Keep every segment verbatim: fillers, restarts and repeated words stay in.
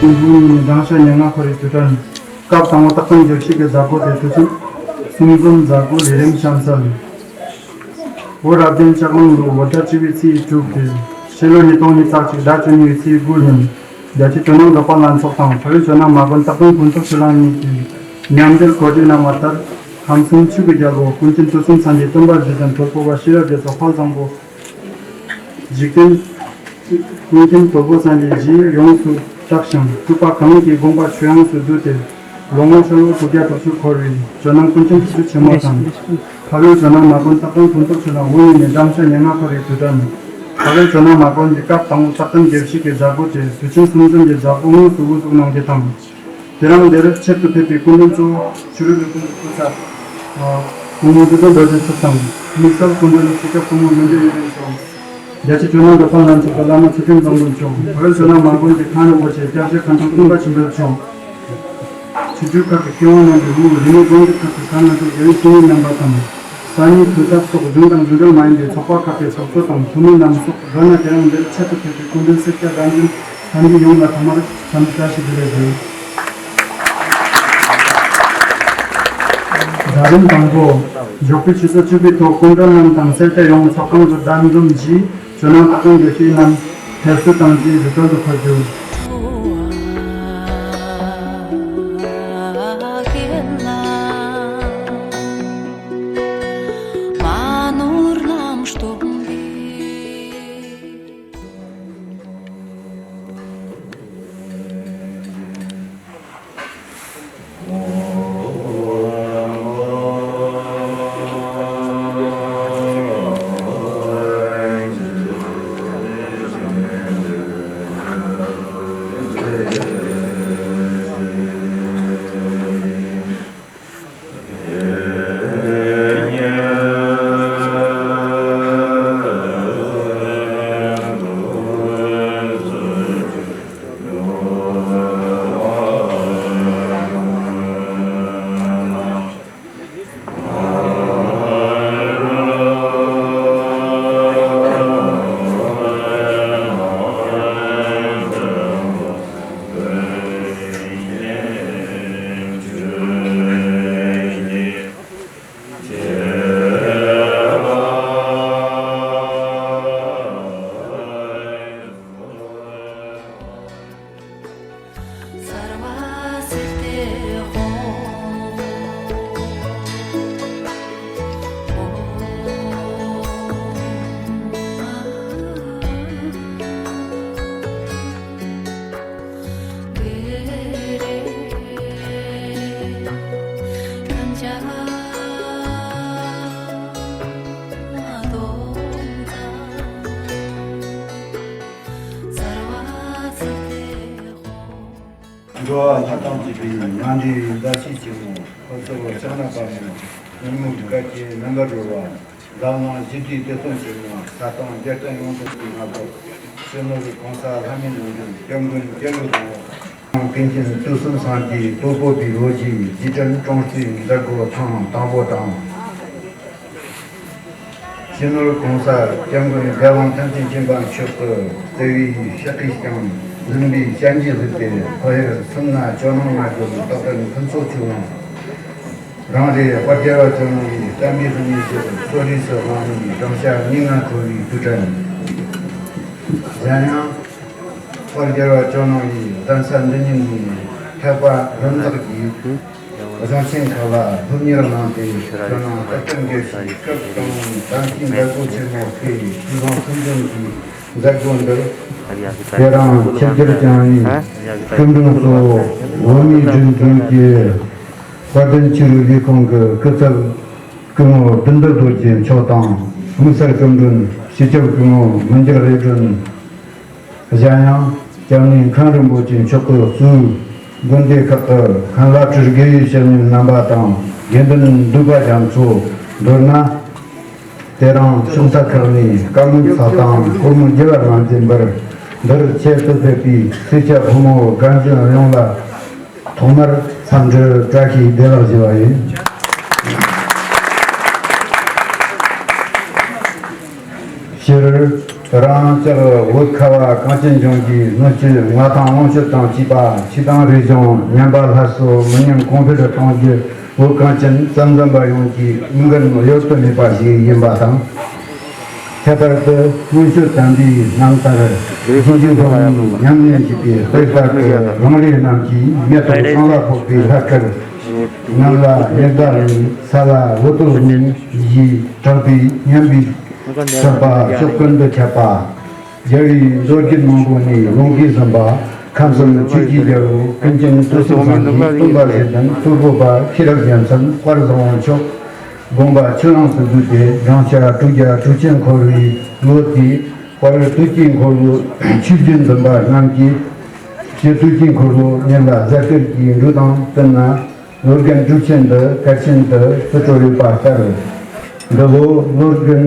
ལུགས་གཉིས་ནས་སྦྲང་ཤ་ཉེར་ལྔ་འཁོར་བའི་དུས་དྲན། སྐབས་དང་པོ་རྟགས་ཅན་རྒྱལ་སྲས་ཀྱི་བཟའ་སྒོ་དེ་དུས་ཆེན་གསུམ་འཛོམས་མཛད་སྒོ་ལས་རིམ་གཤམ་གསལ། འོ་རབ་བརྟན་ལྕགས་གླང་ལོ་འོད་ཟླ་བཅུ་པའི་ཚེས་དྲུག་སྟེ། ཕྱི་ལོ་ཉིས་སྟོང་ཉི་ཤུ་རྩ་གཅིག་ཟླ་བཅུ་གཉིས་པའི་ཚེས་དགུ་ཉིན། རྒྱལ་སྤྱིའི་ཇོ་ནང་འབྲོག་པ་ལྷན་ཚོགས་དང་བྲག་རི་ཇོ་ནང་མ་དགོན་སྟག་སྒྲུང་ཕུན་ཚོགས་ཆོས་གླིང་གཉིས་ཀྱིས་མཉམ་འབྲེལ་གོ་སྒྲིག་གནང་བ་ལྟར། ཁམས་གསུམ་ཆོས་ཀྱི་རྒྱལ་པོ་ཀུན་མཁྱེན་དུས་གསུམ་སངས་རྒྱས་སྟོན་པ་རྗེ་བཙུན་དོལ་པོ་པ་ཤེས་རབ་རྒྱ་མཚོ་དཔལ་བཟང་པོ། འཇིག་རྟེན་ཀུན་མཁྱེན་དོལ་པོ་སངས་རྒྱས་རྗེས་ཡོངས་སུ་གྲགས་ཤིང་སྤྲུལ་པ་གང་གི་དགོངས་པ་ཆོས་དབྱིངས་སུ་བསྡུས་ཏེ། ལོ་ངོ་ཕྱེད་ལོ་དྲུག་བརྒྱ་དྲུག་ཅུ་འཁོར་བའི་ཇོ་ནང་ཀུན་མཁྱེན་ཆོས་ཀྱི་ཆེན་མོ་དང་། བྲག་རི་ཇོ་ནང་མ་དགོན་སྟག་སྒྲུང་ཕུན་ཚོགས་ཆོས་གླིང་དབུ་བརྙེས་ནས་སྦྲང་ཤ་ཉེར་ལྔ་འཁོར་བའི་དུས་དྲན། བྲག་རི་ཇོ་ནང་མ་དགོན་གྱི་སྐབས་དང་པོ་རྟགས་ཅན་རྒྱལ་སྲས་ཀྱི་བཟའ་སྒོ་དེ་དུས་ཆེན་གསུམ་འཛོམས་ཀྱི་བཟའ་སྒོ་དངོས་སུ་དབུ་བཙུགས་གནང་རྒྱུ་དང་། དེ་རིང་འདིར་ཆེད་དུ་ཕེབས་པའི་སྐུ་མགྲོན་གཙོ་བོ་ཆོས་རིག་ལས་ཁུངས་ཀྱི་སྐུ་ཚབ། སྐུ་ངོ་ཀྲུའུ་ཏོན་རྡོ་རྗེ་མཆོག་དང་། དམིགས་བསལ་སྐུ་མགྲོན་ལ་སྤྱི་ཁྱབ་སྐུ་ངོ་ལྷུན་གྲུབ་གཡུ་སྒྲོན་མཆོག་རྒྱལ་སྤྱིའི་ཇོ་ནང་འབྲོག་པ་ལྷན་ཚོགས་ཀྱི་བླ་མ་ཚུལ་ཁྲིམས་བཟང་པོ་མཆོག་བྲག་རི་ཇོ་ནང་མ་དགོན་གྱི་མཁན་རིན་པོ་ཆེ་སྐྱབས་རྗེ་མཁན་ཆེན་ཀུན་དགའ་ཆོས་འཕེལ་མཆོག་ཆོས་བརྒྱུད་ཁག་གི་མཁས་དབང་རྣམ་པའི་དབུས་རིས་མེད་དགོན་སྡེ་ཁག་གི་མཁན་སློབ་དགེ་བའི་བཤེས་གཉེན་རྣམ་པ་དང་། ས་གནས་གྲོས་ཚོགས་སོགས་གཞུང་དང་གཞུང་འབྲེལ་མ་ཡིན་པའི་ཚོགས་པ་ཁག་གི་ཚོགས་གཙོ་དང་འཐུས་མི་རྣམས་སོགས་མདོར་ན་དེ་རིང་འདིར་ཆེད་དུ་ཕེབས་པའི་སྐུ་མགྲོན་སེར་སྐྱ་དགའ་འཛིན་ལྷན་རྒྱས་ཡོངས་ལ་ཐོག་མར་འཚམས་འདྲི་བཀྲ་ཤིས་བདེ་ལེགས་ཞུ། ཟླ་རིམ་དང་པོ། འཇོག་པའི་ཆུ་ཚོད་བཅུ་པའི་ཐོག་སྐུ་མགྲོན་རྣམས་དང་སེར་སྐྱ་ཡོངས་ཚོགས་ཁང་དུ་གདན་འཛོམས་རྗེས། ཇོ་ནང་སྟག་སྒྲུང་དགེ་བཤེས་རྣམས་ཕེབས་བསུ་དང་བཅས་བཞུགས་གྲལ་དུ་འཁོད་རྒྱུ། འགྲོ་བ་ལྷ་དང་བཅས་པའི་ངན་འགྲོའི་བདག་བྱེད་ཆེན་མོ། འཁོར་ཚོགས་ཕྱག་ན་པདྨོ། ཉོན་མོངས་སྒར་གྱི་མེ་འབར་རོལ་བ། འཛམ་གླིང་ཞི་བདེའི་དེད་དཔོན་ཆེན་མོ། ས་དང་རྒྱལ་ཕྲན་ཡོངས་སུ་ཕྱུག་ན་ཐོག་ཕྱི་ནུབ་གོང་ས་ལྷ་མིའི་ནང་བཞིན་སྐྱབས་མགོན་རྒྱལ་བའི་དབང་པོ། ཀུན་མཁྱེན་དུས་གསུམ་སངས་རྒྱས་དོལ་པོ་པའི་ལོ་རྒྱུས་རྗེས་དྲན་ཀྲོང་གསེབ་མཛད་སྒོ་ཐེངས་དང་པོ་དང་། ཕྱི་ནུབ་གོང་ས་སྐྱབས་མགོན་རྒྱལ་དབང་ཐམས་ཅད་མཁྱེན་པ་མཆོག་གིས་བརྩེ་བའི་ཕྱག་གིས་བསྐྱངས་འཛིན་པའི་བྱ་འགུལ་ཟིག་སྟེ་ཕ་ཡུལ་སུམ་མདའ་ཇོ་ནང་མ་དགོན་སྟག་སྒྲུང་ཕུན་ཚོགས་ཆོས་གླིང་། རང་རེ་དཔལ་རྒྱལ་བ་ཇོ་ནང་བའི་བསྟན་པའི་སྲིད་ཉིན་ཞིག་གསོ་རིག་སུ་གནང་ནས་སྦྲང་ཤ་ཉེར་ལྔ་འཁོར་བའི་དུས་དྲན། གཞན་ཡང་། དཔལ་རྒྱལ་བ་ཇོ་ནང་བའི་གདན་ས་འདི་ཉིད་ནས་ཐེག་པ་ལྷུན་གྲུབ་ཀྱི་གཞུང་ཆེན་ཁག་ལ་སློབ་གཉེར་གནང་སྟེ་ཇོ་ནང་སྟག་སྒྲུང་དགེ་བཤེས་སྐབས་དང་པོའི་གདན་ཞུའི་མཛད་སྒོ་ཆེན་མོ་སྤེལ་བའི་ཆོས་གླིང་གསུམ་འཛོམས་ཀྱི་མཛད་སྒོ་འདིར། དེ་རིང་ཆིབས་བསྒྱུར་བསྐྱངས་པའི་སྐུ་མགྲོན་གཙོ་བོ་བོད་མིའི་སྒྲིག་འཛུགས་ཀྱི་དཔལ་ལྡན་ཆོས་རིག་ལས་ཁུངས་ཀྱི་སྐུ་ཚབ་སྐུ་ངོ་བདུད་འདུལ་རྡོ་རྗེ་མཆོག་དང་། དམིགས་བསལ་སྐུ་མགྲོན་སྤྱི་ཁྱབ་སྐུ་ངོ་མི་འགྱུར་རིག་སྒྲོན། གཞན་ཡང་། སྐྱབས་གནས་མཁན་རིན་པོ་ཆེ་མཆོག་གིས་གཙོས་དགོན་སྡེ་ཁག་གི་མཁན་བླ་སྤྲུལ་དགེ་བའི་བཤེས་གཉེན་རྣམ་པ་དང་། དགེ་འདུན་འདུས་པ་རྒྱ་མཚོ། མདོར་ན། དེ་རིང་ཕྱོགས་མཐའ་ཁག་ནས་བཀའ་མོལ་ཚོགས་དང་སྒོར་མོ་བརྒྱ་ལ་མ་འཛེམས་པར་འདིར་ཆེད་དུ་ཕེབས་པའི་སེར་སྐྱ་ཕོ་མོ་རྒན་གཞོན་ཡོངས་ལ་ཐོག་མར་འཚམས་འདྲི་བཀྲ་ཤིས་བདེ་ལེགས་ཞུ་བ་ཡིན། སྤྱིར། རང་ཅག་བོད་ཁ་བ་གངས་ཅན་ལྗོངས་ཀྱི་སྣོད་བཅུད་མངའ་ཐང་ལོངས་སྤྱོད་དང་བཅས་པ་ཆོས་དང་རིག་གཞུང་ཉམས་པ་སླར་གསོ་མི་ཉམས་གོང་འཕེལ་གཏོང་རྒྱུ། བོད་གངས་ཅན་རྩ་འཛིན་པ་ཡོངས་ཀྱི་འོས་འགན་གཡོལ་དུ་མེད་པ་ཞིག་ཡིན་པ་དང་། ཁྱད་པར་དུ་སྔོན་བྱོན་དམ་པའི་རྣམ་ཐར་རྗེས་འཇུག་སློབ་མའི་ཉམས་ལེན་བྱེད་པའི་དཔེ་ལྟར་དུ་རང་རེ་རྣམས་ཀྱིས་མེ་ཏོག་གང་ལ་ཕོག་པའི་ལྷ་སྐལ། ནམ་ལ་ཉི་ཟླ་ནི་ས་ལ་འོད་དུ་ནི་ཞེས་གྲགས་པའི་སྙན་པའི་བསྟོད་པ་ཕྱོགས་ཀུན་ཏུ་ཁྱབ་པ། རྒྱལ་བའི་མདོ་རྒྱུད་མང་པོ་ནས་ལུང་གིས་ཟིན་པ། ཁམས་གསུམ་ཆོས་ཀྱི་རྒྱལ་པོ་ཀུན་མཁྱེན་དུས་གསུམ་སངས་རྒྱས་སྟོན་པ་བཞི་ལྡན་གཙོ་བོ་པ་ཤེས་རབ་རྒྱལ་མཚན་དཔལ་བཟང་པོ་མཆོག་དགོངས་པ་ཆོས་དབྱིངས་སུ་བསྡུས་ཏེ་བགྲང་བྱ་དྲུག་བརྒྱ་དྲུག་ཅུ་འཁོར་བའི་ལོ་དེའི་དཔལ་དུས་ཀྱི་འཁོར་ལོ་ཆོས་བརྒྱུད་འཛིན་པ་རྣམས་ཀྱིས་ཕྱི་དུས་ཀྱི་འཁོར་ལོ་ཉིད་ལ་གཟའ་སྐར་གྱི་འགྲོས་དང་བསྟུན་ན། ལོ་རྒན་དྲུག་ཅུ་འདི་གལ་ཆེན་དུ་བརྩི་འགྲོ་ཡོད་པ་ལྟར། འདི་ལོ་ལོ་རྒན་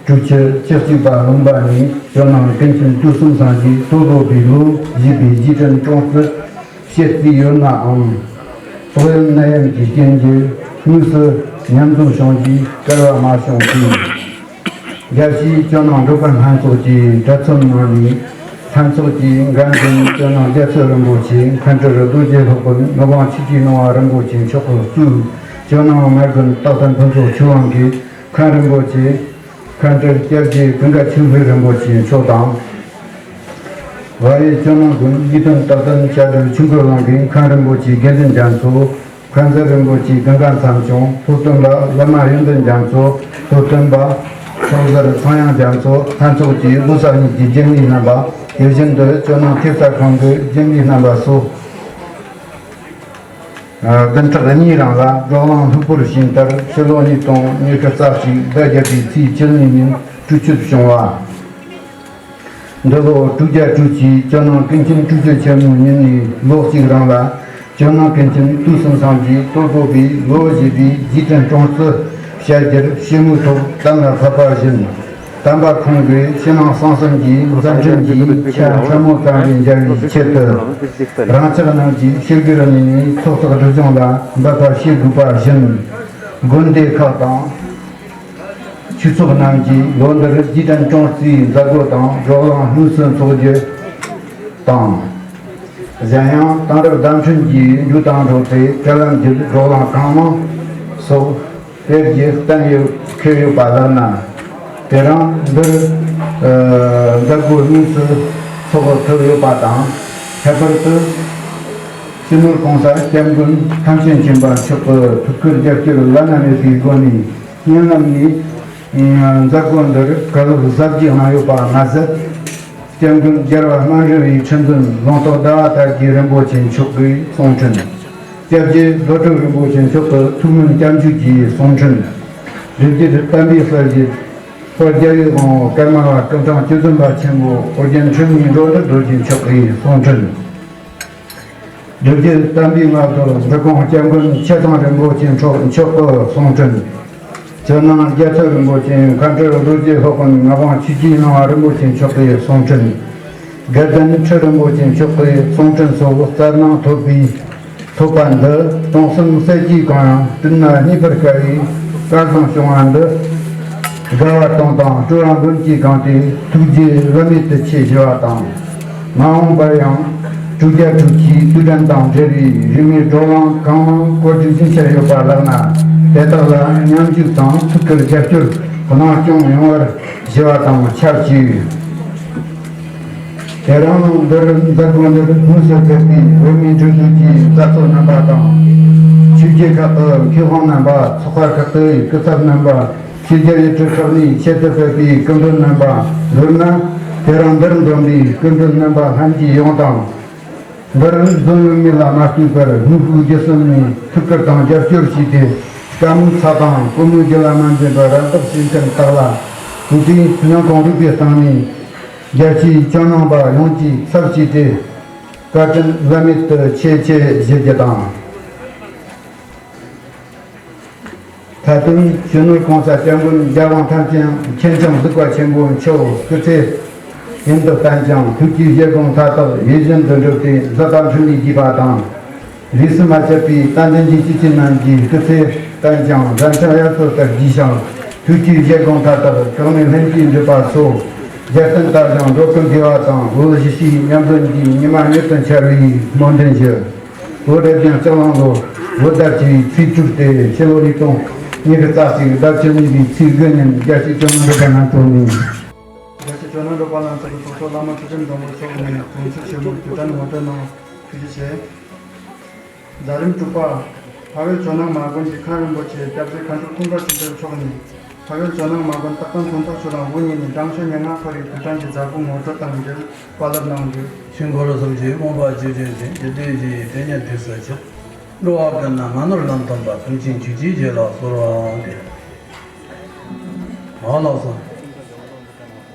དྲུག་ཅུ་བཅུ་གཅིག་པ་ལུང་པ་ནས་ཇོ་ནང་ཀུན་མཁྱེན་དུས་གསུམ་སངས་རྒྱས་ཐོག་ལོ་པའི་ལོ་བཞི་པའི་རྗེས་དྲན་ཀྲོང་ཙི་བཤད་རྩིས་ཡོད་ནའང་། སྲོག་ཡོད་ནད་ཡམས་ཀྱི་རྐྱེན་གྱིས་དངོས་སུ་ཉམས་རྫོགས་བྱུང་རྒྱུའི་སྐལ་བ་མ་བྱུང་སྟེ། རྒྱལ་སྤྱིའི་ཇོ་ནང་འབྲུག་པ་ལྷན་ཚོགས་ཀྱི་གྲོས་ཚོགས་ནང་ནས་ལྷན་ཚོགས་ཀྱི་འགན་འཛིན་ཇོ་ནང་རྒྱལ་ཚབ་རིན་པོ་ཆེ་མཁན་སྤྲུལ་རྡོ་རྗེ་སློབ་དཔོན་ངག་དབང་ཆོས་ཀྱི་སྣང་བ་རིན་པོ་ཆེ་མཆོག་གིས་གཙོས་ཇོ་ནང་མ་དགོན་སྟག་ཚང་ཕུན་ཚོགས་ཆོས་དབང་གིས་མཁན་རིན་པོ་ཆེ་མཁན་སྤྲུལ་སྐྱབས་རྗེ་ཀུན་དགའ་ཆོས་འཕེལ་རིན་པོ་ཆེ་མཆོག་དང་། བ་ཡི་ཇོ་ནང་དགོན་ཡིད་བརྟན་སྟག་ཚང་བྱ་རུ་ཆོས་འཁོར་གླིང་གི་མཁན་རིན་པོ་ཆེ་དགེ་འདུན་རྒྱ་མཚོ། མཁན་ཟུར་རིན་པོ་ཆེ་ཀུན་དགའ་མཚམས་སྐྱོང་། སློབ་སྟོན་པ་བླ་མ་ཡོན་ཏན་རྒྱ་མཚོ། སློབ་སྟོན་པ་ཚོགས་ཟུར་ཚངས་དབྱངས་རྒྱ་མཚོ། ལྷན་ཚོགས་ཀྱི་བློ་བཟང་གཉིས་ཀྱི་རྒྱུན་ལས་རྣམ་པ། དེ་བཞིན་དུ་ཇོ་ནང་ཐེབས་རྩ་ཁང་གི་རྒྱུན་ལས་རྣམ་པ་སོགས། བདུན་ཕྲག་གཉིས་རིང་ལ་བགྲོ་གླེང་ལྷུག་པོར་ཕྱིན་མཐར་ཕྱི་ལོ་ཉིས་སྟོང་ཉི་ཤུ་རྩ་གཅིག་ཟླ་བརྒྱད་པའི་ཚེས་བཅུ་གཉིས་ཉིན་གྲོས་ཆོད་བྱུང་བ། འདི་ལོ་དྲུག་བརྒྱ་དྲུག་ཅུའི་ཇོ་ནང་ཀུན་མཁྱེན་དྲུག་ཅུ་ཆེན་མོའི་ཉིན་ནས་ལོ་གཅིག་རིང་ལ་ཇོ་ནང་ཀུན་མཁྱེན་དུས་གསུམ་སངས་རྒྱས་སྟོད་གོ་པའི་ལོ་བཞི་པའི་རྗེས་དྲན་ཀྲོང་ཙི་བཤད་རྒྱུར་ཞི་མོལ་ཐོག་གཏན་ལ་ཕབ་པ་བཞིན། དམ་པ་ཁོང་གིས་ཕྱི་ནང་གསང་གསུམ་གྱི་མཛད་འཕྲིན་གྱི་ཆ་ཕྲ་མོ་ཙམ་ལས་འཇལ་བའི་ཆེད་དུ། རང་ཅག་རྣམས་ཀྱིས་ཕྱི་རྒྱལ་ནས་ཚོགས་བསགས་སྒྲིབ་སྦྱོང་ལ་འབད་པ་བྱེད་དགོས་པ་བཞིན། དགོན་སྡེ་ཁག་དང་། ཆོས་ཚོགས་རྣམས་ཀྱིས་ལོ་འདིར་རྗེས་དྲན་ཀྲོང་ཙིའི་མཛད་སྒོ་དང་བགྲོ་གླེང་དངོས་སུ་འཚོགས་རྒྱུ་དང་། གཞན་ཡང་དེང་རབས་བརྡ་འཕྲིན་གྱི་འགྲོས་དང་འགྲོགས་ཏེ་དྲ་ལམ་བརྒྱུད་བགྲོ་གླེང་གང་མང་སོགས་སྤེལ་རྒྱུ་གཏན་ཡོད་འཁེལ་ཡོད་པ་ལགས་ན། དེ་རིང་འདིར་ཨ་མཛད་སྒོ་དངོས་སུ་འཚོགས་ཐུབ་ཡོད་པ་དང་། ཁྱད་པར་དུ་སྤྱི་ནོར་༸གོང་ས་༸སྐྱབས་མགོན་ཐམས་ཅད་མཁྱེན་པ་མཆོག་གི་ཐུགས་ཁུར་རྒྱབ་སྐྱོར་བླ་ན་མེད་པའི་སྒོ་ནས། སྔོན་ལམ་ནས་མཛད་སྒོ་འདིར་བཀའ་སློབ་ཟབ་རྒྱས་གནང་ཡོད་པ་མ་ཟད། སྐྱབས་མགོན་རྒྱལ་བ་སྨན་རི་བའི་ཁྲི་འཛིན་ལུང་རྟོགས་ཟླ་བ་དར་རྒྱས་རིན་པོ་ཆེ་མཆོག་གི་གསུང་འཕྲིན། སྐྱབས་རྗེ་རྡོ་གྲུབ་རིན་པོ་ཆེ་མཆོག་གི་ཐུགས་སྨོན་སྐྱབས་འཇུག་གི་གསུང་འཕྲིན། སྒྲུབ་བརྒྱུད་དམ་པའི་གསལ་བྱེད། དཔལ་རྒྱལ་བའི་དབང་པོ་ཀརྨ་པ་སྐུ་ཕྲེང་བཅུ་བདུན་པ་ཆེན་པོ་ཨོ་རྒྱན་འཕྲིན་ལས་འགྲོ་འདིར་རྡོ་རྗེ་མཆོག་གི་གསུང་འཕྲིན། སྒྲུབ་བརྒྱུད་དམ་པའི་མངའ་བདག་འབྲི་གུང་སྐྱབས་མགོན་ཆེ་ཚང་རིན་པོ་ཆེ་མཆོག་མཆོག་གི་གསུང་འཕྲིན། ཇོ་ནང་རྒྱལ་ཚབ་རིན་པོ་ཆེ་མཁན་སྤྲུལ་རྡོ་རྗེ་སློབ་དཔོན་ངག་དབང་ཆོས་ཀྱི་སྣང་བ་རིན་པོ་ཆེ་མཆོག་གི་གསུང་འཕྲིན། དགེ་ལྡན་ཁྲི་རིན་པོ་ཆེ་མཆོག་གི་གསུང་འཕྲིན་སོགས་རྩལ་སྣང་ཐོབ་པའི་ཐོབ་པ་འདི་སྟོང་གསུམ་སྲས་ཀྱིས་གང་ཡང་བསྟན་ན་རྙེད་པར་དཀའ་བའི་སྐལ་བཟང་བྱུང་བ་འདི། དགའ་བ་དང་དང་སྤྲོ་བ་མགོན་གྱིས་གང་སྟེ་ཐུགས་རྗེ་བླ་མེད་དུ་ཆེ་ཞུ་བ་དང་། མ་འོངས་པར་ཡང་དྲུག་བརྒྱ་དྲུག་ཅུའི་དུས་དྲན་དང་འབྲེལ་བའི་རིས་མེད་བགྲོ་གླེང་གང་མང་སྐོར་སྒྲིག་ཞུ་འཆར་ཡོད་པ་ལགས་ན། དེ་དག་ལ་མཉམ་ཞུགས་དང་ཐུགས་ཁུར་རྒྱབ་སྐྱོར་གནང་སྐྱོང་ཡོང་བར་ཞུ་བ་དང་ཆབས་ཅིག། དེ་རིང་འདིར་མཛད་སྒོ་འདིར་དངོས་སུ་ཕེབས་པའི་བོད་མིའི་སྒྲིག་འཛུགས་ཀྱི་མཛད་གཙོ་རྣམ་པ་དང་། ཆོས་བརྒྱུད་ཁག་གི་མཁས་དབང་རྣམ་པ། ཚོགས་པ་ཁག་གི་སྐུ་ཚབ་རྣམ་པ། ཕྱི་རྒྱལ་ཡུལ་གྲུ་ཁག་ནས་ཆེད་དུ་ཕེབས་པའི་སྐུ་མགྲོན་རྣམ་པ། མདོར་ན། དེ་རིང་འདིར་འཛོམས་པའི་སྐུ་མགྲོན་རྣམ་པ་ལྷན་རྒྱས་ཡོངས་དང་། འདིར་འཛོམས་ཡོད་མེད་ལ་མ་ལྟོས་པར་དངོས་ཤུགས་བརྒྱུད་གསུམ་ནས་ཐུགས་ཁུར་དང་རྒྱབ་སྐྱོར་བྱས་ཏེ། བཀའ་མོལ་ཚགས་དང་སྒོ་མོའི་རྒྱུད་ལ་མ་འཛེམ་པར་རམ་འདེགས་བྱེད་མཁན་དག་ལ། གུས་པས་སྙིང་ཁོང་རུས་པའི་གཏིང་ནས། རྒྱལ་སྤྱིའི་ཇོ་ནང་པ་ཡོངས་ཀྱི་ཚབ་བྱས་ཏེ། བཀའ་དྲིན་བླ་མེད་དུ་ཆེ་ཆེ་ཞུ་རྒྱུ་དང་། མཐའ་དོན་སྤྱི་ནོར་༸གོང་ས་༸སྐྱབས་མགོན་རྒྱལ་དབང་ཐམས་ཅད་མཁྱེན་ཅིང་གཟིགས་པ་ཆེན་པོ་མཆོག་སྐུ་ཚེ་ཡུན་དུ་བརྟན་ཅིང་ཐུགས་ཀྱི་བཞེད་དགོངས་མཐའ་དག་ཡིད་བཞིན་དུ་འགྲུབ་སྟེ་མཛད་པ་འཕྲིན་ལས་རྒྱས་པ་དང་། ལུས་སུ་མ་ཆད་པའི་དད་འདུན་གྱི་སྐྱེས་ཆེན་རྣམས་ཀྱི་སྐུ་ཚེ་བརྟན་ཅིང་མཛད་འཕྲིན་དབྱར་མཚོ་ལྟར་རྒྱས་ཤིང་ཐུགས་ཀྱི་བཞེད་དགོངས་མཐའ་དག་གང་ནས་ལྷུན་གྱིས་འགྲུབ་པ་སོགས། རྒྱལ་བསྟན་དར་ཞིང་འགྲོ་ཀུན་བདེ་བ་དང་། བོད་གཞིས་བྱེས་མཉམ་འཛོམས་ཀྱི་ཉི་མ་མྱུར་དུ་འཆར་བའི་སྨོན་འདུན་ཞུ། བོད་སྒྲ་ལྗོངས་སྤྱི་གླིང་ལོ་བོད་ཟླ་བཅུ་པའི་ཚེས་དྲུག་སྟེ་ཕྱི་ལོ་ཉིས་སྟོང་ཉི་ཤུ་རྩ་གཅིག་ཟླ་བཅུ་གཉིས་པའི་ཚེས་དགུ་ཉིན་རྒྱལ་སྤྱིའི་ཇོ་ནང་འབྲུག་པ་རྣམ་ཚོགས་ནས། རྒྱལ་སྤྱིའི་ཇོ་ནང་འབྲུག་པ་རྣམ་ཚོགས་ཀྱི་ཚོགས་གཙོ་བླ་མ་ཁྲི་ཀྲིན་སྒྲོན་པོ་མཆོག་ནས་དགོངས་ཚུལ་ཆེན་མོ་བརྗོད་བྲན་ངོ་སྤྲོད་གནང་ཐུགས་རྗེ་ཆེ། མཛད་རིམ་དྲུག་པ། ཕ་བོད་ཇོ་ནང་མ་དགོན་གྱི་མཁན་རིན་པོ་ཆེ་སྐྱབས་རྗེ་མཁན་ཟུར་ཀུན་དགའ་ཆོས་འཕེལ་མཆོག་ནས་ཕ་བོད་ཇོ་ནང་མ་དགོན་སྟག་ཚང་དགོན་བདག་ཆོས་གླིང་དབུ་བརྙེས་ནས་གྲངས་ཤོག་ཉེར་ལྔ་འཁོར་བའི་དུས་དྲན་གྱི་མཛད་སྒོ་ངོ་སྤྲོད་དང་འབྲེལ་བཀའ་སློབ་གནང་རྒྱུ། ཆོས་འཁོར་གསུམ་གྱི་རྨོངས་པ་ཇེ་ཆུང་ཞིང་། རྒྱུ་འབྲས་བཞི་ཡི་དེ་ཉིད་ཐོས་སུ་ཆུད། འགྲོ་བ་ཀུན་ན་སྨན་ནོར་ལམ་སྟོན་པ། ཀུན་མཁྱེན་ཆོས་ཀྱི་རྗེ་ལ་གསོལ་བ་འདེབས། ཨ་ལགས་སོ།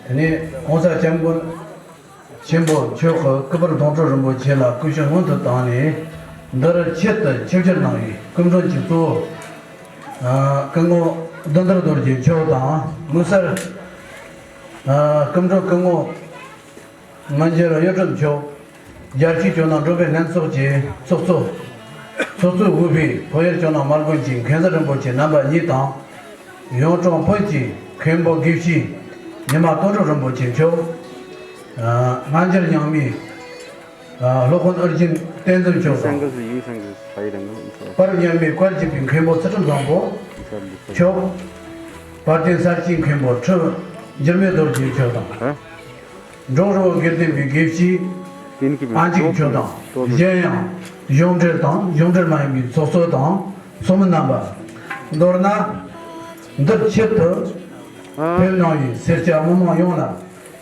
དེ་ནས་༸གོང་ས་༸སྐྱབས་མགོན་ཆེན་པོ་མཆོག་གི་སྐུ་པར་དོན་གྲུབ་རིན་པོ་ཆེ་ལ་སྐུ་ཕྱག་སྔོན་དུ་བཏང་ནས་འདིར་ཆེད་དུ་ཆིབས་བསྒྱུར་གནང་བའི་སྐུ་མགྲོན་གྱི་གཙོ་བོ། ཨ། སྐུ་ངོ་བདུད་འདུལ་རྡོ་རྗེ་མཆོག་དང་། དམིགས་བསལ། ཨ། སྐུ་མགྲོན་སྐུ་ངོ་མི་འགྱུར་གཡུ་སྒྲོན་མཆོག་རྒྱལ་སྤྱིའི་ཇོ་ནང་འབྲུག་པའི་ལྷན་ཚོགས་ཀྱི་ཚོགས་གཙོ། ཚོགས་གཙོས་དབུས་པའི་བོད་ཡུལ་ཇོ་ནང་མ་དགོན་གྱི་མཁན་ཟུར་རིན་པོ་ཆེ་རྣམ་པ་གཉིས་དང་། གཡུང་དྲུང་བོན་གྱི་མཁན་པོ་དགེ་བཤེས་ཉི་མ་དོན་གྲུབ་རིན་པོ་ཆེ་མཆོག་ཨ། སྔ་འགྱུར་རྙིང་མའི། ཨ། སློབ་དཔོན་ཨོ་རྒྱན་བསྟན་འཛིན་མཆོག་དང་། པར་རྙིང་མའི་བཀའ་བརྒྱུད་པའི་མཁན་པོ་ཚུལ་ཁྲིམས་བཟང་པོ་མཆོག་དཔལ་ལྡན་གསར་བརྗེའི་མཁན་པོ་ཁྲི་འགྱུར་མེད་རྡོ་རྗེ་མཆོག་དང་། འབྲོག་རི་བོ་དགེ་ལྡན་པའི་དགེ་བཤེས་ཨ་འཇིགས་མཆོག་དང་། གཞན་ཡང་གཞུང་འབྲེལ་དང་གཞུང་འབྲེལ་མ་ཡིན་པའི་ཚོགས་གཙོ་དང་། ཚོགས་མི་རྣམ་པ། མདོར་ན། འདིར་ཆེད་དུ་ཕེབས་གནང་བའི་སེར་སྐྱ་མི་མང་ཡོངས་ལ་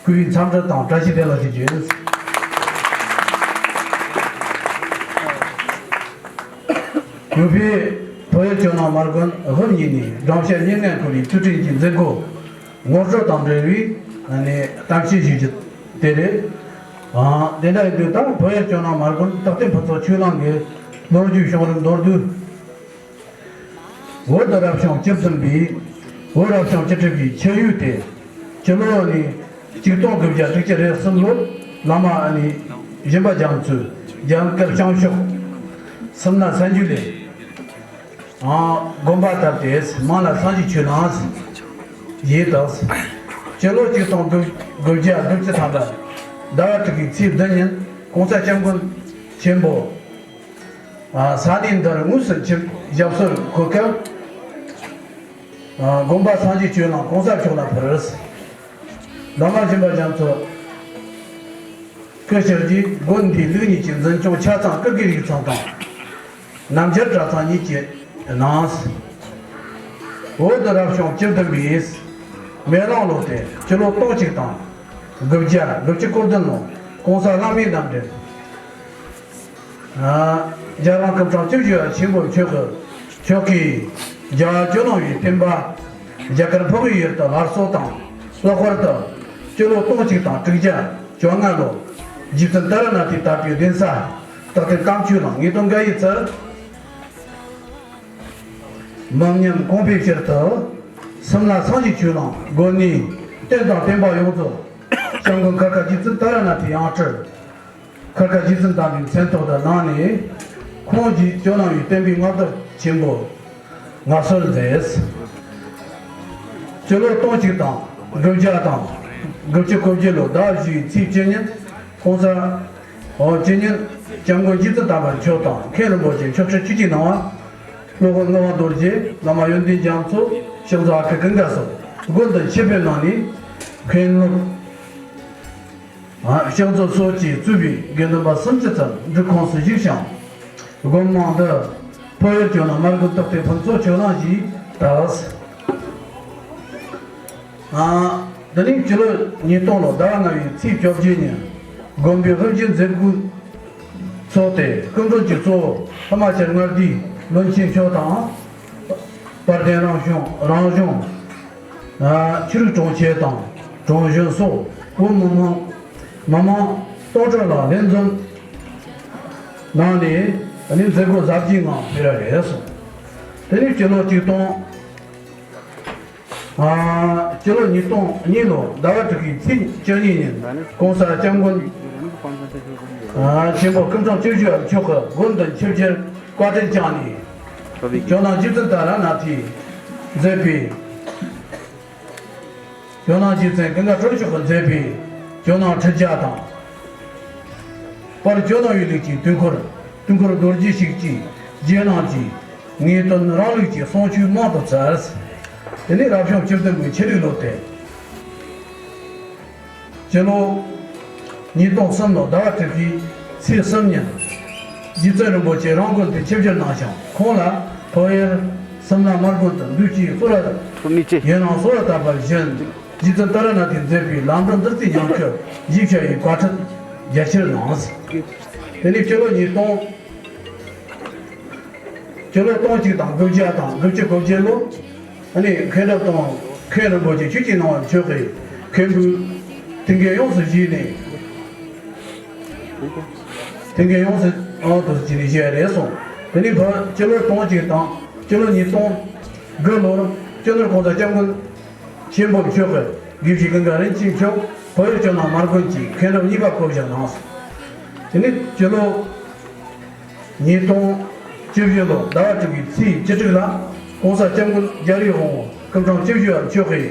སྐུ་ཡི་འཚམས་འདྲི་དང་བཀྲ་ཤིས་བདེ་ལེགས་ཞུ་རྒྱུ་ཡིན། ཡུ་ཕི་བོད་ཡུལ་ཇོ་ནང་མ་དགོན་དབུ་བརྙེས་ནས་གྲངས་ཤིག་ཉིན་ནས་འཁོར་བའི་དུས་དྲན་གྱི་མཛད་སྒོ་ངོ་སྤྲོད་དང་འབྲེལ་བའི་གཏམ་བཤད་ཞུ་རྒྱུ་དེ་རེད། དེ་འདྲ་ཡིན་དུས་ད་བོད་ཡུལ་ཇོ་ནང་མ་དགོན་སྟག་སྟེང་ཕུན་ཚོགས་ཆོས་གླིང་གི་ལོ་རྒྱུས་བྱུང་རིམ་མདོར་བསྡུས། བོད་རབ་བྱུང་བཅུ་བདུན་པའི་བོད་རབ་བྱུང་བཅུ་དྲུག་པའི་ཆུ་ཡོས་ཏེ། སྤྱི་ལོ་ནི་ཆིག་སྟོང་དགུ་བརྒྱ་དྲུག་ཅུ་རེ་གསུམ་ལོར་བླ་མ་ཨ་ནི་སྦྱིན་པ་རྒྱ་མཚོས་རྒྱ་གར་བྱང་ཕྱོགས་སུམ་ན་ས་འཇུ་ལེ། ཨ། དགོན་པ་བཏབ་སྟེ་མང་ལ་སངས་རྒྱས་ཆོས་གླིང་ཞེས་དང་། སྤྱི་ལོ་ཆིག་སྟོང་དགུ་བརྒྱ་དགུ་བཅུ་ཐམ་པ་ཟླ་བ་དྲུག་པའི་ཚེས་བདུན་ཉིན་༸གོང་ས་༸སྐྱབས་མགོན་ཆེན་པོ། ཨ། ས་གནས་འདིར་དངོས་སུ་ཆིབས་ཞབས་སོར་འཁོད་སྐབས། ཨ། དགོན་པ་སངས་རྒྱས་ཆོས་གླིང་༸གོང་ས་མཆོག་ལ་ཕུལ། བླ་མ་སྦྱིན་པ་རྒྱ་མཚོ་སྐུ་ཕྱག་རྗེས་དགོན་འདིའི་ལུགས་གཉིས་ཀྱི་འཛིན་སྐྱོང་ཆ་ཚང་སྐུ་སྒེར་ཡིག་ཚང་དང་། རྣམ་རྒྱལ་གྲྭ་ཚང་གཉིས་ཀྱི་ནང་། བོད་དུ་རབ་བྱུང་བཅུ་བདུན་པའི་མེ་གླང་ལོ་སྟེ་སྤྱི་ལོ་སྟོང་གཅིག་དང་དགུ་བརྒྱ་དགུ་བཅུ་གོ་བདུན་ལོར་༸གོང་ས་བླ་མའི་རྣམ་འདྲེན། ཨ། རྒྱལ་དབང་སྐུ་ཕྲེང་བཅུ་བཞི་པ་ཆེན་པོ་མཆོག་གི་མཆོག་གིས་རྒྱལ་བ་ཇོ་ནང་བའི་བསྟན་པ་རྒྱ་གར་འཕགས་པའི་ཡུལ་དུ་སླར་གསོ་དང་། ལྷག་པར་དུ་སྤྱི་ལོ་སྟོང་གཅིག་དང་དྲུག་བརྒྱ་བཅོ་ལྔ་ལོར་རྗེ་བཙུན་ཏཱ་ར་ནཱ་ཐའི་དར་གྱི་གདན་ས་སྟག་སྟེང་བསྟན་ཆོས་གླིང་ངེས་དོན་དགའ་ཡི་ཚལ། མི་ཉམས་གོང་འཕེལ་ཕྱིར་དུ། སུམ་ལ་སངས་རྒྱས་ཆོས་གླིང་དགོན་ནས་རྟེན་དང་བརྟེན་པ་ཡོངས་རྫོགས་སྐྱབས་མགོན་འཁར་དཀར་རྗེ་བཙུན་ཏཱ་ར་ནཱ་ཐའི་ཡང་སྤྲུལ་འཁར་དཀར་རྗེ་བཙུན་དམ་པའི་མཚན་ཐོག་ཏུ་གནང་ནས། ཁོང་གིས་ཇོ་ནང་བའི་བསྟན་པའི་མངའ་བདག་ཆེན་པོ་མངའ་གསོལ་མཛད། སྤྱི་ལོ་སྟོང་གཅིག་དང་དགུ་བརྒྱ་དང་དགུ་བཅུ་གོ་བརྒྱད་ལོ་ཟླ་བ་བཞི་པའི་ཚེས་བཅུ་ཉིན་༸གོང་ས། ཨོ། དེ་ཉིན་སྐྱབས་མགོན་རྗེ་བཙུན་དམ་པ་མཆོག་དང་མཁན་རིན་པོ་ཆེ་མཆོག་སྤྲུལ་ཆོས་ཀྱི་སྣང་བ། སློབ་དཔོན་ངག་དབང་རྡོ་རྗེ། བླ་མ་ཡོན་ཏན་རྒྱ་མཚོ། ཕྱག་རྫོགས་ཨ་ཁུ་ཀུན་དགའ་སོགས་དགོན་དུ་ཆེད་ཕེབས་གནང་ནས་མཁན་སློབ། ཨ། ཕྱག་རྫོགས་སོགས་ཀྱིས་གཙོས་པའི་དགེ་འདུན་པ་སུམ་ཅུ་ཙམ་སྒྲིག་ཁོངས་སུ་བཞུགས་ཤིང་། དགོན་མང་འདི་བོད་ཡུལ་ཇོ་ནང་མ་དགོན་སྟག་སྟེང་ཕུན་ཚོགས་ཆོས་གླིང་ཞེས་གྲགས། ཨ། འདི་ནི་སྤྱི་ལོ་ཉིས་སྟོང་ལོ་ཟླ་བ་ལྔ་པའི་ཚེས་བཅོ་བརྒྱད་ཉིན་དགོན་པའི་དབུ་འབྱེད་མཛད་སྒོ་ཚོགས་ཏེ། སྐུ་མགྲོན་གྱི་གཙོ་བོ་ཕ་མ་ཆེན་མངའ་སྡེའི་བློན་ཆེན་མཆོག་དང་། དཔལ་ལྡན་རང་གཞུང་རང་གཞུང་། ཨ། ཆོས་རིག་དྲུང་ཆེ་དང་དྲུང་གཞོན་སོགས་བོད་མི་མང་མི་མང་སྟོང་ཕྲག་ལ་ལྷན་འཛོམས་གནང་ནས་ནི་མཛད་སྒོ་གཟབ་རྒྱས་ངང་སྤེལ་བ་རེད་གསུངས། དེ་ནས་སྤྱི་ལོ་གཅིག་སྟོང་། ཨ། སྤྱི་ལོ་ཉིས་སྟོང་གཉིས་ལོ་ཟླ་བ་དྲུག་པའི་ཚེས་བཅུ་གཉིས་ཉིན་༸གོང་ས་༸སྐྱབས་མགོན། ཨ། ཆེན་པོ་སྐུ་ཕྲེང་བཅུ་བཞི་པ་མཆོག་གིས་དགོན་དུ་ཆིབས་བསྒྱུར་བཀའ་དྲིན་བསྐྱངས་ནས། ཇོ་ནང་རྗེ་བཙུན་ཏཱ་ར་ནཱ་ཐས་མཛད་པའི་ ཇོ་ནང་རྗེ་བཙུན་ཀུན་དགའ་ཁྲོ་ཆོས་ཀྱིས་མཛད་པའི་ཇོ་ནང་ཁྲིད་བརྒྱ་དང་། པར་ཇོ་ནང་ཡུལ་ལུགས་ཀྱི་དུས་འཁོར། དུས་འཁོར་རྡོ་རྗེ་ཞིག་གཅིག་རྗེས་གནང་གི་ངེས་དོན་རང་ལུགས་ཀྱི་གསུང་ཆོས་མང་དུ་བསྩལ། དེ་ནས་རབ་བྱུང་བཅུ་བདུན་གྱི་ཆུ་ལུག་ལོ་སྟེ། སྤྱི་ལོ་ཉིས་སྟོང་གསུམ་ལོ་ཟླ་བ་དྲུག་པའི་ཚེས་གསུམ་ཉིན། རྗེ་བཙུན་རིན་པོ་ཆེ་རང་དགོན་དུ་ཆིབས་བསྒྱུར་གནང་ཞིང་། ཁོང་ལ་ཕོ་ཡར་སུམ་ལ་མར་དགོན་དུ་འདུས་ཀྱི་གཙོ་བོ་ཡུན་རིང་གསོལ་བ་བཏབ་པ་བཞིན། རྗེ་བཙུན་ཏཱ་ར་ནཱ་ཐས་མཛད་པའི་ལམ་འབྲས་མདོར་བསྡུས་ཉམས་ཞིབ་བཞི་བྱ་བའི་བཀའ་ཁྲིད་རྒྱ་ཆེར་གནང་། དེ་ནས་སྤྱི་ལོ་ཉིས་སྟོང་སྤྱི་ལོ་སྟོང་གཅིག་དང་དགུ་བརྒྱ་དང་དགུ་བཅུ་གོ་བརྒྱད་ལོ། ཨ་ནི་མཁན་རབས་དང་མཁན་རིན་པོ་ཆེ་ཆོས་ཀྱི་སྣང་བ་མཆོག་གིས་མཁན་པོའི་ཐུགས་འགན་ཡོངས་སུ་བཞེས་ནས། ཐུགས་འགན་ཡོངས་སུ་ཨང་དུ་བྱས་ནས་བཞེས་རེད་གསུངས། དེ་ནས་བར་སྤྱི་ལོ་སྟོང་གཅིག་དང་སྤྱི་ལོ་ཉིས་སྟོང་དགུ་ལོར་སྤྱི་ནོར་༸གོང་ས་༸སྐྱབས་མགོན་ཆེན་པོ་མཆོག་གིས་དགེ་བཤེས་ཀུན་དགའ་རིན་ཆེན་མཆོག་བོད་ཡུལ་ཇོ་ནང་མར་དགོན་གྱི་མཁན་རབས་གཉིས་པ་བསྐོ་གཞག་གནང་སོང་། དེ་ནས་སྤྱི་ལོ་ཉིས་སྟོང་བཅུ་བཞི་ལོ་ཟླ་བ་དྲུག་པའི་ཚེས་བཅུ་དྲུག་ལ་༸གོང་ས་༸སྐྱབས་མགོན་རྒྱལ་བའི་དབང་པོ་སྐུ་ཕྲེང་བཅུ་བཞི་པ་མཆོག་གིས་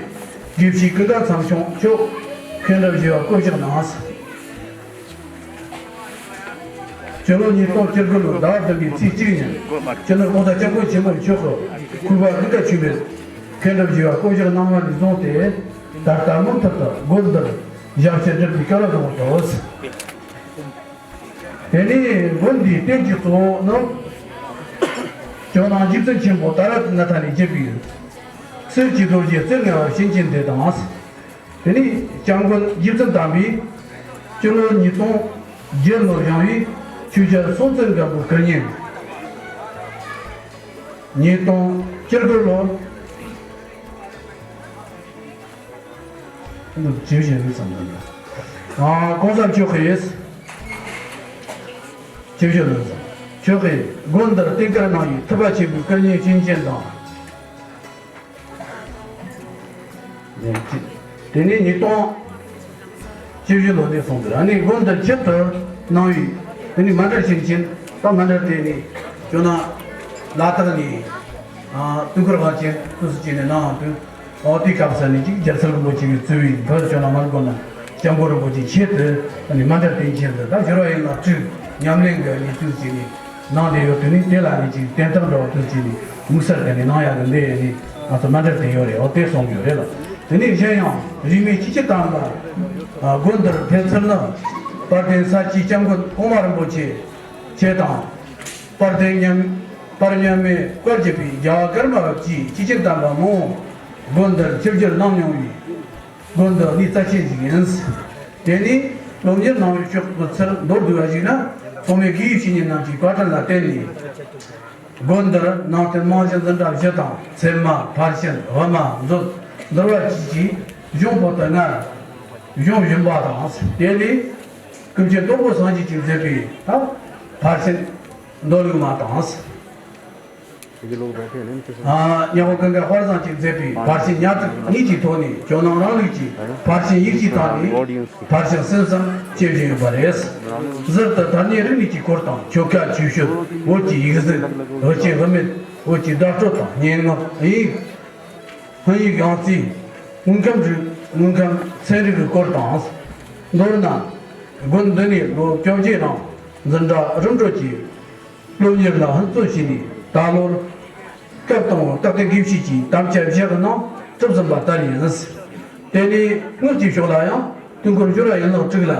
དགེ་བཤེས་ཀུན་དགའ་མཚམས་ཆུང་མཆོག་མཁན་རབས་བཞི་པ་བསྐོ་གཞག་གནང་སོང་། སྤྱི་ལོ་ཉིས་སྟོང་བཅུ་དགུ་ལོ་ཟླ་བ་བདུན་པའི་ཚེས་གཅིག་ཉིན་སྤྱི་ནོར་༸གོང་ས་༸སྐྱབས་མགོན་ཆེན་པོ་མཆོག་གིས་གུས་པ་ཀུན་དགའ་ཆོས་འཕེལ་མཁན་རབས་བཞི་པ་བསྐོ་གཞག་གནང་བ་ནས་བཟུང་སྟེ། ད་ལྟ་མུ་མཐུད་དུ་དགོན་འདིར་ཞབས་ཕྱི་སྒྲུབ་པའི་སྐལ་བ་བཟང་པོ་ཐོབ། དེ་ནས་དགོན་འདིའི་རྟེན་གྱི་གཙོ་བོ་ནི། ཇོ་ནང་རྗེ་བཙུན་ཆེན་པོ་ཏཱ་ར་ཏི་ན་ཐ་ནས་བརྒྱུད་པའི་གསེར་གྱི་རྡོ་རྗེ་རྩེ་ལྔ་པ་བྱིན་ཅན་འདི་དང་། དེ་ནས་སྐྱབས་མགོན་རྗེ་བཙུན་དམ་པས་སྤྱི་ལོ་ཉིས་སྟོང་བརྒྱད་ལོར་བཞེངས་པའི་ཆོས་རྒྱལ་སྲོང་བཙན་སྒམ་པོའི་སྐུ་བརྙན། ཉིས་སྟོང་བཅུ་དགུ་ལོར། ཇི་བཞིན་ལུས་སམ་དང་། ཨ། གོང་ས་མཆོག་གིས། ཇི་བཞིན་ལུས་སམ། མཆོག་གིས་དགོན་འདིར་རྟེན་བསྐལ་གནང་བའི་ཐུབ་པ་ཆེན་པོའི་སྐུ་བརྙན་བྱིན་ཅན་དང་། དེ་ནས་ཉིས་སྟོང་བཅུ་བཞི་ལོ་ནས་བཟུང་སྟེ་ཨ་ནི་དགོན་འདིར་ཆེད་དུ་གནང་བའི་དེ་ནས་མཎྜལ་བྱིན་ཅན་དང་མཎྜལ་དེ་ནི་ཇོ་ནང་ལ་དྭགས་ནས། ཨ། དུས་འཁོར་དབང་ཆེན་དུས་སུ་བྱས་ནས་གནང་བ་དུས། ཨོ་དེའི་སྐབས་སུ་ནི་ཅིག་རྒྱལ་ཚབ་རིན་པོ་ཆེ་གིས་གཙོས་པའི་བོད་ཇོ་ནང་མར་དགོན་ན་སྐྱབས་མགོན་རིན་པོ་ཆེ་ཆེད་དུ་ནི་མཎྜལ་རྟེན་ཅན་དུ་ད་ཕྱི་རོལ་ཡན་ལག་དྲུག་ཉམས་ལེན་གྱི་ནི་དུས་བྱས་ནས་གནང་བསྡད་ཡོད་དུས་ནི་དེ་ལ་ནི་ཅིག་བརྟན་ཐབས་འདྲ་བ་དུས་བྱས་ནས་དམིགས་བསལ་གྱི་ནི་གནང་ཡག་གི་འདི་ནི་ང་ཚོ་མཎྜལ་རྟེན་ཡོད་རེད། ཨོ་དེ་གསུངས་ཡོད་རེད་ལ། དེ་ནས་གཞན་ཡང་རིས་མེད་ཆོས་ཀྱི་དམ་པ་དགོན་འདིར་ཕེབས་ཚུལ་ནི་དཔལ་ལྡན་ས་སྐྱའི་སྐྱབས་མགོན་གོང་མ་རིན་པོ་ཆེ་ཆེ་དང་། དཔལ་ལྡན་མཉམ། དཔལ་མཉམ་མེད་བཀའ་བརྒྱུད་པའི་རྒྱལ་བ་ཀརྨ་པ་བཅས་ཆོས་ཀྱི་དམ་པ་མང་པོ་དགོན་འདིར་ཆིབས་བསྒྱུར་གནང་མྱོང་བས། དགོན་འདི་གནས་རྩ་ཆེན་ཞིག་ཡིན། དེ་ནས་སློབ་གཉེར་གནང་བའི་ཕྱོགས་ཀྱི་ཚུལ་མདོར་བསྡུས་པ་ཞིག་ན། ཚང་མས་དགེ་བའི་བཤེས་གཉེན་རྣམས་ཀྱི་བཀའ་དྲིན་ལ་བརྟེན་ནས། དགོན་འདིར་ནང་རྟེན་རྨང་གཞི་འཛིན་གྲྭ་བཞི་དང་། ཚད་མ། ཕར་ཕྱིན། དབུ་མ། མཛོད། འདུལ་བ་བཅས་ཀྱི་གཞུང་པོ་ཏི་ལྔ་བཞེངས་བཞིན་པ་དང་། དེ་ལས་ཀུན་མཁྱེན་དོལ་པོ་སངས་རྒྱས་ཀྱིས་མཛད་པའི་ད་ཕར་ཕྱིན་མདོ་ལུགས་མ་དང་། ཨ། ཉ་དབོན་ཀུན་དགའ་དཔལ་བཟང་གིས་མཛད་པའི་ཕར་ཕྱིན་ཉག་ཕྲ་གཉིས་ཀྱི་ཐོག་ནས་ཇོ་ནང་རང་ལུགས་ཀྱི་ཕར་ཕྱིན་ཡིག་ཆའི་ཐོག་ནས་ཕར་ཕྱིན་གསན་བསམ་བྱེད་བཞིན་ཡོད་པ་རེད། ཟུར་དུ་དར་ནས་རིག་གནས་ཀྱི་སྐོར་དང་། ཆོ་ག་ཆོས་སྤྱོད། བོད་ཀྱི་ཡིག་གཟུགས། བོད་ཀྱི་བུད་མེད། བོད་ཀྱི་བརྡ་སྤྲོད་དང་། སྙན་ངག། དབྱིན་ཡིག། དབྱིན་ཡིག་ཡང་རྩིས། དངོས་ཁམས་རིག། དངོས་ཁམས་ཚན་རིག་གི་སྐོར་དང་། མདོར་ན། དགོན་འདི་ནས་ལོ་བཅོ་བརྒྱད་རིང་འཛིན་གྲྭ་རིམ་གྲོ་གི་སློབ་གཉེར་ལ་ཧུར་བརྩོན་བྱས་ནས། ད་ལོར་སྐབས་དང་པོ་རྟག་བརྟན་དགེ་བཤེས་ཀྱི་དམ་བཅའ་བཞག་གནང་གྲུབ་ཟིན་པ་ལྟར་ཡིན། དེ་ནས་དངུལ་གྱི་ཕྱོགས་ལ་ཡང་དུས་འཁོར་སྦྱོར་བ་ཡན་ལག་དྲུག་ལ་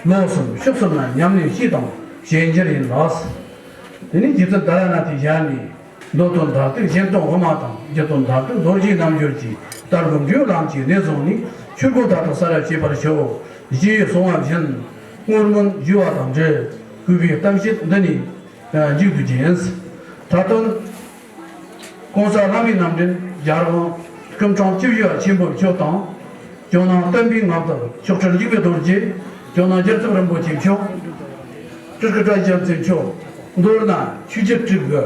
ལོ་གསུམ་ཕྱོགས་གསུམ་ན་ཉམས་ལེན་བྱས་དང་བྱེད་འགྱུར་ཡིན་ལགས། དེ་ནས་རྗེ་བཙུན་ཏཱ་ར་ནཱ་ཐའི་ཞལ་ནས། མདོ་དོན་མཐར་ཐུག་གཞན་དོན་དབུ་མ་དང་། རྒྱུད་དོན་མཐར་ཐུག་རྡོ་རྗེའི་རྣལ་འབྱོར་གྱི་བསྟར་སྒོམ་འབྲས་བུ་ལམ་གྱི་གནད་བཟུང་ནས། ཆོས་སྒོ་མཐའ་དག་ས་ར་བྱེད་པར་ཤོག་ཞེས་གསུང་བ་བཞིན། བསྔོ་སྨོན་ཞུ་བ་དང་འབྲེལ་གུས་པའི་གཏམ་བཤད་འདི་ནས་མཇུག་ཏུ་བྱིན། མཐའ་དོན། ༸གོང་ས་ལྷ་མིའི་རྣམ་འདྲེན་རྒྱལ་དབང་སྐུ་ཕྲེང་བཅུ་བཞི་པ་ཆེན་པོ་མཆོག་དང་། ཇོ་ནང་བསྟན་པའི་མངའ་བདག་མཆོག་སྤྲུལ་འཇིགས་མེད་རྡོ་རྗེ། ཇོ་ནང་རྒྱལ་ཚབ་རིན་པོ་ཆེ་མཆོག་སྤྲུལ་སྐུ་བཀྲ་ཤིས་རྒྱལ་མཚན་མཆོག་མདོར་ན་ཆོས་རྒྱལ་དྲུག་གི་དབུ་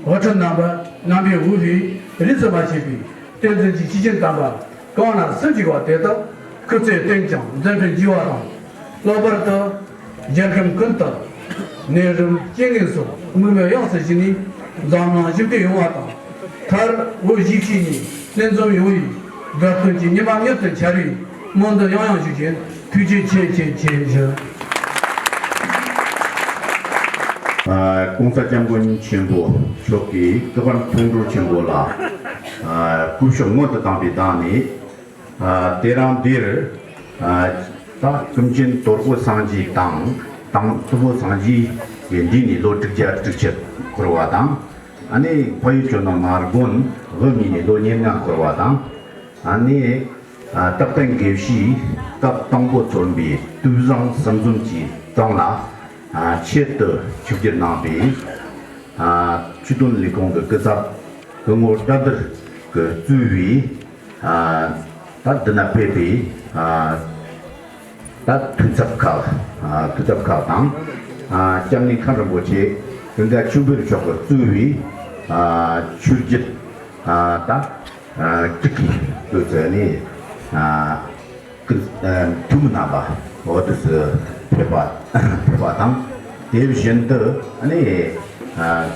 ཁྲིད་རྣམ་པ་རྣམ་པའི་དབུ་བས་རིས་སུ་མ་ཆད་པའི་བསྟན་འཛིན་གྱི་ཆོས་ཀྱི་དམ་པ་གང་ན་སུ་འཇུག་པ་དེ་དག་སྐུ་ཚེ་བརྟན་ཅིང་མཛད་འཕྲིན་རྒྱས་པ་དང་། ལྷག་པར་དུ་རྒྱལ་ཁམས་ཀུན་ཏུ་གནས་རིམ་རྐྱེན་ངན་སོགས་མུ་མེད་ཡོངས་སུ་ཞི་ནས་འཛམ་གླིང་ཞི་བདེ་ཡོང་བ་དང་། མཐར་བོད་གཞིས་བྱེས་གཉིས་ལྷན་འཛོམས་ཡོང་བའི་ དགའ་སྟོན་གྱི་ཉི་མ་མྱུར་དུ་འཆར་བའི་སྨོན་འདུན་ཡང་ཡང་ཞུ་རྒྱུ་ཡིན། ཐུགས་རྗེ་ཆེ་ཆེ་ཆེ་ཞུ། ཨ། ༸གོང་ས་༸སྐྱབས་མགོན་ཆེན་པོ་མཆོག་གིས་སྐུ་པར་མཐོང་གྲོལ་ཆེན་པོ་ལ། ཨ། སྐུ་ཞབས་སྔོན་དུ་བཏང་པའི་བདག་ནས། ཨ། དེ་རིང་འདིར། ཨ། ད་ཀུན་མཁྱེན་དོལ་པོ་སངས་རྒྱས་དང་དང་དོལ་པོ་སངས་རྒྱས་ཀྱི་འདས་ནས་ལོ་དྲུག་བརྒྱ་དྲུག་ཅུ་འཁོར་བ་དང་། ཨ་ནི་འཕགས་ཡུལ་ཇོ་ནང་མར་དགོན་དབུ་བརྙེས་ནས་ལོ་ཉེར་ལྔ་འཁོར་བ་དང་། ཨ་ནི། ཨ། རྟག་བརྟན་དགེ་བཤེས་སྐབས་དང་པོ་ཚོགས་པའི་དུས་བཟང་གསུམ་འཛོམས་ཀྱི་སྟེང་ལ། ཨ། ཆེད་དུ་ཆིབས་བསྒྱུར་གནང་བའི། ཨ། ཆོས་དོན་ལས་ཁུངས་ཀྱི་སྐུ་ཚབ་སྐུ་ངོ་བཀྲ་བདེར་གྱིས་གཙོས་པའི། ཨ། ད་འདི་ན་ཕེབས་པའི། ཨ། ད་འཐུས་ཚབ་ཁག་ཨ། འཐུས་ཚབ་ཁག་དང་། ཨ། སྐྱབས་གནས་མཁན་རིན་པོ་ཆེ་ཀུན་དགའ་ཆོས་འཕེལ་མཆོག་གིས་གཙོས་པའི། ཨ། ཆོས་བརྒྱུད། ཨ། ད། ཨ། དྲུག་གི་དུས་ཚོད་ནས། ཨ། ཀུན། ཨ། འཐུས་མི་རྣམ་པ་འོ་དུས་སུ་ཕེབས་པ་ཕེབས་པ་དང་། དེ་བཞིན་དུ་ནི། ཨ།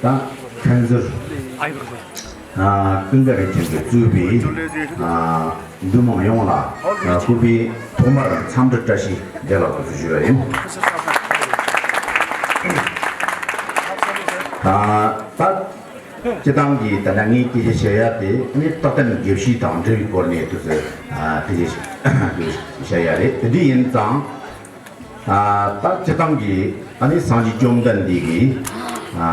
ད་མཁན་ཟུར། ཨ། ཀུན་དགའ་རིན་ཆེན་གྱིས་གཙོས་པའི། ཨ། འདུས་མང་ཡོངས་ལ། ཨ། སྐུ་པར་ཐོག་མར་འཚམས་འདྲི་བཀྲ་ཤིས་བདེ་ལེགས་དུ་ཞུ་བ་ཡིན། ཨ། ད་སྤྱིར་བཏང་གི་ད་ལྟ་ངས་སྐད་ཆ་བཤད་ཡ་དེ་ནི་རྟག་བརྟན་དགེ་བཤེས་དང་འབྲེལ་བའི་སྐོར་ནས་དུ་ཟེར། ཨ། དེ་ཞིག་བཤད་ཡ་རེད། དེ་འདྲ་ཡིན་ཙང་། ཨ། ད་སྤྱིར་བཏང་གི་ཨ་ནི་སངས་རྒྱས་བཅོམ་ལྡན་འདས་ཀྱི། ཨ།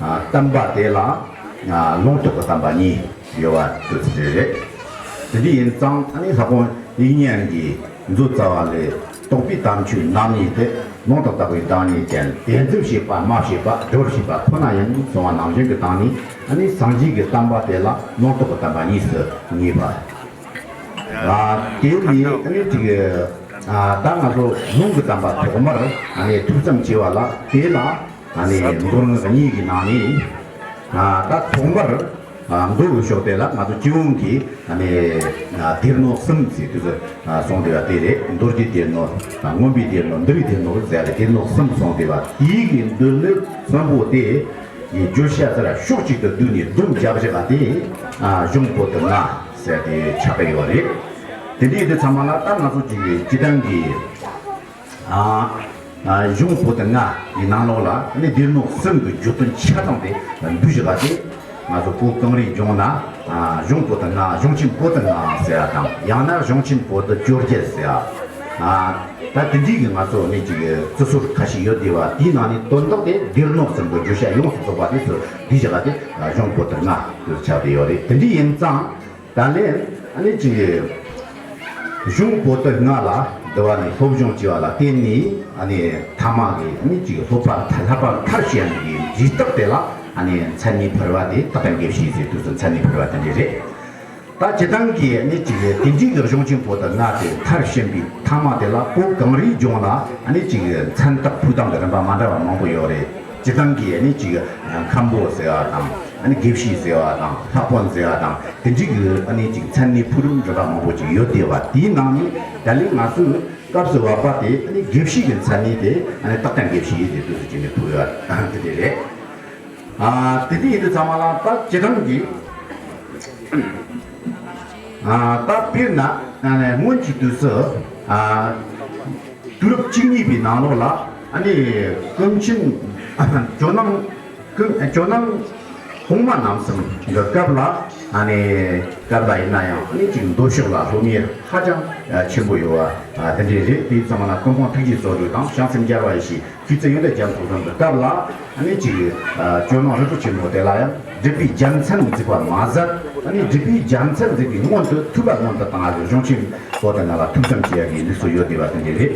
ཨ། བསྟན་པ་དེ་ལ། ཨ། ལུང་རྟོགས་ཀྱི་བསྟན་པ་གཉིས་ཡོད་པ་དེ་ཚོ་རེད། དེ་འདྲ་ཡིན་ཙང་ཨ་ནི་ལྷག་པར་དབྱིག་གཉེན་གྱི་མཛོད་རྩ་བ་ལས་རྟོགས་པའི་དམ་ཆོས་རྣམ་གཉིས་ཏེ། ལུང་དང་རྟོགས་པའི་བདག་ཉིད་ཅན། དེ་འཛིན་བྱེད་པ་སྨྲ་བྱེད་པ་སྒྲུབ་བྱེད་པ་ཁོ་ན་ཡིན་གསུངས་པ་ནང་བཞིན་གྱི་སྟེང་ནས། ཨ་ནི་སངས་རྒྱས་ཀྱི་བསྟན་པ་དེ་ལ་ལུང་རྟོགས་ཀྱི་བསྟན་པ་གཉིས་སུ་ངེས་པ། ཨ། དེ་ནི་ཨ་ནི་དེ་གི། ཨ། ད་ང་ཚོ་ལུང་གི་བསྟན་པ་ཐོག་མར་ཨ་ནི་ཐོས་བསམ་བྱས་པ་ལ། དེ་ལ་ཨ་ནི་མདོ་སྔགས་གཉིས་ཀྱི་ནང་ནས། ཨ། ད་ཐོག་མར། ཨ། མདོ་གི་ཕྱོགས་དེ་ལ་ང་ཚོ་སྤྱི་ཡོངས་ཀྱི་ཨ་ནི། ཨ། སྡེ་སྣོད་གསུམ་ཟེར་དུས་སུ། ཨ། གསུངས་བསྡད་པ་དེ་རེད། མདོ་སྡེའི་སྡེ་སྣོད། ཨ། མངོན་པའི་སྡེ་སྣོད། འདུལ་བའི་སྡེ་སྣོད་ཟེར་ཏེ་སྡེ་སྣོད་གསུམ་གསུངས་བསྡད་པ་དེའི་གི་མདོ་སྣོད་གསུམ་པོ་དེ་ཡི་བརྗོད་བྱ་ཟེར་ཕྱོགས་གཅིག་ཏུ་བསྡུས་ནས་སྡོམ་རྒྱབ་བཞག་པ་དེ། ཨ། གཞུང་པོ་ཏི་ལྔ་ཟེར་ཏེ་ཆགས་ཀྱི་ཡོད་རེད། དེ་འདྲའི་དེ་ཚང་མ་ལ་ད་ང་ཚོ་གཅིག་གི་སྤྱིར་བཏང་གི། ཨ། ཨ། གཞུང་པོ་ཏི་ལྔ་ཡི་ནང་ལོགས་ལ་ནི་སྡེ་སྣོད་གསུམ་གྱི་བརྗོད་དོན་ཆ་ཚང་དེ་འདུས་བཞག་པ་དེ། ང་ཚོ་བོད་གངས་རིའི་ལྗོངས་ན། ཨ། གཞུང་པོ་ཏི་ལྔ། གཞུང་ཆེན་པོ་ཏི་ལྔ་ཟེར་བ་དང་། ཡང་ན་གཞུང་ཆེན་པོ་ཏི་བཅོ་བརྒྱད་ཟེར་བ། ཨ། ད་དེ་འདྲའི་གི་ང་ཚོ་ནི་ཅིག་བརྩི་སྲོལ་ཁ་ཤས་ཡོད་བསྡད་པ། དེའི་ནང་ནས་དོན་དག་དེ་སྡེ་སྣོད་གསུམ་གྱི་བརྗོད་བྱ་ཡོངས་སུ་རྫོགས་པ་དེ་ཚོ་འདུས་བཞག་པ་དེ་གཞུང་པོ་ཏི་ལྔ་དུ་ཆགས་བསྡད་ཡོད་རེད། དེ་འདྲ་ཡིན་ཙང་། ད་ལན་ཨ་ནི་ཅིག་གཞུང་པོ་ཏི་ལྔ་ལ་འདི་བ་ནི་སློབ་སྦྱོང་བྱས་པ་ལ་བརྟེན་ནས། ཨ་ནི་ཐ་མ་གི་ཨ་ནི་ཅིག་སློབ་པ་ལྷག་པར་མཐར་ཕྱིན་གྱི་རྗེས་རྟགས་དེ་ལ་ཨ་ནི་མཚན་ཉིད་ཕུལ་བ་དེ་རྟག་བརྟན་དགེ་བཤེས་ཟེར་དུས་སུ་མཚན་ཉིད་ཕུལ་བ་དེ་འདྲ་རེད། ད་སྤྱིར་བཏང་གི་ཨ་ནི་ཅིག་དེ་འདྲའི་གི་གཞུང་ཆེན་པོ་ཏི་ལྔ་དེ་མཐར་ཕྱིན་པའི་ཐ་མ་དེ་ལ་བོད་གངས་རིའི་ལྗོངས་ལ་ཨ་ནི་ཅིག་མཚན་རྟགས་ཕུལ་སྟངས་ཀྱི་རིམ་པ་མ་འདྲ་བ་མང་པོ་ཡོད་རེད། སྤྱིར་བཏང་གི་ཨ་ནི་ཅིག་མཁན་པོ་ཟེར་བ་དང་། ཨ་ནི་དགེ་བཤེས་ཟེར་བ་དང་། ལྷ་དཔོན་ཟེར་བ་དང་། དེ་འདྲའི་གི་ཨ་ནི་ཅིག་མཚན་ནི་ཕུལ་རིམ་འདྲ་མང་པོ་ཅིག་ཡོད་བསྡད་པ། དེའི་ནང་ནས་ད་ལན་ང་ཚོས་སྐབས་སུ་བབ་པ་དེ་ཨ་ནི་དགེ་བཤེས་ཀྱི་མཚན་ནི་དེ་ཨ་ནི་རྟག་བརྟན་དགེ་བཤེས་ཡིན་ཟེར་དུས་སུ་བྱས་ནས་ཕུལ་ཡོད་པ་དེ་འདྲ་རེད། ཨ། དེ་འདྲ་ཡིན་དུས་ཚང་མ་ལ་ད་སྤྱིར་བཏང་གི། ཨ། ད་དཔེར་ན་ཨ་ནི་སྔོན་གྱི་དུས་སུ། ཨ། དུས་རབས་བཅུ་གཉིས་པའི་ནང་ལོགས་ལ་ཨ་ནི་ཀུན་མཁྱེན་ཇོ་ནང་ཀུན་ཇོ་ནང་གོང་མ་རྣམ་གསུམ་གྱི་སྐབས་ལ། ཨ་ནི་སྐབས་ལ་ཡིན་ན་ཡང་ཨ་ནི་ཅིག་མདོ་ཕྱོགས་ལ་སློབ་གཉེར་ཧ་ཅང་ཆེན་པོ་ཡོད་པ་དེ་འདྲ་རེད། དེ་ཚང་མ་ལ་ཀུན་སྤངས་ཐུགས་རྗེ་བརྩོན་འགྲུས་དང་། བྱང་སེམས་རྒྱལ་བ་ཡེ་ཤེས། མཁས་བཙུན་ཡོན་ཏན་རྒྱ་མཚོ་གསུམ་གྱི་སྐབས་ལ་ཨ་ནི་ཅིག་ཨ། ཇོ་ནང་རི་ཁྲོད་ཆེན་མོ་དེ་ལ་ཡང་སྒྲུབ་པའི་རྒྱལ་མཚན་འཛུགས་པ་མ་ཟད། ཨ་ནི་སྒྲུབ་པའི་རྒྱལ་མཚན་འཛུགས་པའི་སྔོན་དུ་ཐུབ་པ་སྔོན་དུ་བཏང་བ་གཞུང་ཆེན་པོ་ཏི་ལྔ་ལ་ཐུགས་བསམ་བྱེད་ཡག་གི་ལུགས་སྲོལ་ཡོད་བསྡད་པ་དེ་འདྲ་རེད།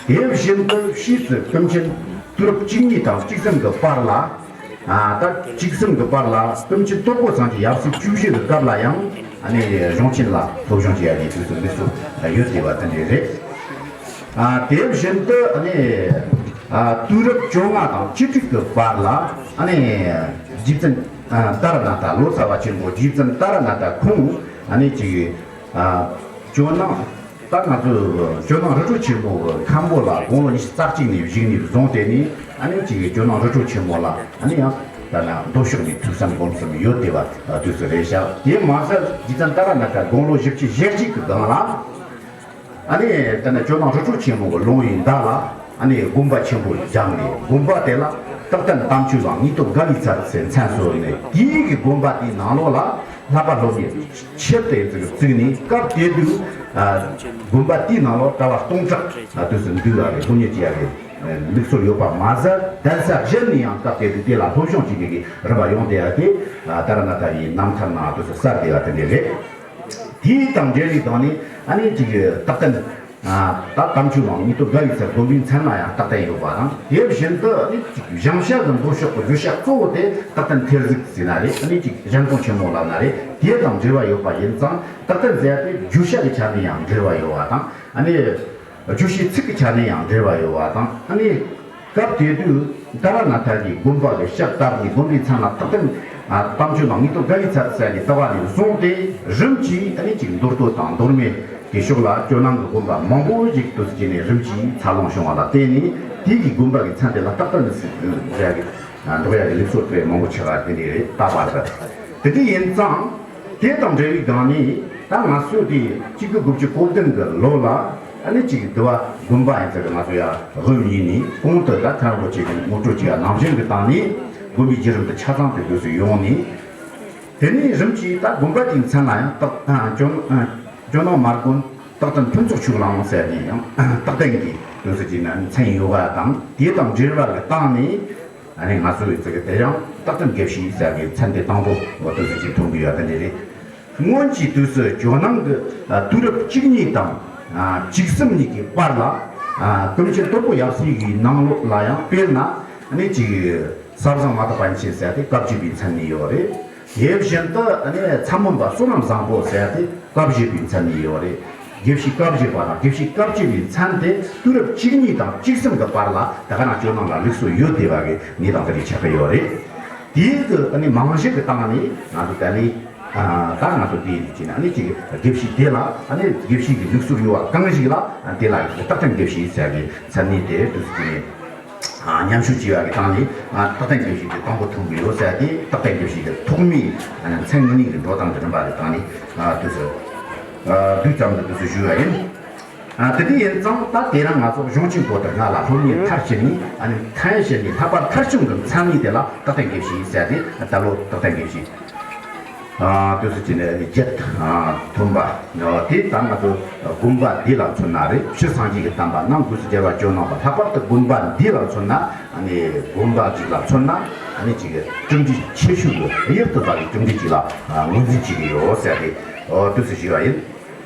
དེ་བཞིན་དུ་ཕྱིས་སུ་ཀུན་མཁྱེན་དུས་རབས་བཅུ་གཉིས་དང་བཅུ་གསུམ་གྱི་བར་ལ། ཨ། ད་བཅུ་གསུམ་གྱི་བར་ལ་ཀུན་མཁྱེན་དོལ་པོ་སངས་རྒྱས་ཡབ་སྲས་བཅུ་བཞི་གི་སྐབས་ལ་ཡང་ཨ་ནི་གཞུང་ཆེན་ལ་སློབ་སྦྱོང་བྱེད་ཡག་གི་དུས་སུ་ལུགས་སྲོལ་ཡོད་བསྡད་པ་དེ་འདྲ་རེད། ཨ། དེ་བཞིན་དུ་ཨ་ནི། ཨ། དུས་རབས་བཅོ་ལྔ་དང་བཅུ་དྲུག་གི་བར་ལ་ཨ་ནི་རྗེ་བཙུན། ཨ། ཏཱ་ར་ནཱ་ཐ། ལོ་ཙཱ་བ་ཆེན་པོ་རྗེ་བཙུན་ཏཱ་ར་ནཱ་ཐ་ཁོང་ཨ་ནི་ཅིག་ཨ། ཇོ་ནང་། ད་ང་ཚོས་ཇོ་ནང་རི་ཁྲོད་ཆེན་མོ་གི་མཁན་པོ་ལ་དགུང་ལོ་ཉི་ཤུ་རྩ་གཅིག་ནས་བཞུགས་ནས་བཟུང་སྟེ་ནི། ཨ་ནི་ཅིག་ཇོ་ནང་རི་ཁྲོད་ཆེན་མོ་ལ་ཨ་ནི་ཡང་ ད་ན་མདོ་ཕྱོགས་ནས་ཐུགས་བསམ་སྒོམ་གསུམ་ཡོད་དེ་བ་དུས་སུ་རེད་ཤག་དེ་མ་ཟད་རྗེ་བཙུན་ཏཱ་ར་ནཱ་ཐ་དགུང་ལོ་བཞི་བཅུ་ཞེ་གཅིག་གི་སྒང་ལ། ཨ་ནི་ད་ནི་ཇོ་ནང་རི་ཁྲོད་ཆེན་མོ་གི་ལུང་བའི་མདའ་ལ་ཨ་ནི་དགོན་པ་ཆེན་པོ་བཞེངས་ནས། དགོན་པ་དེ་ལ་རྟག་བརྟན་དམ་ཆོས་དབང་དངོས་གྲུབ་དགའ་བའི་ཚལ་ཟེར་མཚན་གསོལ་ནས། དེའི་གི་དགོན་པ་དེའི་ནང་ལོགས་ལ་བསླབ་པ་སློབ་གཉེར་ཆེད་དུ་བཙུགས་ནས། སྐབས་དེ་དུས་དགོན་པ་དེའི་ནང་ལོགས་གྲྭ་པ་སྟོང་ཕྲག་དུས་སུ་འདུས་ཡག་གི་སློབ་གཉེར་བྱེད་ཡག་གི་ལུགས་སྲོལ་ཡོད་པ་མ་ཟད། གདན་ས་གཞན་ནས་ཡང་སྐབས་དེ་དུས་དེ་ལ་སློབ་སྦྱོང་བྱེད་མཁན་གྱི་རིམ་པ་ཡོང་བསྡད་ཡག་དེ་ཏཱ་ར་ནཱ་ཐ་ཡི་རྣམ་ཐར་ནང་དུས་སུ་གསལ་བསྡད་ཡག་དེ་འདྲ་རེད། དེའི་དང་འབྲེལ་བའི་སྒང་ནས་ཨ་ནི་ཅིག་རྟག་བརྟན། ད་དམ་ཆོས་དབང་དངོས་གྲུབ་དགའ་བའི་ཚལ་དགོན་པའི་མཚན་ལ་ཡང་རྟག་བརྟན་ཡོད་པ་དང་། དེ་བཞིན་དུ་ཨ་ནི་ཅིག་བཞེངས་བྱ་གི་མདོ་ཕྱོགས་ཀྱི་བརྗོད་བྱ་གཙོ་བོ་དེ་རྟག་བརྟན་ཐེར་ཟུག་ཟེར་ན་རེད། ཨ་ནི་ཅིག་གཞན་སྟོང་ཆེན་མོ་ལབ་ན་རེད། དེ་དང་འབྲེལ་བ་ཡོད་པ་ཡིན་ཙང་། རྟག་བརྟན་ཟེར་ཡ་དེ་བརྗོད་བྱ་གི་ཆ་ནས་ཡང་འབྲེལ་བ་ཡོད་པ་དང་། ཨ་ནི་བརྗོད་བྱའི་ཚིག་གི་ཆ་ནས་ཡང་འབྲེལ་བ་ཡོད་པ་དང་། ཨ་ནི་སྐབས་དེ་དུས་ཏཱ་ར་ནཱ་ཐ་གི་དགོན་པ་གི་ཕྱག་བཏབ་ནས། དགོན་པའི་མཚན་ལ་རྟག་བརྟན་དམ་ཆོས་དབང་དངོས་གྲུབ་དགའ་བའི་ཚལ་ཟེར་ནས་བཏགས་པ་ནས་བཟུང་སྟེ། རིམ་གྱིས་ཨ་ནི་ཅིག་མདོ་སྟོད་དང་མདོ་སྨད་ཀྱི་ཕྱོགས་ལ་ཇོ་ནང་གི་དགོན་པ་མང་པོ་ཞིག་དུས་སུ་བྱས་ནས་རིམ་གྱིས་འཚར་ལོངས་བྱུང་བ་ལ་བརྟེན་ནས། དེའི་གི་དགོན་པ་གི་མཚན་དེ་ལ་རྟག་བརྟན་ཟེར་ཡག་གི་འདོགས་ཡག་གི་ལུགས་སྲོལ་དེ་མང་པོ་ཆགས་པ་དེ་འདྲ་རེད། ད་བར་དུ་དེ་འདྲ་ཡིན་ཙང་། དེ་དང་འབྲེལ་བའི་སྒང་ནས། ད་ང་ཚོ་དེ་གཅིག་དགུ་དགུ་བཅུ་གོ་བདུན་གི་ལོ་ལ་ཨ་ནི་ཅིག་དུ་བ་དགོན་པ་ཡིན་ཚད་ང་ཚོ་ཡར་དབུ་བརྙེས་ནས། གོང་དུ་ད་མཁན་རིན་པོ་ཆེ་གི་ངོ་སྤྲོད་བྱས་པ་ནང་བཞིན་གྱི་སྟེང་ནས་དགོན་པའི་བརྒྱུད་རིམ་དེ་ཆ་ཚང་དེ་དུས་སུ་ཡོང་ནས། དེ་ནས་རིམ་གྱིས་ད་དགོན་པ་དེའི་མཚན་ལ་ཡང་རྟག་ཨ་ཇོ་ཨ་ཇོ་ནང་མར་དགོན་རྟག་བརྟན་ཕུན་ཚོགས་ཆོས་གླིང་ཟེར་ནས་ཡང་རྟག་བརྟན་གྱི་དུས་སུ་བྱས་ན་མཚན་ཡོད་པ་དང་། དེ་དང་འབྲེལ་བ་གི་སྟེང་ནས། ཨ་ནི་ང་ཚོ་ཡི་ཚིག་གི་དེ་ཡང་རྟག་བརྟན་དགེ་བཤེས་ཟེར་བའི་མཚན་དེ་དང་པོ་འོ་དུས་སུ་ཅིག་ཐོན་གྱི་ཡོད་པ་དེ་འདྲ་རེད། སྔོན་གྱི་དུས་སུ་ཇོ་ནང་གི་ཨ་དུས་རབས་བཅུ་གཉིས་དང་ཨ་བཅུ་གསུམ་གཉིས་ཀྱི་བར་ལ། ཨ་ཀུན་མཁྱེན་དོལ་པོ་ཡབ་སྲས་ཀྱི་ནང་ལོགས་ལ་ཡང་དཔེར་ན་ཨ་ནི་ཅིག་ས་བཟང་མ་དག་པཎ་ཆེན་ཟེར་དེ་བཀའ་བརྒྱུད་པའི་མཚན་ནས་ཡོད་རེད། དེ་བཞིན་དུ་ཨ་ནི་ཚ་མོ་པ་བསོད་ནམས་བཟང་པོ་ཟེར་དེ་བཀའ་བརྒྱུད་པའི་མཚན་ནས་ཡོད་རེད། དགེ་བཤེས་བཀའ་བརྒྱུད་པ་དང་དགེ་བཤེས་བཀའ་བརྒྱུད་པའི་མཚན་དེ་དུས་རབས་བཅུ་གཉིས་དང་བཅུ་གསུམ་གྱི་བར་ལ་ད་ག་རང་ཇོ་ནང་ལ་ལུགས་སྲོལ་ཡོད་བསྡད་པ་གི་གནས་སྟངས་དེ་འདྲ་ཆགས་ཀྱི་ཡོད་རེད། དེའི་གི་ཨ་ནི་རྨང་གཞི་གི་སྟེང་ནས་ང་ཚོ་ད་ལན་ཨ་ད་ང་ཚོ་དེ་ཡིན་གྱི་ན། ཨ་ནི་ཅིག་དགེ་བཤེས་དེ་ལ་ཨ་ནི་དགེ་བཤེས་ཀྱི་ལུགས་སྲོལ་ཡོད་པ་གང་ཞིག་ལ་དེ་ལ་རྟག་བརྟན་དགེ་བཤེས་ཟེར་གི་མཚན་གནས་དེ་དུས་སུ་དེ་ནས། ཨ་མཉམ་ཞུགས་བྱས་པ་གི་སྟེང་ནས། ཨ་རྟག་བརྟན་དགེ་བཤེས་དེ་དང་པོ་ཐོན་གྱི་ཡོད་ཟེར་ཏེ། རྟག་བརྟན་དགེ་བཤེས་ཀྱི་ཐོག་མའི་ཨ་མཚན་གནས་ཀྱི་འགྲོ་སྟངས་ཀྱི་རིམ་པ་གི་སྟེང་ནས། ཨ་དུས་སུ་ཨ་བསྡུས་ཙམ་དུ་དུས་སུ་ཞུ་བ་ཡིན། ཨ་དེ་དུས་ཡིན་ཙང་ད་དེ་རིང་ང་ཚོ་གཞུང་ཆེན་པོ་ཏི་ལྔ་ལ་སློབ་གཉེར་མཐར་ཕྱིན་ནས། ཨ་ནི་མཐར་ཕྱིན་ནས་ལྷག་པར་མཐར་བྱུང་གི་མཚན་གནས་དེ་ལ་རྟག་བརྟན་དགེ་བཤེས་ཟེར་ཏེ། ད་ལོ་རྟག་བརྟན་དགེ་བཤེས། ཨ་དུས་སུ་ཅི་ནས་ནི་བརྒྱད་ཨ་ཐོན་པ། ཨ་དེ་ད་ང་ཚོ་དགོན་པ་འདི་ལ་མཚོན་ན་རེད། ཕྱི་སངས་རྒྱས་ཀྱི་བསྟན་པ་རྣམས་སྒོས་སུ་རྒྱལ་བ་ཇོ་ནང་པ། ལྷག་པར་དུ་དགོན་པ་འདི་ལ་མཚོན་ན། ཨ་ནི་དགོན་པ་ཅིག་ལ་མཚོན་ན། ཨ་ནི་ཅིག་གྲུབ་འབྲས་ཆེ་ཤོས་ཀྱི་གཡུར་དུ་ཟ་བའི་གྲུབ་འབྲས་ཅིག་ལ་ཨ་ངོས་འཛིན་བྱེད་ཀྱི་ཡོད་ཟེར་ཏེ། ཨོ་དུས་སུ་ཞུས་པ་ཡིན།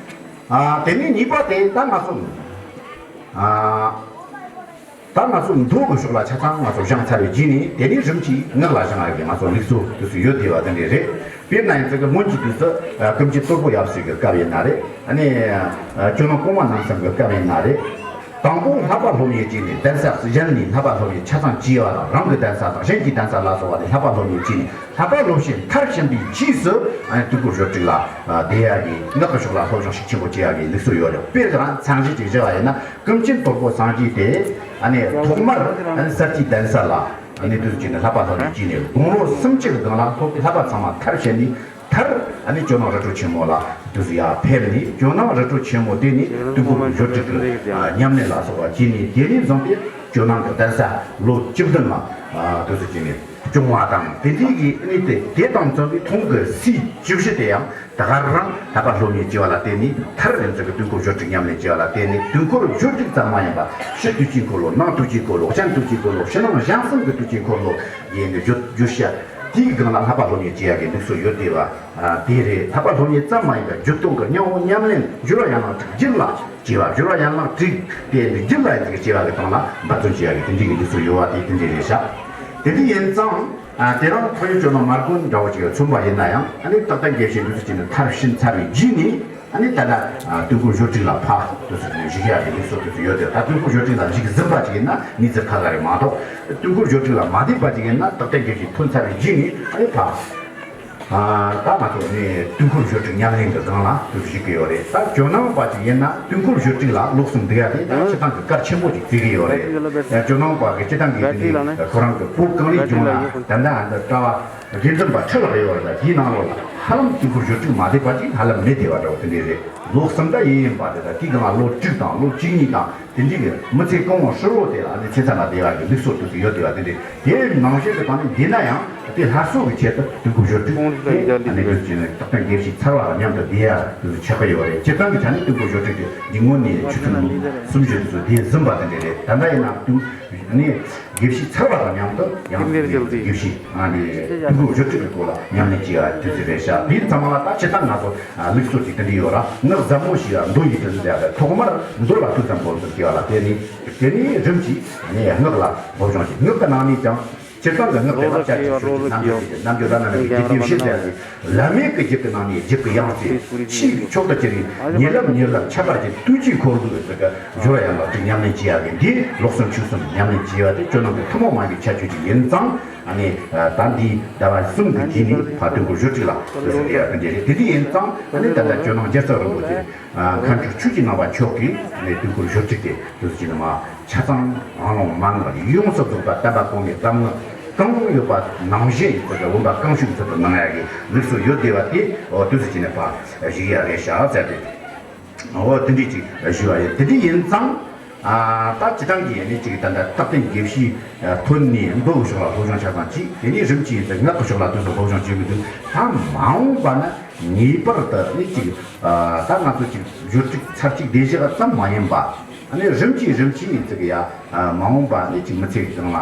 ཨ་དེ་ནས་གཉིས་པ་དེ་ད་ང་ཚོ་ཨ། ད་ང་ཚོ་མདོ་གི་ཕྱོགས་ལ་ཆ་ཚང་ང་ཚོ་སྦྱངས་ཚར་བའི་རྗེས་ནས། དེ་ནས་རིམ་གྱིས་ངག་ལ་སྦྱང་ཡག་གི་ང་ཚོ་ལུགས་སྲོལ་དུས་སུ་ཡོད་བསྡད་པ་དེ་འདྲ་རེད། དཔེར་ན་ཡིན་ཙང་གི་སྔོན་གྱི་དུས་སུ་ཨ་ཀུན་མཁྱེན་དོལ་པོ་ཡབ་སྲས་ཀྱི་སྐབས་ཡིན་ན་རེད། ཨ་ནི་ཨ་ཇོ་ནང་གོང་མ་རྣམ་གསུམ་གྱི་སྐབས་ཡིན་ན་རེད། དང་པོ་བསླབ་པ་སློབ་གཉེར་བྱས་ནས། གདན་ས་གཞན་ནས་བསླབ་པ་སློབ་གཉེར་ཆ་ཚང་བྱས་པ་དང་། རང་གི་གདན་ས་དང་གཞན་གྱི་གདན་ས་ལ་སོགས་པ་དེ་བསླབ་པ་སློབ་གཉེར་བྱས་ནས། བསླབ་པ་སློབ་གཉེར་མཐར་ཕྱིན་པའི་རྗེས་སུ་ཨ་ནི་དུས་འཁོར་ཞོལ་དྲུག་ལ་ཨ་བསྡད་ཡག་གི། ངག་གི་ཕྱོགས་ལ་སློབ་སྦྱོང་ཤུགས་ཆེན་པོ་བྱེད་ཡག་གི་ལུགས་སྲོལ་ཡོད་རེད། དཔེར་ན་མཚན་གཞི་ཅིག་བཞག་པ་ཡིན་ན། ཀུན་མཁྱེན་དོལ་པོ་སངས་རྒྱས་དེ་ཨ་ནི་ཐོག་མར་ཨ་ནི་ས་སྐྱའི་གདན་ས་ལ་ཨ་ནི་དུས་སུ་ཅིག་ནས་བསླབ་པ་སློབ་གཉེར་བྱས་ནས། དགུང་ལོ་སུམ་ཅུ་གི་སྒང་ལ་སློབ་བསླབ་པ་ཚང་མ་མཐར་ཕྱིན་ནས། མཐར་ཨ་ནི་ཇོ་ནང་རི་ཁྲོད་ཆེན་མོ་ལ་དུས་སུ་ཡར་ཕེབས་ནས། ཇོ་ནང་རི་ཁྲོད་ཆེན་མོ་དེ་ནས་དུས་འཁོར་ཞོལ་དྲུག་གི་ཨ་ཉམས་ལེན་ལ་སོགས་པ་བྱས་ནས། དེ་ནས་བཟུང་སྟེ་ཇོ་ནང་གི་གདན་ས་ལོ་བཅུ་བདུན་ལ་ཨ་དུས་སུ་ཅིག་ནས་སྐྱོང་བ་དང་། དེ་འདྲའི་གི་ཨ་ནི་དེ་དེ་དང་མཚུངས་པའི་ཐོག་གི་སྲས་བཅུ་བཞི་དེ་ཡང་ད་ག་རང་བསླབ་པ་སློབ་གཉེར་བྱས་པ་ལ་བརྟེན་ནས། མཐར་རིམ་བྱོན་གྱི་དུས་འཁོར་ཞོལ་དྲུག་ཉམས་ལེན་བྱས་པ་ལ་བརྟེན་ནས། དུས་འཁོར་ཞོལ་དྲུག་ཙམ་མ་ཡིན་པར་ཕྱི་དུས་ཀྱི་འཁོར་ལོ། ནང་དུས་ཀྱི་འཁོར་ལོ། སྤྱན་དུས་ཀྱི་འཁོར་ལོ། ཕྱི་ནང་གཞན་གསུམ་གྱི་དུས་ཀྱི་འཁོར་ལོ་ཡིན་ནི་བརྗོད་བརྗོད་བྱ་དེའི་སྒང་ལ་བསླབ་པ་སློབ་གཉེར་བྱེད་ཡག་གི་ལུགས་སྲོལ་ཡོད་བསྡད་པ་དེ་རེད། བསླབ་པ་སློབ་གཉེར་ཙམ་མ་ཡིན་པར་རྒྱུད་སྟོང་གི་སྙིང་པོ་ཉམས་ལེན། སྦྱོར་བ་ཡན་ལག་བཅུ་རྒྱུད་ལ་བྱེད་པ། སྦྱོར་བ་ཡན་ལག་བཅུ་དེ་རྒྱུད་ལ་ཡིན་ཚུལ་བྱེད་པ་གི་སྟེང་ལ་འབད་བརྩོན་བྱེད་ཡག་གི་དེ་འདྲའི་གི་ལུགས་སྲོལ་ཡོད་པ་དེ་དེ་འདྲའི་རེད་ཤག་དེ་འདྲ་ཡིན་ཙང་། ཨ་དེ་རིང་ཁོ་ཡི་ཇོ་ནང་མར་དགོན་འདྲ་བོ་ཅིག་མཚོན་པ་ཡིན་ན་ཡང་། ཨ་ནི་རྟག་བརྟན་དགེ་བཤེས་འདི་ཚོ་ཅིག་ནི་མཐར་ཕྱིན་ཚར་བའི་རྗེས་ནས། ཨ་ནི་ད་ལྟ་ཨ་དུས་འཁོར་ཞོལ་དྲུག་ལ་ཕར་དུས་སུ་བཞུགས་ཡག་གི་ལུགས་སྲོལ་དེ་ཚོ་ཡོད་དེ། ད་དུས་འཁོར་ཞོལ་དྲུག་ལ་བཞུགས་ཟིན་པ་ཅིག་ཡིན་ན་གནས་ཚུལ་ཁ་ཁ་རེད་མ་གཏོགས། དུས་འཁོར་ཞོལ་དྲུག་ལ་མ་བསྡད་པ་ཅིག་ཡིན་ན། རྟག་བརྟན་དགེ་བཤེས་ཐོན་ཚར་བའི་རྗེས་ནས་ཨ་ནི་ཕར། ད་ང་ཚོ་ནི་དུས་འཁོར་བཞུགས་ཁྲི་ཉམས་ལེན་གྱི་སྒང་ལ་དུས་བཞུགས་ཀྱི་ཡོད་རེད། ད་ཇོ་ནང་པ་ཅིག་ཡིན་ན་དུས་འཁོར་བཞུགས་ཁྲི་ལ་ལོ་གསུམ་འདུག་ཡ་དེ་ད་སྤྱིར་བཏང་གི་གལ་ཆེན་པོ་ཅིག་བརྩི་གི་ཡོད་རེད། ཇོ་ནང་པ་གི་སྤྱིར་བཏང་གི་དེ་ནི་ཁོ་རང་གི་བོད་གངས་རིའི་ལྗོངས་ལ་ད་ལྟ་ཨ་འདི་གྲྭ་བ་དགེ་འདུན་པ་ཁྲི་ལྷག་ཡོད་རེད། ད་དེའི་ནང་ལོགས་ལ་ཧ་ལམ་དུས་འཁོར་བཞུགས་ཁྲི་མ་བསྡད་པ་ཅིག་ཧ་ལམ་མེད་བསྡད་པ་འདྲ་བོ་དེ་འདྲས་རེད། ལོ་གསུམ་ད་ཡིན་ཡིན་པ་དེ་ད་དེའི་སྒང་ལ་ལོ་དྲུག་དང་ལོ་བཅུ་གཉིས་དང་། དེ་འདྲའི་གི་མི་ཚེ་གང་བོ་ཧྲིལ་བོ་དེ་ལ་ནི་ཚེ་ཚད་ལ་བསྡད་ཡག་གི་ལུགས་སྲོལ་དེ་ཚོ་ཡོད་བསྡད་པ་དེ་འདྲ། དེའི་ནང་བཞིན་དུ་ད་ནི་འདི་ན་ཡང་དེ་སླར་གསོ་གི་ཆེད་དུ་དུས་འཁོར་བཞུགས་ཁྲི་དེ་ཨ་ནི་དུས་ཀྱི་ནི་རྟག་པའི་དགེ་བཤེས་ཚར་བ་དང་མཉམ་དུ་བསྡད་ཡག་དེ་ཚོ་ཆགས་ཀྱི་ཡོད་རེད། སྤྱིར་བཏང་གི་ཆ་ནས་དུས་འཁོར་བཞུགས་ཁྲི་དེ་འདི་སྔོན་ནས་ཆུ་ཚོད་ནང་གསུམ་བཞི་དེ་ཚོ་དེ་ཟིན་པ་དེ་འདྲ་རེད། ད་ལྟ་ཡིན་ན་དུས་ནི་དགེ་བཤེས་ཚར་བ་དང་མཉམ་དུ་ཡང་དགེ་བཤེས་ཨ་ནི་དུས་འཁོར་བཞུགས་ཁྲི་གི་སྐོར་ལ་ཉམས་ལེན་བྱེད་ཡག་དུས་ཚོད་རེད་ཤག་དེ་ཚང་མ་ལ་ད་སྤྱིར་བཏང་ང་ཚོ་ལུགས་སྲོལ་ཅིག་དེ་འདྲ་ཡོད་ར། ངག་ཟབ་མོ་ཞིག་མདོ་ཡི་དྲིལ་མཛད་པའི་ཐོག་མར་མདོ་ལ་ཐུགས་བསམ་སྒོམ་གསུམ་བྱས་པ་ལ་བརྟེན་ནས། དེ་ནས་རིམ་གྱིས་ངས་སྔགས་ལ་སློབ་སྦྱོང་བྱས། སྔགས་ཀྱི་ནང་ནས་ཀྱང་སྤྱིར་བཏང་གི་སྔགས་དེ་ལ་བྱ་བྱེད་ཆོས་ཀྱི་རྣལ་འབྱོར་བྱེད་ཀྱི་རྣལ་འབྱོར་ར་ན་མེད་པའི་དགེ་བའི་བཤེས་གཉེན་ལ་བླ་མེད་ཀྱི་རྒྱུད་ཀྱི་ནང་ནས་རྒྱུད་ཀྱི་ཡང་རྩེ་ཕྱིའི་མཆོག་ཏུ་གྱུར་པའི་ཉེ་ལམ་ཉེ་ལམ་ཁྱད་པར་ཅན་དུས་ཀྱི་འཁོར་ལོའི་ཟེར་གྱི་སྦྱོར་བ་ཡན་ལག་དྲུག་ཉམས་ལེན་བྱེད་ཡག་གི་འདིའི་ལོ་གསུམ་ཕྱོགས་གསུམ་ཉམས་ལེན་བྱེད་ཡག་དེ་ཇོ་ནང་གི་ཐུན་མོང་མ་ཡིན་པའི་ཁྱད་ཆོས་ཅིག་ཡིན་ཙང་། ཨ་ནི་ད་འདིའི་ཟླ་བ་གསུམ་གྱི་རྗེས་ནས་ཕར་དུས་འཁོར་བཞུགས་ཁྲི་ལ་དུས་སུ་ལས་ཡག་གི་འདི་རེད། དེ་འདི་ཡིན་ཙང་ཨ་ནི་ད་ལྟ་ཇོ་ནང་རྒྱལ་ཚབ་རིན་པོ་ཆེ། ཨ། མཁའ་འགྲོ་ཆོས་ཀྱི་རྣམ་པ་མཆོག་གིས་ནས་དུས་འཁོར་བཞུགས་ཁྲི་དེ་དུས་སུ་ཅི་ནི་མ་ཆ་ཚང་རང་ལུང་མན་ངག་ཡོངས་སུ་རྫོགས་པ་བསྟན་པ་གོང་མའི་གདམས་ངག་གང་ཡོད་པ་ནང་བཞིན་ཡིན་ཚུལ་གྱི་བུམ་པ་གང་བྱུང་ཚུལ་དུ་གནང་ཡག་གི་ལུགས་སྲོལ་ཡོད་བསྡད་པ་དེ། འོ་དུས་སུ་ཅི་ནི་ཕར་བཞུགས་ཡག་རེད་ཤག་ཟེར་ཏེ། འོ་དེ་འདྲས་ཅིག་ཞུས་པ་ཡིན། དེ་འདྲས་ཡིན་ཙང་། ཨ། ད་སྤྱིར་བཏང་གི་ཡིན་ནི་ཅིག་ད་ལྟ་རྟག་བརྟན་དགེ་བཤེས་ཐོན་ནས་མདོ་གི་ཕྱོགས་ལ་སློབ་སྦྱོང་ཆ་ཚང་བྱས། དེ་ནས་རིམ་གྱིས་ཡིན་ཚུལ་སྔགས་ཀྱི་ཕྱོགས་ལ་དུས་སུ་སློབ་སྦྱོང་བྱེད་དགོས་དུས། ད་མ་འོངས་པ་ན། ངེས་པར་དུ་ནི་ཅིག་ཨ། ད་ང་ཚོ་ཅིག་བཞུགས་ཁྲི་ཚར་གཅིག་བསྡད་བཞག་ཙམ་མ་ཡིན་པ། ཨ་ནི་རིམ་གྱིས་རིམ་གྱིས་ཡིན་ཚུལ་གྱི་ཡ། ཨ། མ་འོངས་པ་ནི་ཅིག་མི་ཚེ་གི་སྒང་ལ།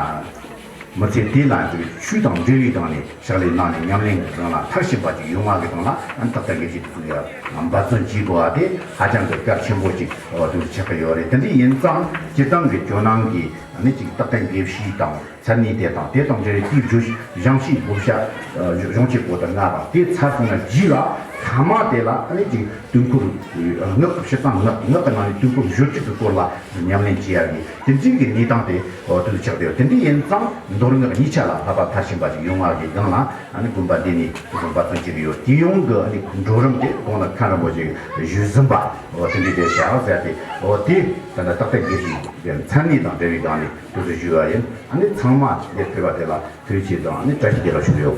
མི་ཚེ་དེ་ལ་ཅིག་ཆོས་དང་འབྲེལ་བའི་སྒང་ནས་ཕྱག་ལས་གནང་ནས་ཉམས་ལེན་གྱི་སྒང་ལ་མཐར་ཕྱིན་པ་ཅིག་ཡོང་བ་གི་སྒང་ལ། ཨ་ནི་རྟག་བརྟན་དགེ་བཤེས་དེ་ཚོ་ཡ་འབད་བརྩོན་བྱེད་དགོས་པ་དེ་ཧ་ཅང་གི་གལ་ཆེན་པོ་ཅིག་དུས་སུ་ཆགས་ཀྱི་ཡོད་རེད། དེ་འདྲ་ཡིན་ཙང་སྤྱིར་བཏང་གི་ཇོ་ནང་གི་ནི་ཅིག་རྟག་བརྟན་དགེ་བཤེས་དང་། མཚན་ཉིད་དེ་དང་དེ་དང་འབྲེལ་བའི་དེའི་བརྗོད་བཞེངས་བྱའི་བགོ་བཤའ། ཨ། གཞུང་ཆེན་པོ་ཏི་ལྔ་དང་དེ་ཚར་སོང་ན་རྗེས་ལ་ཐ་མ་དེ་ལ་ཨ་ནི་ཅིག་དུས་འཁོར་སྔགས་སྤྱིར་བཏང་སྔགས་སྔགས་ཀྱི་ནང་ནས་དུས་འཁོར་བཞུགས་ཁྲི་གི་སྐོར་ལ་ཉམས་ལེན་བྱེད་ཡག་གི་དེ་འདྲའི་གི་གནས་སྟངས་དེ་འོ་དུས་ཆགས་བསྡད་ཡོད། དེ་འདྲ་ཡིན་ཙང་མདོ་སྔགས་གཉིས་ཆ་ལ་བསླབ་པ་མཐར་ཕྱིན་པ་ཅིག་ཡོང་བ་གི་སྒང་ལ་ཨ་ནི་དགོན་པ་འདི་ནས་དུས་འཁོར་འབད་བརྩོན་བྱེད་ཀྱི་ཡོད། དེ་ཡོང་གི་ཨ་ནི་འགྲོ་རིམ་དེ་གོང་ལ་མཁན་རིན་པོ་ཆེ་ཞུས་ཟིན་པ་འོ་དེ་འདྲ་དེ་བྱ་བ་ཟེར་ཏེ། འོ་དེ་ད་ལྟ་རྟག་བརྟན་དགེ་བཤེས་མཚན་ཉིད་དང་འབྲེལ་བའི་སྒང་ནས། དུས་སུ་ཞུས་པ་ཡིན། ཨ་ནི་ཚང་མ་འདིར་ཕེབས་པ་དེ་ལ་ཐུགས་རྗེ་ཆེ་དང་ཨ་ནི་བཀྲ་ཤིས་བདེ་ལེགས་ཞུ་གི་ཡོད།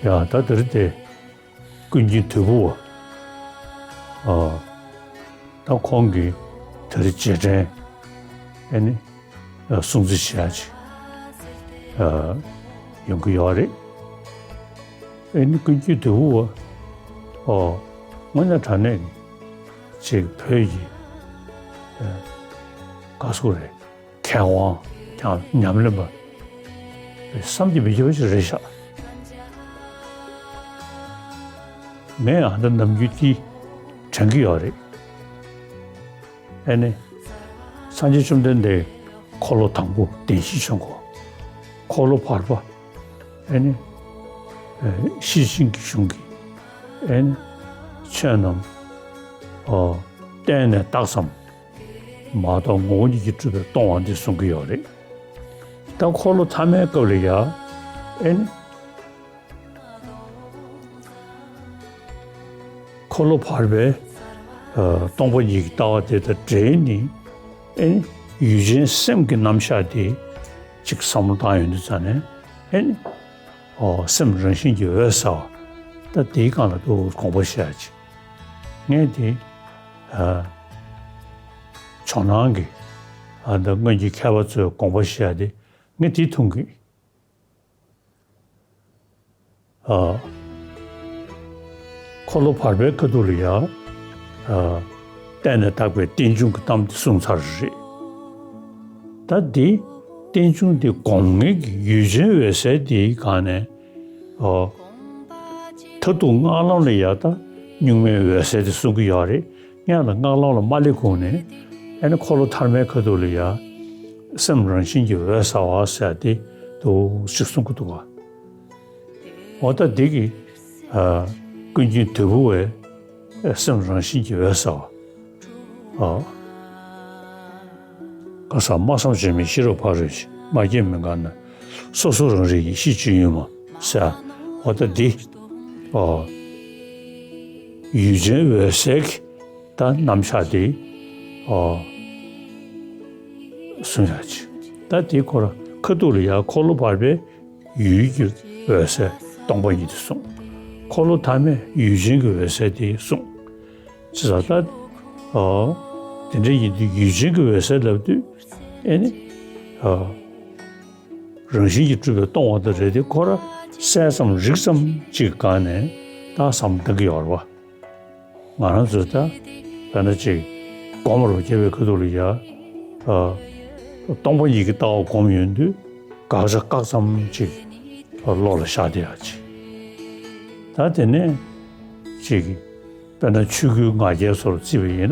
ཡ། ད་དེ་རིང་དེ། ཀུན་མཁྱེན་དོལ་པོ་བ། ཨ། ད་ཁོང་གིས་དེ་རིང་རྗེས་དྲན་ཨེ་ནི་སྲུང་བརྩི་བྱེད་ཡག་ཅིག་ཡོང་གི་ཡོད་རེད། ཨེ་ནི་ཀུན་མཁྱེན་དོལ་པོ་བ། ཨོ། དངོས་གནས་དྲང་གནས་ཀྱི་ཅིག་བོད་ཀྱི་ག་སུ་རེད། མཁས་དབང་ཀྱང་ཉམས་ལེན་པ་བསམ་གྱིས་མི་ཁྱབ་པ་ཞིག་རེད་ཤག་ངས་ཨ་ད་ནམ་རྒྱུན་དེ་དྲན་གྱི་ཡོད་རེད། ཨེ་ནི། སངས་རྒྱས་བཅོམ་ལྡན་འདས་འཁོར་ལོ་དང་པོ་བདེན་བཞིའི་ཆོས་འཁོར། འཁོར་ལོ་བར་པ། ཨེ་ནི། ཤེར་ཕྱིན་གྱི་གཞུང་གིས། ཨེ་ནི། ཆོས་རྣམས། ཨོ། བརྟེན་ནས་རྟགས་ཙམ། མ་གཏོགས་ངོ་བོ་ཉིད་ཀྱིས་གྲུབ་པས་སྟོང་བ་འདི་གསུང་གི་ཡོད་རེད། ད་འཁོར་ལོ་ཐ་མའི་སྐབས་ལ་ཡ། ཨེ་ནི། འཁོར་ལོ་བར་པའི། ཨ། སྟོང་པ་ཉིད་ཀྱི་ལྟ་བ་དེ་དང་འབྲེལ་ནས། ཨེ་ནི། ཡུལ་ཅན་སེམས་ཀྱི་རྣམ་གཞག་དེ་གཅིག་བསམ་བློ་བཏང་ཡོང་དུས་ཙ་ནས། ཨེ་ནི། ཨོ། སེམས་རང་བཞིན་གྱིས་འོད་གསལ་བ། ད་དེའི་སྒང་ལ་ཏོག་དགོངས་པ་བཞེས་ཡག་ཅིག་ངས་དེ། ཨ། ཇོ་ནང་གི། ཨ་ད་སྔོན་གྱི་མཁས་པ་ཚོས་དགོངས་པ་བཞེས་ཡ་དེ་ངས་དེ་མཐོང་གི། ཨ། འཁོར་ལོ་བར་པའི་ཁ་ཐུག་ལ་ཡང་། ཨ། བརྟེན་ནས་བཏགས་པའི་རྟེན་འབྱུང་གི་གཏམ་དེ་གསུངས་ཚར་རེད། ད་འདི་རྟེན་འབྱུང་འདི་སྒོམ་ངེས་ཀྱི་ཡུལ་ཅན་འོད་གསལ་འདིའི་སྒང་ནས། ཨོ། མཐར་ཐུག་སྔགས་ལམ་ལ་ཡང་ད་གཉུག་མའི་འོད་གསལ་དེ་གསུང་གི་ཡོད་རེད། སྔོན་ལ་སྔགས་ལམ་ལ་མ་སླེབས་གོང་ནས། ཨ་ནི་འཁོར་ལོ་ཐ་མའི་ཁ་ཐུག་ལ་ཡང་། སེམས་རང་བཞིན་གྱིས་འོད་གསལ་བ་ཟེར་ཏེ་འདུག་ཅེས་གསུང་གི་འདུག་བ། འོ་ད་འདི་གི། ཨ། ཀུན་མཁྱེན་དོལ་པོ་བས་སེམས་རང་བཞིན་གྱིས་འོད་གསལ་བ། ཨ། ག་ས་སྨྲ་བསམ་བརྗོད་མེད་ཤེས་རབ་ཕ་རོལ་ཕྱིན། མ་སྐྱེས་མི་འགག་ན་སོ་སོ་རང་རིག་ཡེ་ཤེས་སྤྱོད་ཡུལ་མ་ཟེར། འོ་ད་འདི། ཨོ། ཡུལ་ཅན་འོད་གསལ་གྱི་ད་རྣམ་གཞག་དེ། ཨོ། གསུང་ཡ་ཅིག་ད་དེའི་སྐོར་ཁ་ཐུག་ལ་ཡང་འཁོར་ལོ་བར་པའི་ཡུལ་གྱི་འོད་གསལ་སྟོང་པ་ཉིད་དེ་གསུངས། འཁོར་ལོ་ཐ་མའི་ཡུལ་ཅན་གྱི་འོད་གསལ་དེ་གསུངས། ཅི་ཟེར་ད། ཨོ། དེ་འདྲ་ཡིན་དུས་ཡུལ་ཅན་གྱི་འོད་གསལ་ལབ་དུས། ཨེ་ནི། ཨོ། རང་བཞིན་གྱིས་གྲུབ་པའི་སྟོང་པ་དེ་རེད་དེ་ཁོ་ར་གསལ་ཙམ་རིག་ཙམ་ཅིག་སྒང་ནས་ད་བསམ་བློ་གཏོང་གི་ཡོད་རེད་བ། ང་རང་ཚོས་ད་དཔེར་ན་ཅིག་སྒོམ་རུ་བསྐྱེད་པའི་ཁ་ཐུག་ལ་ཡ། ཨ། སྟོང་པ་ཉིད་ཀྱི་ལྟ་བ་སྒོམ་ཡོང་དུས་དགག་བྱ་བཀག་ཙམ་ཅིག་བློ་ལ་ཤར་བསྡད་ཡ་ཅིག་ད་དེ་ནས་ཅིག་དཔེར་ན་ཆོས་སྐུའི་ང་རྒྱལ་སོགས་ལ་བརྩིས་པ་ཡིན་ན།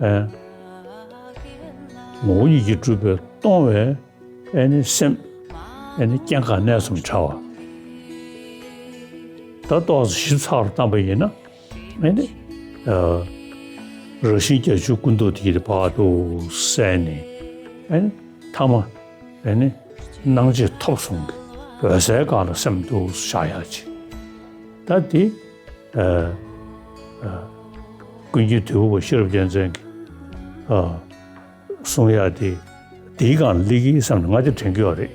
ཨེ། ངོ་བོ་ཉིད་ཀྱིས་གྲུབ་པའི་སྟོང་པའི་ཨེ་ནི་སེམས། ཨེ་ནི་སྐྱེ་འགག་གནས་གསུམ་བྲལ་བ། ད་ཏོག་ཙམ་ཞིབ་ཚགས་རུ་བཏང་པ་ཡིན་ན། ཨེ་ནི། ཨ། རང་བཞིན་བརྒྱད་ཅུ་ཀུན་རྟོག་དེ་ཡི་བར་དུ་བསལ་ནས། ཨེ་ནི། ཐ་མ། ཨེ་ནི། སྣང་མཆེད་ཐོབ་གསུམ་གྱི་འོད་གསལ་སྒང་ལ་སེམས་འདུག་བཞག་ཡ་ཅིག་ད་དེ། ཨ། ཨ། ཀུན་མཁྱེན་དོལ་པོ་ཤེས་རབ་རྒྱལ་མཚན་གྱིས། ཨ། གསུང་ཡ་དེ། དེའི་སྒང་ལ་སླེབས་ཀྱི་བསམ་ནས་ང་དེ་དྲན་གྱི་ཡོད་རེད།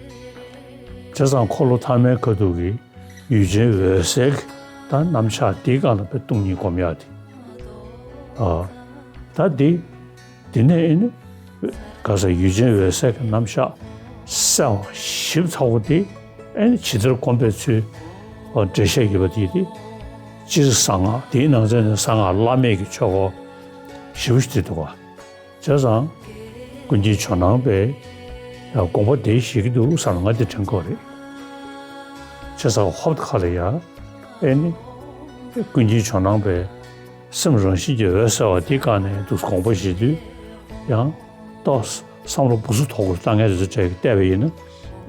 བྱས་ཙང་འཁོར་ལོ་ཐ་མའི་ཁ་ཐུག་གི་ཡུལ་ཅན་འོད་གསལ་གྱི་ད་རྣམ་གཞག་དེའི་སྒང་ལ་དཔེ་སྟོང་ཉིད་སྒོམ་ཡ་དེ། ཨ། ད་དེ། དེ་ནས་ཨེ་ནི། ག་ས་ཡུལ་ཅན་འོད་གསལ་གྱི་རྣམ་གཞག་གསལ་བ་ཞིབ་ཚགས་པོ་དེ་ཨེ་ནི་ཇི་ལྟར་སྒོམ་པའི་ཚུལ། འགྲེལ་བཤད་ཡོད་པ་དེ་དེ། སྤྱིར་གསང་སྔགས་དེའི་ནང་ཚན་ནས་གསང་སྔགས་བླ་མེད་ཀྱི་ཆོས་སྐོར་ཞེ་པོ་ཞིག་དེ་འདུག་བ། བྱས་ཙང་། ཀུན་མཁྱེན་ཇོ་ནང་པས་དགོངས་པ་དེ་བཞེས་ཀྱི་འདུག་བསམ་ན་ང་དེ་དྲན་གྱི་ཡོད་རེད། བྱས་ཙང་ཧོབ་ཁ་ལ་ཡ། ཨེ་ནི། ཀུན་མཁྱེན་ཇོ་ནང་པས། སེམས་རང་བཞིན་གྱིས་འོད་གསལ་བ་དེ་སྒང་ནས་འདུག་དགོངས་པ་བཞེས་དུས། ཡང་། ཏོག་བསམ་བློ་སྦུ་སུ་དོག་གུར་བཏང་མཁན་དེ་ཚོ་གྲས་ཀྱིས་བལྟས་པ་ཡིན་ན།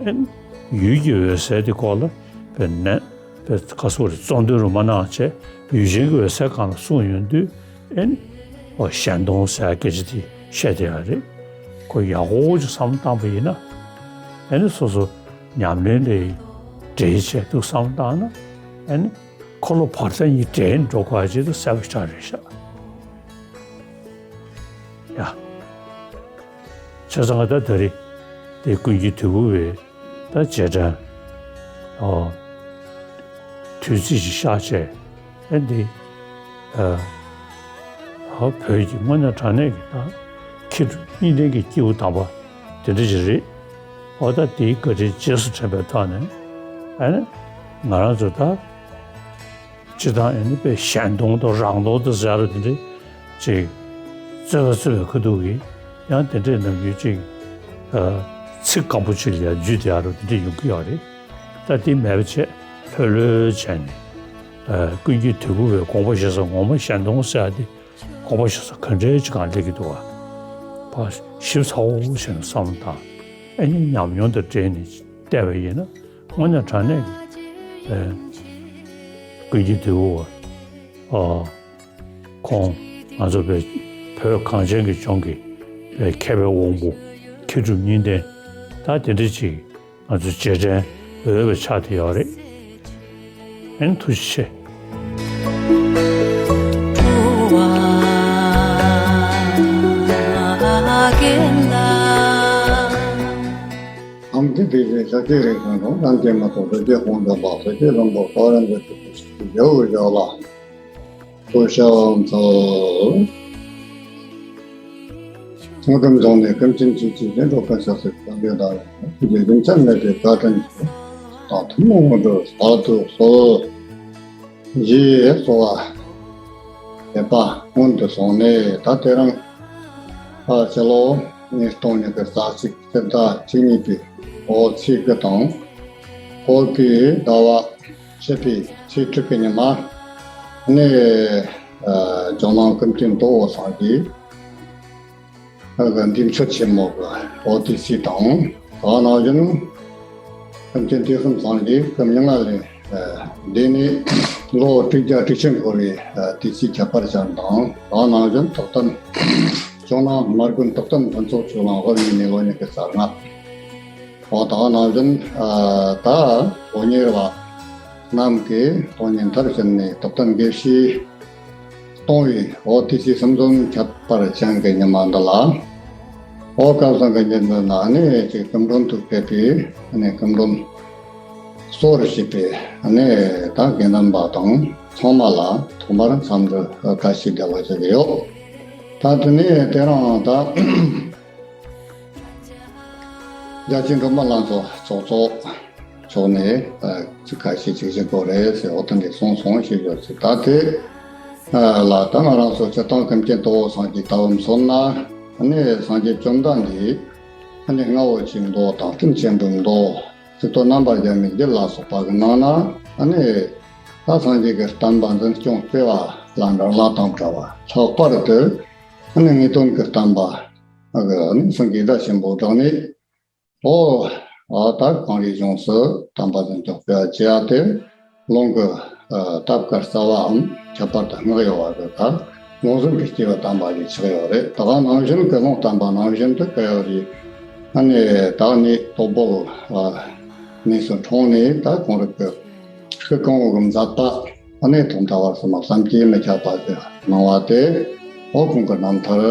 ཨེ། ཡུལ་གྱི་འོད་གསལ་དེ་སྐོར་ལ་དཔེ་ནན། དཔེ་ཁ་སོ་རེ་གཙོ་འདོན་རུ་མ་གནང་བྱས་ཡུལ་ཅན་གྱི་འོད་གསལ་སྒང་ལ་གསུངས་ཡོང་དུས། ཨེ་ནི། ཨོ་གཞན་སྟོང་ཟེར་སྐད་ཆ་དེ་བཤད་བསྡད་ཡ་རེད། ཁོ་ཡག་པོ་ཅིག་བསམ་བློ་བཏང་པ་ཡིན་ན། ཨེ་ནི་སོ་སོ་ཉམས་ལེན་ལས་འབྲེལ་བྱས་འདུག་བསམ་བློ་བཏང་ན། ཨེ་ནི། འཁོར་ལོ་བར་ཐག་གཉིས་འདྲེས་འགྲོ་དགོས་ཡ་ཅིག་ཏུ་གསལ་པོ་ཞེ་དྲག་རེད་ཤག་ཡ། བྱས་ཙང་ད་ད་རེས་དེ་ཀུན་མཁྱེན་དོལ་པོ་བས་ད་རྗེས་དྲན། ཨོ། དུས་ཚིགས་ཤིག་བཞག་བྱས་ཨེ་འདི། ཨ། ཨོ་བོད་ཀྱི་དངོས་གནས་དྲང་གནས་ཀྱི་ད་མཁས་གྲུབ་གཉིས་ལྡན་གྱི་སྐྱེས་བུ་དམ་པ་དེ་འདྲ་ཅིག་རེད། ཨོ་ད་དེའི་བཀའ་དྲིན་རྗེས་སུ་དྲན་པའི་ཐོག་ནས་ཨ་ནི་ང་རང་ཚོ་ད། སྤྱིར་བཏང་ཨེ་ནི་དཔེ་གཞན་སྟོང་དང་རང་སྟོང་དང་ཟེར་རོ་དེ་འདྲའི་ཅིག་རྩོད་པ་རྩོད་པའི་ཁ་ཐུག་གིས་ཡང་དེ་འདྲའི་ནམ་རྒྱུན་ཅིག་ཨ། ཚིག་སྐམ་པོ་ཅིག་ལ་ཡང་འཇུས་བསྡད་ཡ་རོ་དེ་འདྲ་ཡོང་གི་ཡོད་རེད། ད་དེ་མེད་པ་བྱས་ལྷོད་ལྷོད་བྱས་ནས། ཨ། ཀུན་མཁྱེན་དོལ་པོ་བའི་དགོངས་པ་བཞེས་ས་ངོ་མ་གཞན་སྟོང་ཟེར་ཡ་དེ་དགོངས་པ་བཞེས་ས་ག་འདྲའི་ཅིག་གང་སླེབས་ཀྱི་འདུག་བ། ཕར་ཞིབ་ཚགས་པོ་བྱས་ནས་བསམ་བློ་བཏང་། ཨེ་ནི་ཉམས་མྱོང་དང་འབྲེལ་ནས་བལྟས་པ་ཡིན་ན། དངོས་གནས་དྲང་གནས་ཀྱི། ཨེ། ཀུན་མཁྱེན་དོལ་པོ་བ། ཨ། ཁོང་ང་ཚོ་བོད་བོད་གངས་ཅན་གྱི་ལྗོངས་ཀྱི་བོད་མཁས་པའི་དབང་པོ་མཁས་གྲུབ་གཉིས་ལྡན་ད་དེ་འདྲ་ཅིག་ང་ཚོ་རྗེས་དྲན་འོས་པ་ཆགས་བསྡད་ཡོད་རེད། ཨེ་ནི་ཐུགས་རྗེ་ཆེ། ཨམ་ཀི་བི་ལི་ལ་ཀི་རེ་ཁང་དང་ལམ་གྱི་མ་ཐོག་ཏུ་སྐྱེ་ཁོང་དུ་འབག་ཏུ་སྐྱེ་ལམ་པོ་ཏོ་རེ་འདི་ཏུ་ཏུ་ཞིག་ཏུ་ཡོད་ཡོད་ལ། ཐུགས་ཤ་ཚ། དངོས་གྲུབ་འབྱུང་གནས་ཀུན་མཁྱེན་ཆོས་ཀྱི་རྒྱན་དུ་ཕན་ཕྱོགས་སུ་བསྟན་པའི་བདག་ཉིད་ཀྱི་རྒྱུན་ཆད་མེད་པའི་བཀའ་དྲིན་གྱིས། དང་ཐུན་མོང་དངོས་གྲུབ་རྟག་ཏུ་གསོལ། ཞེས་གསོལ་བ་འདེབས་པ་སྔོན་དུ་སོང་ནས། ད་དེ་རིང་ཕྱི་ལོ་ཉིས་སྟོང་ཉི་ཤུ་རྩ་གཅིག་སྤྱི་ཟླ་བཅུ་གཉིས་པའི་ལོ་ཚེས་དགུ་དང་། བོད་ཀྱི་ཟླ་བ་བཞི་པའི་ཚེས་དྲུག་གི་ཉི་མ་ནས། ཨ། ཇོ་ནང་ཀུན་མཁྱེན་ཏོའོ་སངས་རྒྱས་ཨ་གི་འདས་མཆོད་ཆེན་མོ་གི་འོ་དེ་ཚེས་དང་། དེ་ནང་བཞིན་ཀུན་མཁྱེན་ཏེ་གསུམ་སངས་རྒྱས་སྐུ་མྱ་ངན་ལས་འདས་ནས་ལོ་དྲུག་བརྒྱ་དྲུག་ཅུ་འཁོར་བའི་དུས་ཚེས་ཁྱད་པར་ཅན་དང་། དེ་ནང་བཞིན་རྟོགས་ལྡན་ཇོ་ནང་མར་དགོན་རྟོགས་ལྡན་ཕུན་ཚོགས་ཆོས་གླིང་དབུ་བརྙེས་ནས་ལོ་ཉི་ཤུ་རྩ་ལྔ། འོ་དེ་ནང་བཞིན་ད་ལོ་གཉེར་བ་རྣམས་ཀྱིས་དོན་གཉེར་མཐར་ཕྱིན་ནས་རྟོགས་ལྡན་དགེ་བཤེས་གཏོང་བའི་འོ་དེ་ཚེས་གསུམ་འཛོམས་ཁྱད་པར་ཅན་གྱི་ཉི་མ་འདི་ལ། འོ་སྐལ་བཟང་གི་ཉིན་འདི་ན་ནི་ཅིག་སྐུ་མགྲོན་དུ་ཕེབས་པའི་ནི་སྐུ་མགྲོན་གཙོ་བོར་བྱས་པའི་ནི་ད་དགེ་འདུན་པ་དང་ཚང་མ་ལ་ཐོག་མར་འཚམས་འདྲི་བཀྲ་ཤིས་བདེ་ལེགས་ཞུ་གི་ཡོད། ད་དེ་ནས་དེ་རིང་ད་རྒྱལ་སྤྱིའི་མགྲོན་པོ་ལྷན་ཚོགས་ཚོགས་གཙོ་མཆོག་ནས་ཚིག་ཁ་ཤས་ཅིག་བཞག་དགོས་རེད་ཟེར། འོ་དེ་འདྲ་གསུངས་སོང་ཞེས་ཡོད་ཚུལ། ད་དེ་ལ་ད་ང་རང་ཚོ་སྤྱིར་བཏང་ཀུན་མཁྱེན་ཏོའོ་སངས་རྒྱས་ལྟ་བུ་མཚོན་ན། ཨ་ནི་སངས་རྒྱས་བཅོམ་ལྡན་འདས་ཨ་ནི་རྔ་བོ་ཆེའི་མདོ་དང་སྤྲིན་ཆེན་པོའི་མདོ། ཚིག་ཐོ་རྣམ་པར་རྒྱལ་མའི་རྒྱུད་ལ་སོགས་པ་གི་ནང་ན། ཨ་ནི་ད་སངས་རྒྱས་ཀྱི་བསྟན་པ་འཛིན་སྐྱོང་སྤེལ་བ་ལ་འདྲ་ལ་དང་བྲལ་བ། ལྷག་པར་དུ་ཨ་ནི་ངེས་དོན་གྱི་བསྟན་པ་གི་ཨ་ནི་སེང་གེའི་སྒྲ་ཆེན་པོ་བསྒྲགས་ནས། ཨོ། ཨ་ད་གངས་རིའི་ལྗོངས་སུ་དམ་པ་འཛིན་སྐྱོང་སྤེལ་བ་བྱས་ཏེ། ལུང་གི་ཨ་ཐབས་དཀར་རྩ་བའམ་ཁྱད་པར་དུ་བསྔགས་ཡོད་པ་གི་ད་ལུང་ཟིན་གྱི་སྐྱེས་བུ་དམ་པ་ཞིག་ཆགས་ཡོད་རེད། ད་ག་ནང་བཞིན་གྱི་ལུང་བསྟན་པ་ནང་བཞིན་དུ་བཀའ་ཡོད་རེད། ཨ་ནི་ད་ནི་དོ་པོ་ཨ་གནས་སུ་འཁྲུངས་ནས། ད་གངས་རི་གི་སྐུ་གང་བོ་གི་མཛད་པ་ཨ་ནི་ཐོག་མཐའ་བར་གསུམ་ལ་བསམ་གྱིས་མི་ཁྱབ་པ་ཞིག་གནང་བ་དེ། འོ་ཁོང་གི་རྣམ་ཐར་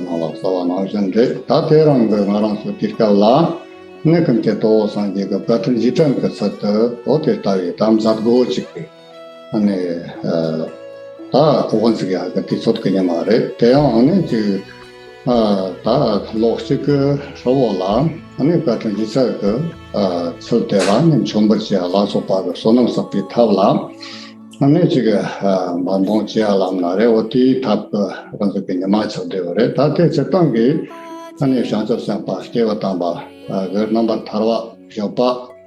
ནང་ལ་གསལ་བ་ནང་བཞིན་རེད། ད་དེ་རིང་གི་ང་རང་ཚོ་དུས་སྐབས་ལ་ནི་ཀུན་མཁྱེན་ཏོའོ་སངས་རྒྱས་ཀྱི་བཀའ་དྲིན་རྗེས་དྲན་གྱི་ཚུལ་དུ། འོ་དེ་ལྟ་བུའི་ད་མཛད་སྒོ་ཅིག་གི་ཨ་ནི་ཨ་ད་དབུ་འཛུགས་ཡག་གི་དུས་ཚོད་ཀྱི་ཉི་མ་རེད། དེ་ཡང་ཨ་ནི་ཅིག་ཨ་ད་ལོ་གཅིག་གི་ཧྲིལ་བོ་ལ་ཨ་ནི་བཀའ་དྲིན་རྗེས་དྲན་གྱི་ཨ་ཚུལ་དེ་ལ་ནི་མཆོད་འབུལ་བྱེད་ཡག་ལ་སོགས་པ་གི་བསོད་ནམས་བསགས་པའི་ཐབས་ལ། ཨ་ནི་ཅིག་ཨ་འབད་འབུངས་བྱེད་ཡག་ལམ་སྣ་རེད། འོ་དེའི་ཐབས་ཀྱི་རང་ཚུགས་ཀྱི་ཉི་མ་ཆགས་བསྡད་ཡོད་རེད། ད་ལྟའི་སྤྱིར་བཏང་གི་ཨ་ནི་བྱང་ཆུབ་སེམས་དཔའ་སྐྱེས་བུ་དམ་པ་གི་རྣམ་པར་ཐར་པ་སྤྱོད་པ་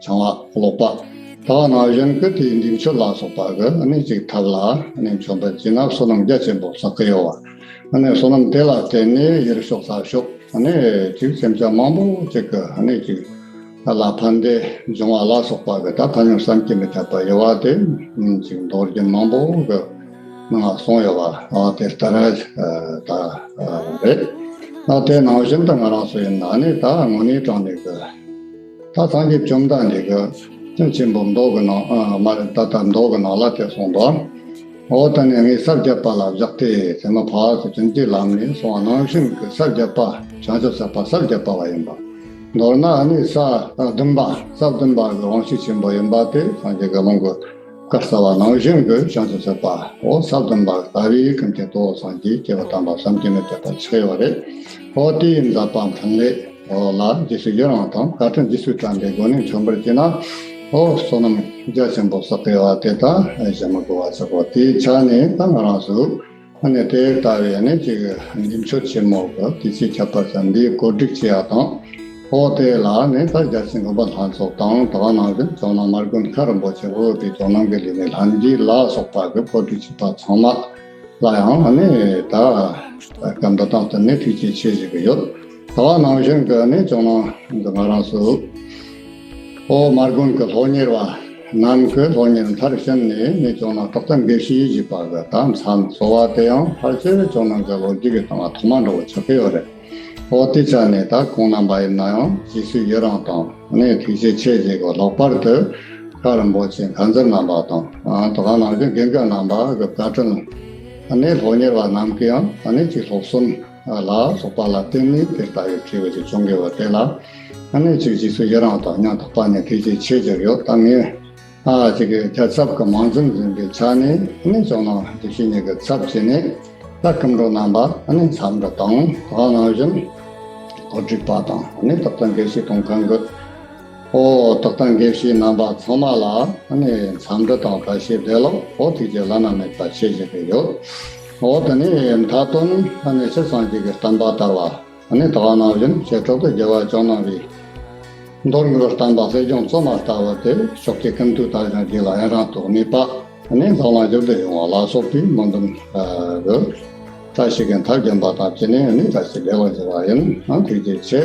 འཆང་བ་ཀློག་པ། ད་ག་ནང་བཞིན་གྱི་དེའི་འདས་མཆོད་ལ་སོགས་པ་གི་ཨ་ནི་ཅིག་ཐབས་ལ་ཨ་ནི་མཆོད་འབུལ་བྱས་ན་བསོད་ནམས་རྒྱ་ཆེན་པོ་བསགས་ཀྱི་ཡོད་པ། ཨ་ནི་བསོད་ནམས་དེ་ལ་བརྟེན་ནས་ཡུལ་ཕྱོགས་ས་ཕྱོགས་ཨ་ནི་ཅིག་སེམས་ཅན་མང་པོ་ཅིག་གི་ཨ་ནི་ཅིག་ལ་ཕན་བདེ་འབྱུང་བ་ལ་སོགས་པ་གི་ད་ཕན་ཡོན་བསམ་གྱིས་མི་ཁྱབ་པ་ཡོད་པ་དེ་ཅིག་མདོ་རྒྱུད་མང་པོ་གི་ནང་ལ་གསུངས་ཡོད་པ། ཨ་དེ་ལྟར་ད་རེད། ཨ་དེ་ནང་བཞིན་དུ་ང་རང་ཚོ་ཡིན་ན་ནི་ད་དངོས་གནས་དྲང་གནས་གི་ད་སངས་རྒྱས་བཅོམ་ལྡན་འདས་ཀྱི་སྤྲིན་ཆེན་པོའི་མདོ་གི་ནང་། ཨ་མ་རེད། ད་ལྟ་མདོ་གི་ནང་ལ་དེ་གསུངས་འདུག་འོ་ད་ནི་ངས་ས་བརྒྱད་པ་ལ་བཞག་སྟེ། ཚད་མ་ཕ་ཚོ་བྱིན་གྱིས་བརླབས་ནས་གསུངས་པ་ནང་བཞིན་གྱི་ས་བརྒྱད་པ་བྱང་ཆུབ་སེམས་དཔའ་ས་བརྒྱད་པ་བ་ཡིན་པ། མདོར་ན་ནི་ས་བདུན་པ། ས་བདུན་པ་གི་དབང་ཕྱུག་ཆེན་པོ་ཡིན་པ་དེ་སངས་རྒྱས་ཀྱི་ལུང་གི་བཀའ་སྩལ་བ་ནང་བཞིན་གྱི་བྱང་ཆུབ་སེམས་དཔའ། འོ་ས་བདུན་པ་ལྟ་བུའི་ཀུན་མཁྱེན་ཏོའོ་སངས་རྒྱས་སྐྱེས་བུ་དམ་པ་བསམ་གྱིས་མི་ཁྱབ་པ་ཆགས་ཡོད་རེད། འོ་དེའི་མཛད་པ་འཕྲིན་ལས། འོ་ལ་རྗེས་སུ་ཡི་རང་དང་བཀའ་དྲིན་རྗེས་སུ་དྲན་པའི་སྒོ་ནས་མཆོད་འབུལ་བྱས་ན། འོ་བསོད་ནམས་རྒྱ་ཆེན་པོ་བསགས་ཡོད་པ་དེ་ད་བཤད་མི་དགོས་པ་ཆགས་པ། དེའི་ཆ་ནས་ད་ང་རང་ཚོ་ཨ་ནི་དེ་ལྟ་བུའི་ཨ་ནི་ཅིག་འདས་མཆོད་ཆེན་མོ་གི་དུས་ཚེས་ཁྱད་པར་ཅན་འདི་གོ་སྒྲིག་བྱེད་ཡག་དང་། འོ་དེ་ལ་ནི་ད་རྒྱལ་སྤྱིའི་མགོན་པོ་ལྷན་ཚོགས་དང་། དེ་ག་ནང་བཞིན་ཇོ་ནང་མར་དགོན་ཁ་རིན་པོ་ཆེ་དབུས་པའི་ཇོ་ནང་གི་ལས་སྣེ་ལྷན་རྒྱས་ལ་སོགས་པ་གི་གོ་སྒྲིག་བྱས་པ་ཚང་མ་ལ་ཡང་ཨ་ནི་ད་སྐུ་མདུན་དང་བསྟུན་ནས་ཐུགས་རྗེ་ཆེ་ཞུ་གི་ཡོད། དེ་ག་ནང་བཞིན་གྱི་ཨ་ནི་ཇོ་ནང་གི་ང་རང་ཚོ་འོ་མར་དགོན་གྱི་སློབ་གཉེར་བ་རྣམས་ཀྱིས་སློབ་གཉེར་མཐར་ཕྱིན་ནས་ནི་ཇོ་ནང་རྟོགས་ལྡན་དགེ་བཤེས་ཞེས་པ་གི་ད་མཚན་གསོལ་བ་དེ་ཡང་ཕལ་ཆེར་ཇོ་ནང་གི་ལོ་རྒྱུས་ཀྱི་སྟེང་ལ་ཐོག་མ་འདྲ་བོ་ཆགས་ཀྱི་ཡོད་རེད། འོ་དེའི་ཆ་ནས་ད་ཁོང་རྣམ་པ་ཡིན་ན་ཡང་རྗེས་སུ་ཡི་རང་དང་ནི་ཐུགས་རྗེ་ཆེ་ཞུ་གི། ལྷག་པར་དུ་ཁ་རིན་པོ་ཆེ་མཁན་ཟུར་རྣམ་པ་དང་། ཨ་དེ་ག་ནང་བཞིན་དགེ་འདུན་རྣམ་པ་གི་བཀའ་དྲིན། ཨ་ནི་སློབ་གཉེར་བ་རྣམས་ཀྱིས་ཡང་ཨ་ནི་ཅིག་སློབ་གསོ་ལ་སོགས་པ་ལ་བརྟེན་ནས་དེ་ལྟ་བུའི་ཁེ་བ་ཅིག་བྱུང་གི་ཡོད་པ་དེ་ལ་ཨ་ནི་ཅིག་རྗེས་སུ་ཡི་རང་དང་སྙིང་ཐག་པ་ནས་ཐུགས་རྗེ་ཆེ་ཞུ་གི་ཡོད། ད་ངས་ཨ་ཅིག་གི་ཁྱད་ཚབ་ཀྱི་མང་འཛིན་ཟིན་པའི་ཆ་ནས་ཨ་ནི་ཇོ་ནང་དགེ་བཤེས་གཉིས་ཀྱི་ཚབ་བྱས་ནས་ད་སྐུ་མགྲོན་རྣམ་པ་ཨ་ནི་འཚམས་འདྲི་དང་། དེ་ག་ནང་བཞིན་ གོ་སྒྲིག་པ་དང་ནི་ཏག་ཏག་དགེ་བཤེས་དང་གང་གི། ཨོ་ཏག་ཏག་དགེ་བཤེས་རྣམ་པ་ཚང་མ་ལ་ནི་འཚམས་འདྲི་དང་བཀྲ་ཤིས་བདེ་ལེགས། ཨོ་ཐུགས་རྗེ་བླ་ན་མེད་པ་ཆེ་ཞུ་གི་ཡོད། ཨོ་དེ་ནི་མཐའ་དོན་ནི་ཆོས་སངས་རྒྱས་ཀྱི་བསྟན་པ་དར་བ། ནི་ད་ག་ནང་བཞིན་བྱེ་བྲག་ཏུ་རྒྱལ་བ་ཇོ་ནང་བའི་མདོ་སྔགས་བསྟན་པ་སྲིད་སྐྱོང་གཙོ་མ་ལྟ་བུ་དེ་ཕྱོགས་ཀྱི་ཀུན་ཏུ་ལྟར་ཞིང་རྒྱུད་ལ་ཡུན་རིང་དུ་གནས་པ། ནི་འཛམ་གླིང་བཞི་བདེ་ཡོང་བ་ལ་སོགས་པའི་སྨོན་འདུན་ཡོད། བཀྲ་ཤིས་ཀྱི་མཐར་འཇོམས་པ་དང་བཅས་ནས་ནི་བཀྲ་ཤིས་བདེ་ལེགས་ཞུ་བ་ཡིན། ཨང་ཐུགས་རྗེ་ཆེ།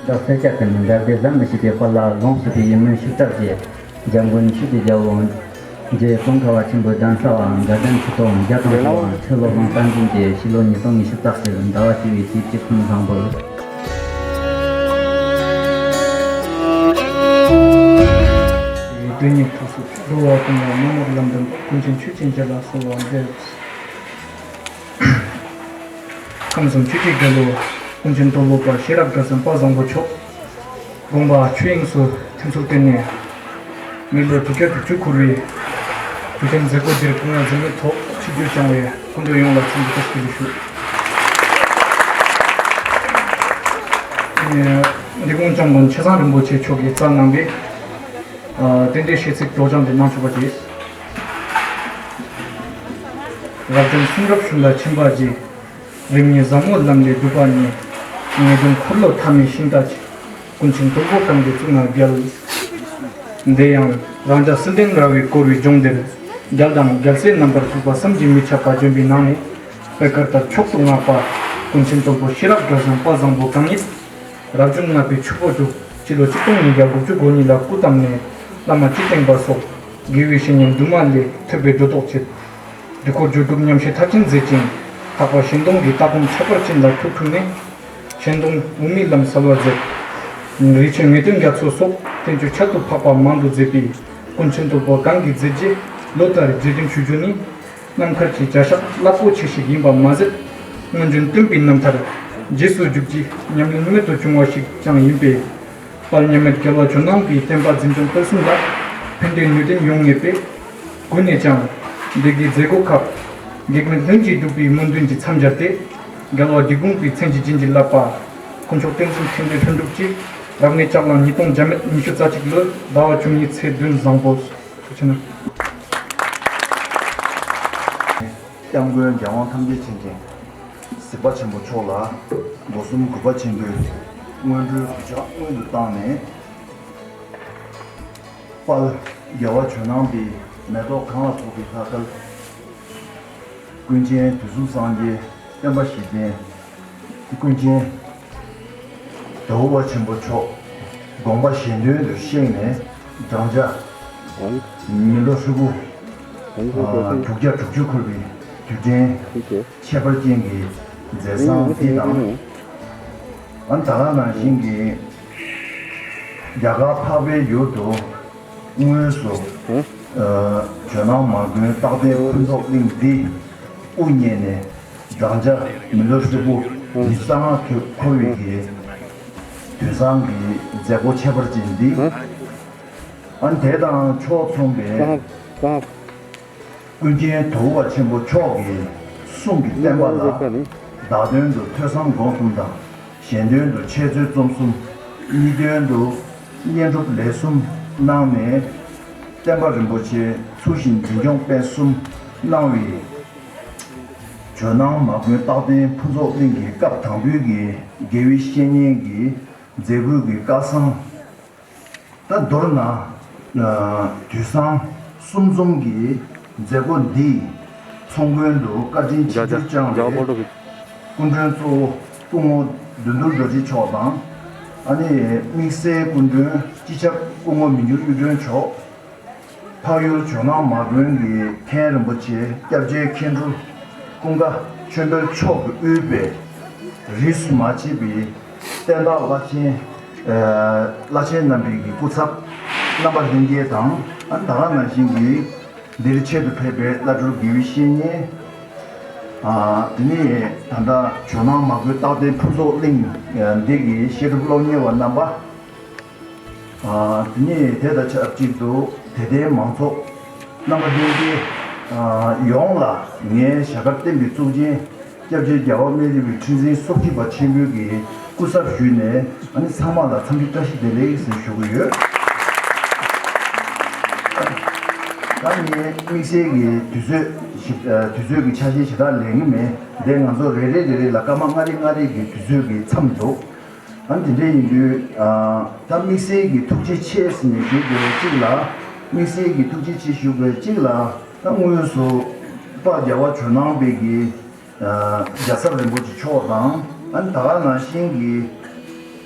ད་ས་སྐྱ་དེ་ནི་འདྲ་སྟེ་ཟམ་མི་ཤེས་པའི་དཔལ་ལ་ལོངས་སུ་སྤྱོད་པའི་མི་ཤུགས་དྲག་རྗེ། འཇམ་མགོན་ཆོས་ཀྱི་རྒྱལ་པོ་རྗེ་ཙོང་ཁ་པ་ཆེན་པོའི་གདན་ས་བ་དགའ་ལྡན་ཁྲི་ཐོག་བརྒྱ་དང་བཅུ་བ་ཆོས་སློབ་དཔོན་བསྟན་འཛིན་གྱི་ཕྱི་ལོ་ཉིས་སྟོང་ཉི་ཤུ་རྩ་གཅིག་ཟླ་བ་བཞི་པའི་ཚེས་བཅུ་ཁམས་བཟང་པོར། དོན་གཉིས་ཐུགས་སུ་ཆུད། འགྲོ་བ་ཀུན་ལ་མ་ནོར་ལམ་སྟོན་པ། ཀུན་མཁྱེན་ཆོས་ཀྱི་འགྱུར་ལ་གསོལ་བ་འདེབས། ཁམས་གསུམ་ཆོས་ཀྱི་རྒྱལ་པོ་ཀུན་མཁྱེན་དོལ་པོ་པ་ཤེས་རབ་དགའ་ཚལ་དཔལ་བཟང་པོ་མཆོག། དགོངས་པ་ཆོས་དབྱིངས་སུ་ཐིམ་ཚུལ་བརྟེན་ནས། མི་ལོ་དྲུག་བརྒྱ་དྲུག་ཅུ་འཁོར་བའི་དུས་དྲན་མཛད་སྒོ་འདིར་སྐུ་ངལ་འཛེམས་མེད་ཐོག་ཆིབས་བསྒྱུར་བསྐྱངས་པའི་སྐུ་མགྲོན་ཡོངས་ལ་འཚམས་འདྲི་བཀྲ་ཤིས་བདེ་ལེགས་ཞུ། འདི་གུང་སྐྱབས་མགོན་ཆེ་ཚང་རིན་པོ་ཆེ་མཆོག་གིས་བསྩལ་གནང་བའི་རྟེན་འབྲེལ་བཤད་ཚིག་སྒྲོག་སྦྱང་འདི་གནང་ཆོག་པ་བྱེད། རབ་བྱུང་གསུང་རབ་ཤུལ་ལ་ཕྱིན་པ་རྗེ། རིམ་གཉིས་ཟབ་མོ་ལམ་ལས་བསྡུས་པ་ཉིད། ངེས་དོན་འཁོར་ལོ་ཐ་མའི་ཤིང་རྟ་ཆེ། ཀུན་མཁྱེན་དོལ་པོ་གང་གི་གཙུག་ན་རྒྱལ། འདི་ཡང་རང་ཅག་བསིལ་ལྡན་ར་བས་བསྐོར་བའི་ལྗོངས་འདིར། རྒྱལ་དང་རྒྱལ་སྲས་རྣམ་པར་ཕུལ་བ་བསམ་གྱིས་མི་ཁྱབ་པ་བྱོན་པའི་ནང་ནས། པད་དཀར་ལྟར་མཆོག་ཏུ་བསྔགས་པ། ཀུན་མཁྱེན་དོལ་པོ་ཤེས་རབ་དགའ་ཚལ་དཔལ་བཟང་པོ་གང་ཉིད། རབ་བྱུང་ལྔ་པའི་ཆུ་ཕོ་བཅུ། སྤྱི་ལོ་ཆིག་སྟོང་ཉིས་བརྒྱ་དགུ་བཅུ་གོ་གཉིས་ལ་སྐུ་བལྟམས་ནས་བླ་མ་སྤྱི་བསྟན་པ་སོགས་དགེ་བའི་བཤེས་གཉེན་དུ་མ་ལས་ཐོས་པའི་སྒྲོ་འདོགས་བཅད། དུས་འཁོར་བཅུ་དྲུག་ཉམས་བཞེས་མཐར་ཕྱིན་མཛད་ཅིང་། ལྷག་པར་གཞན་སྟོང་གི་ལྟ་སྒོམ་ཁྱད་པར་ཅན་ལ་ཐུགས་འཁྲུངས་ནས། གཞན་སྟོང་དབུ་མའི་ལམ་གསལ་བར་མཛད། རིས་ཆེན་ངེས་དོན་རྒྱ་མཚོ་སོགས་བསྟན་བཅོས་ཁྱད་དུ་འཕགས་པ་མང་དུ་མཛད་པས། ཀུན་མཁྱེན་དོལ་པོ་གང་གི་མཛད་རྗེས་ལོ་ལྟར་རྗེས་དྲན་ཞུ་རྒྱུ་ནི། ནམ་མཁའ་གི་བྱ་གཞག་རླབས་པོ་ཆེ་ཞིག་ཡིན་པ་མ་ཟད། སྔོན་བྱོན་སྟོན་པའི་རྣམ་ཐར་རྗེས་སུ་འཇུག་རྒྱུའི་ཉམས་ལེན་རྨད་དུ་བྱུང་བ་ཞིག་ཀྱང་ཡིན་པས། དཔལ་མཉམ་མེད་རྒྱལ་བ་ཇོ་ནང་པའི་བསྟན་པ་འཛིན་སྐྱོང་སྤེལ་གསུམ་ལ་ཕན་བདེ་ནུས་ལྡན་ཡོང་ངེས་པས། གུས་ནས་ཀྱང་འདི་གའི་མཛད་སྒོ་ཁག་གེགས་མེད་ལྷུན་གྱིས་གྲུབ་པའི་སྨོན་འདུན་གྱིས་མཚམས་སྦྱར་ཏེ། རྒྱལ་བ་འདི་དགོངས་པའི་མཚན་གྱི་བྱིན་གྱིས་བརླབས་པ། དཀོན་མཆོག་བསྟན་འཛིན་མཁྱེན་བརྩེ་ལྷུན་གྲུབ་ཀྱིས་རབ་གནས་ལྕགས་གླང་ཉིས་སྟོང་བརྒྱ་མེད་ཉི་ཤུ་རྩ་གཅིག་ལོའི་ཟླ་བ་བཅུ་གཉིས་ཚེས་བདུན་བཟང་པོ། ཐུགས་རྗེ་ཆེ་གནང་། སྐྱབས་མགོན་རྒྱལ་དབང་ཐམས་ཅད་མཁྱེན་ཅིང་གཟིགས་པ་ཆེན་པོ་མཆོག་ལ་སྒོ་གསུམ་གུས་པ་ཆེན་པོས་སྔོན་འགྲོའི་གུས་ཕྱག་སྔོན་དུ་བཏང་ནས། དཔལ་རྒྱལ་བ་ཇོ་ནང་པའི་མེ་ཏོག་གང་ལ་ཕོག་པའི་ལྷ་སྐལ། ཀུན་མཁྱེན་དུས་གསུམ་སངས་རྒྱས་བསྟན་པ་བཞི་ལྡན། ཀུན་མཁྱེན་དོལ་པོ་པ་ཆེན་པོ་མཆོག་དགོངས་པ་གཞན་དོན་དུ་གཤེགས་ནས་བགྲང་བྱ་མི་ལོ་ཧྲིལ་པོ་དྲུག་བརྒྱ་དྲུག་ཅུ་འཁོར་བའི་དུས་དྲན་ཁྱད་པར་ཅན་གྱི་མཛད་བཟང་འདི་དང་། ཨ་ད་ག་ནང་བཞིན་གྱི་རྒྱ་གར་འཕགས་པའི་ཡུལ་དུ་དངོས་སུ་ཨ་ཇོ་ནང་མ་དགོན་རྟག་བརྟན་ཕུན་ཚོགས་གླིང་འདི་དབུ་བརྙེས་ནས་བགྲང་བྱ་མི་ལོ་ཧྲིལ་པོ་ཉི་ཤུ་རྩ་ལྔ་འཁོར་བའི་གི་དུས་བཟང་གི་མཛད་སྒོ་ཁྱད་པར་ཅན་འདི། ཨ་དེ་དང་ཕྱོགས་མཚུངས་པའི་ཀུན་མཁྱེན་དོལ་པོ་པ་ཆེན་པོ་མཆོག་གི་གསུང་གི་བསྟན་པ་ལ་བདག་དོན་དུ་ཐོས་བསམ་སྒོམ་གསུམ་དང་། གཞན་དོན་དུ་འཆད་རྩོད་རྩོམ་གསུམ། གཉིས་དོན་དུ་བསྙེན་སྒྲུབ་ལས་གསུམ་གནང་ནས། བསྟན་པ་རིན་པོ་ཆེ་ཚུལ་བཞིན་འཛིན་སྐྱོང་སྤེལ་གསུམ་གནང་བའི་ཇོ་ནང་མ་དགོན་རྟག་བརྟན་ཕུན་ཚོགས་གླིང་གི་སྐབས་དང་པོའི་གི་དགེ་བའི་བཤེས་གཉེན་གྱི་མཛད་སྒོའི་གི་བསྐལ་བཟང་། ད་མདོར་ན། ཨ་དུས་བཟང་གསུམ་འཛོམས་ཀྱི་མཛད་སྒོ་འདིའི་ཚོགས་མགོན་དུ་བཀའ་དྲིན་ཆིབས་བསྒྱུར་བསྐྱངས་པའི་སྐུ་མགྲོན་གཙོ་བོ་སྐུ་ངོ་བདུད་འདུལ་རྡོ་རྗེ་མཆོག་དང་། ཨ་ནི་དམིགས་བསལ་སྐུ་མགྲོན་སྤྱི་ཁྱབ་སྐུ་ངོ་མི་འགྱུར་གཡུ་སྒྲོན་མཆོག། འཕགས་ཡུལ་ཇོ་ནང་མ་དགོན་གྱི་མཁན་རིན་པོ་ཆེ་སྐྱབས་རྗེ་མཁན་སྤྲུལ་ཀུན་དགའ་ཆོས་འཕེལ་མཆོག་གིས་དབུས་པའི་རིས་སུ་མ་ཆད་པའི་བསྟན་བདག་བླ་ཆེན། ཨ་བླ་ཆེན་རྣམ་པའི་གི་སྐུ་ཚབ་རྣམ་པ་ལྷན་རྒྱས་དང་། ཨ་ད་ག་ནང་བཞིན་གྱི་འདིར་ཆེད་དུ་ཕེབས་པའི་བླ་སྤྲུལ་དགེ་བའི་བཤེས་གཉེན། ཨ་དེ་ནས་ད་ལྟ་ཇོ་ནང་མ་དགོན་རྟག་བརྟན་ཕུན་ཚོགས་གླིང་འདི་གི་བཤད་སྒྲུབ་སློབ་གཉེར་བ་རྣམ་པ། ཨ་དེ་ནས་དེ་དང་ཆབས་ཅིག་ཏུ་དད་ལྡན་མང་ཚོགས་རྣམ་པ་ལྷན་རྒྱས། ཡོངས་ལ་ངས་ཞྭ་དཀར་བསྟན་པའི་གཙུག་རྒྱན་སྐྱབས་རྗེ་རྒྱལ་བ་སྨན་རི་བའི་ཁྲི་འཛིན་སོ་བརྒྱད་པ་ཆེན་པོའི་གི་སྐུ་ཚབ་ཞུས་ནས་ཨ་ནི་ཚང་མ་ལ་འཚམས་འདྲི་བཀྲ་ཤིས་བདེ་ལེགས་ཟེར་ཞུ་གི་ཡོད། ད་ངས་དམིགས་བསལ་གྱི་དུས་ཚོད་ཞིབ་ཨ་དུས་ཚོད་ཀྱི་ཆ་ཤས་ཞེ་དྲག་ལེན་གྱི་མེད། འདི་ང་ཚོ་རེ་རེ་རེ་རེ་ལ་སྐར་མ་ལྔ་རེ་ལྔ་རེ་གི་དུས་ཚོད་ཀྱི་མཚམས་འདུག་ཨ་ནི་དེ་འདྲ་ཡིན་དུས་ཨ་ད་དམིགས་བསལ་གྱི་ཐུགས་རྗེ་ཆེ་ཟེར་ནས་ཞུ་དགོས་གཅིག་ལ། དམིགས་བསལ་གྱི་ཐུགས་རྗེ་ཆེ་ཞུ་དགོས་གཅིག་ལ། ད་དངོས་སུ་དཔལ་རྒྱལ་བ་ཇོ་ནང་པའི་གི་རྒྱལ་ཚབ་རིན་པོ་ཆེ་མཆོག་དང་། ཨ་ནི་ད་ག་ནང་བཞིན་གྱི་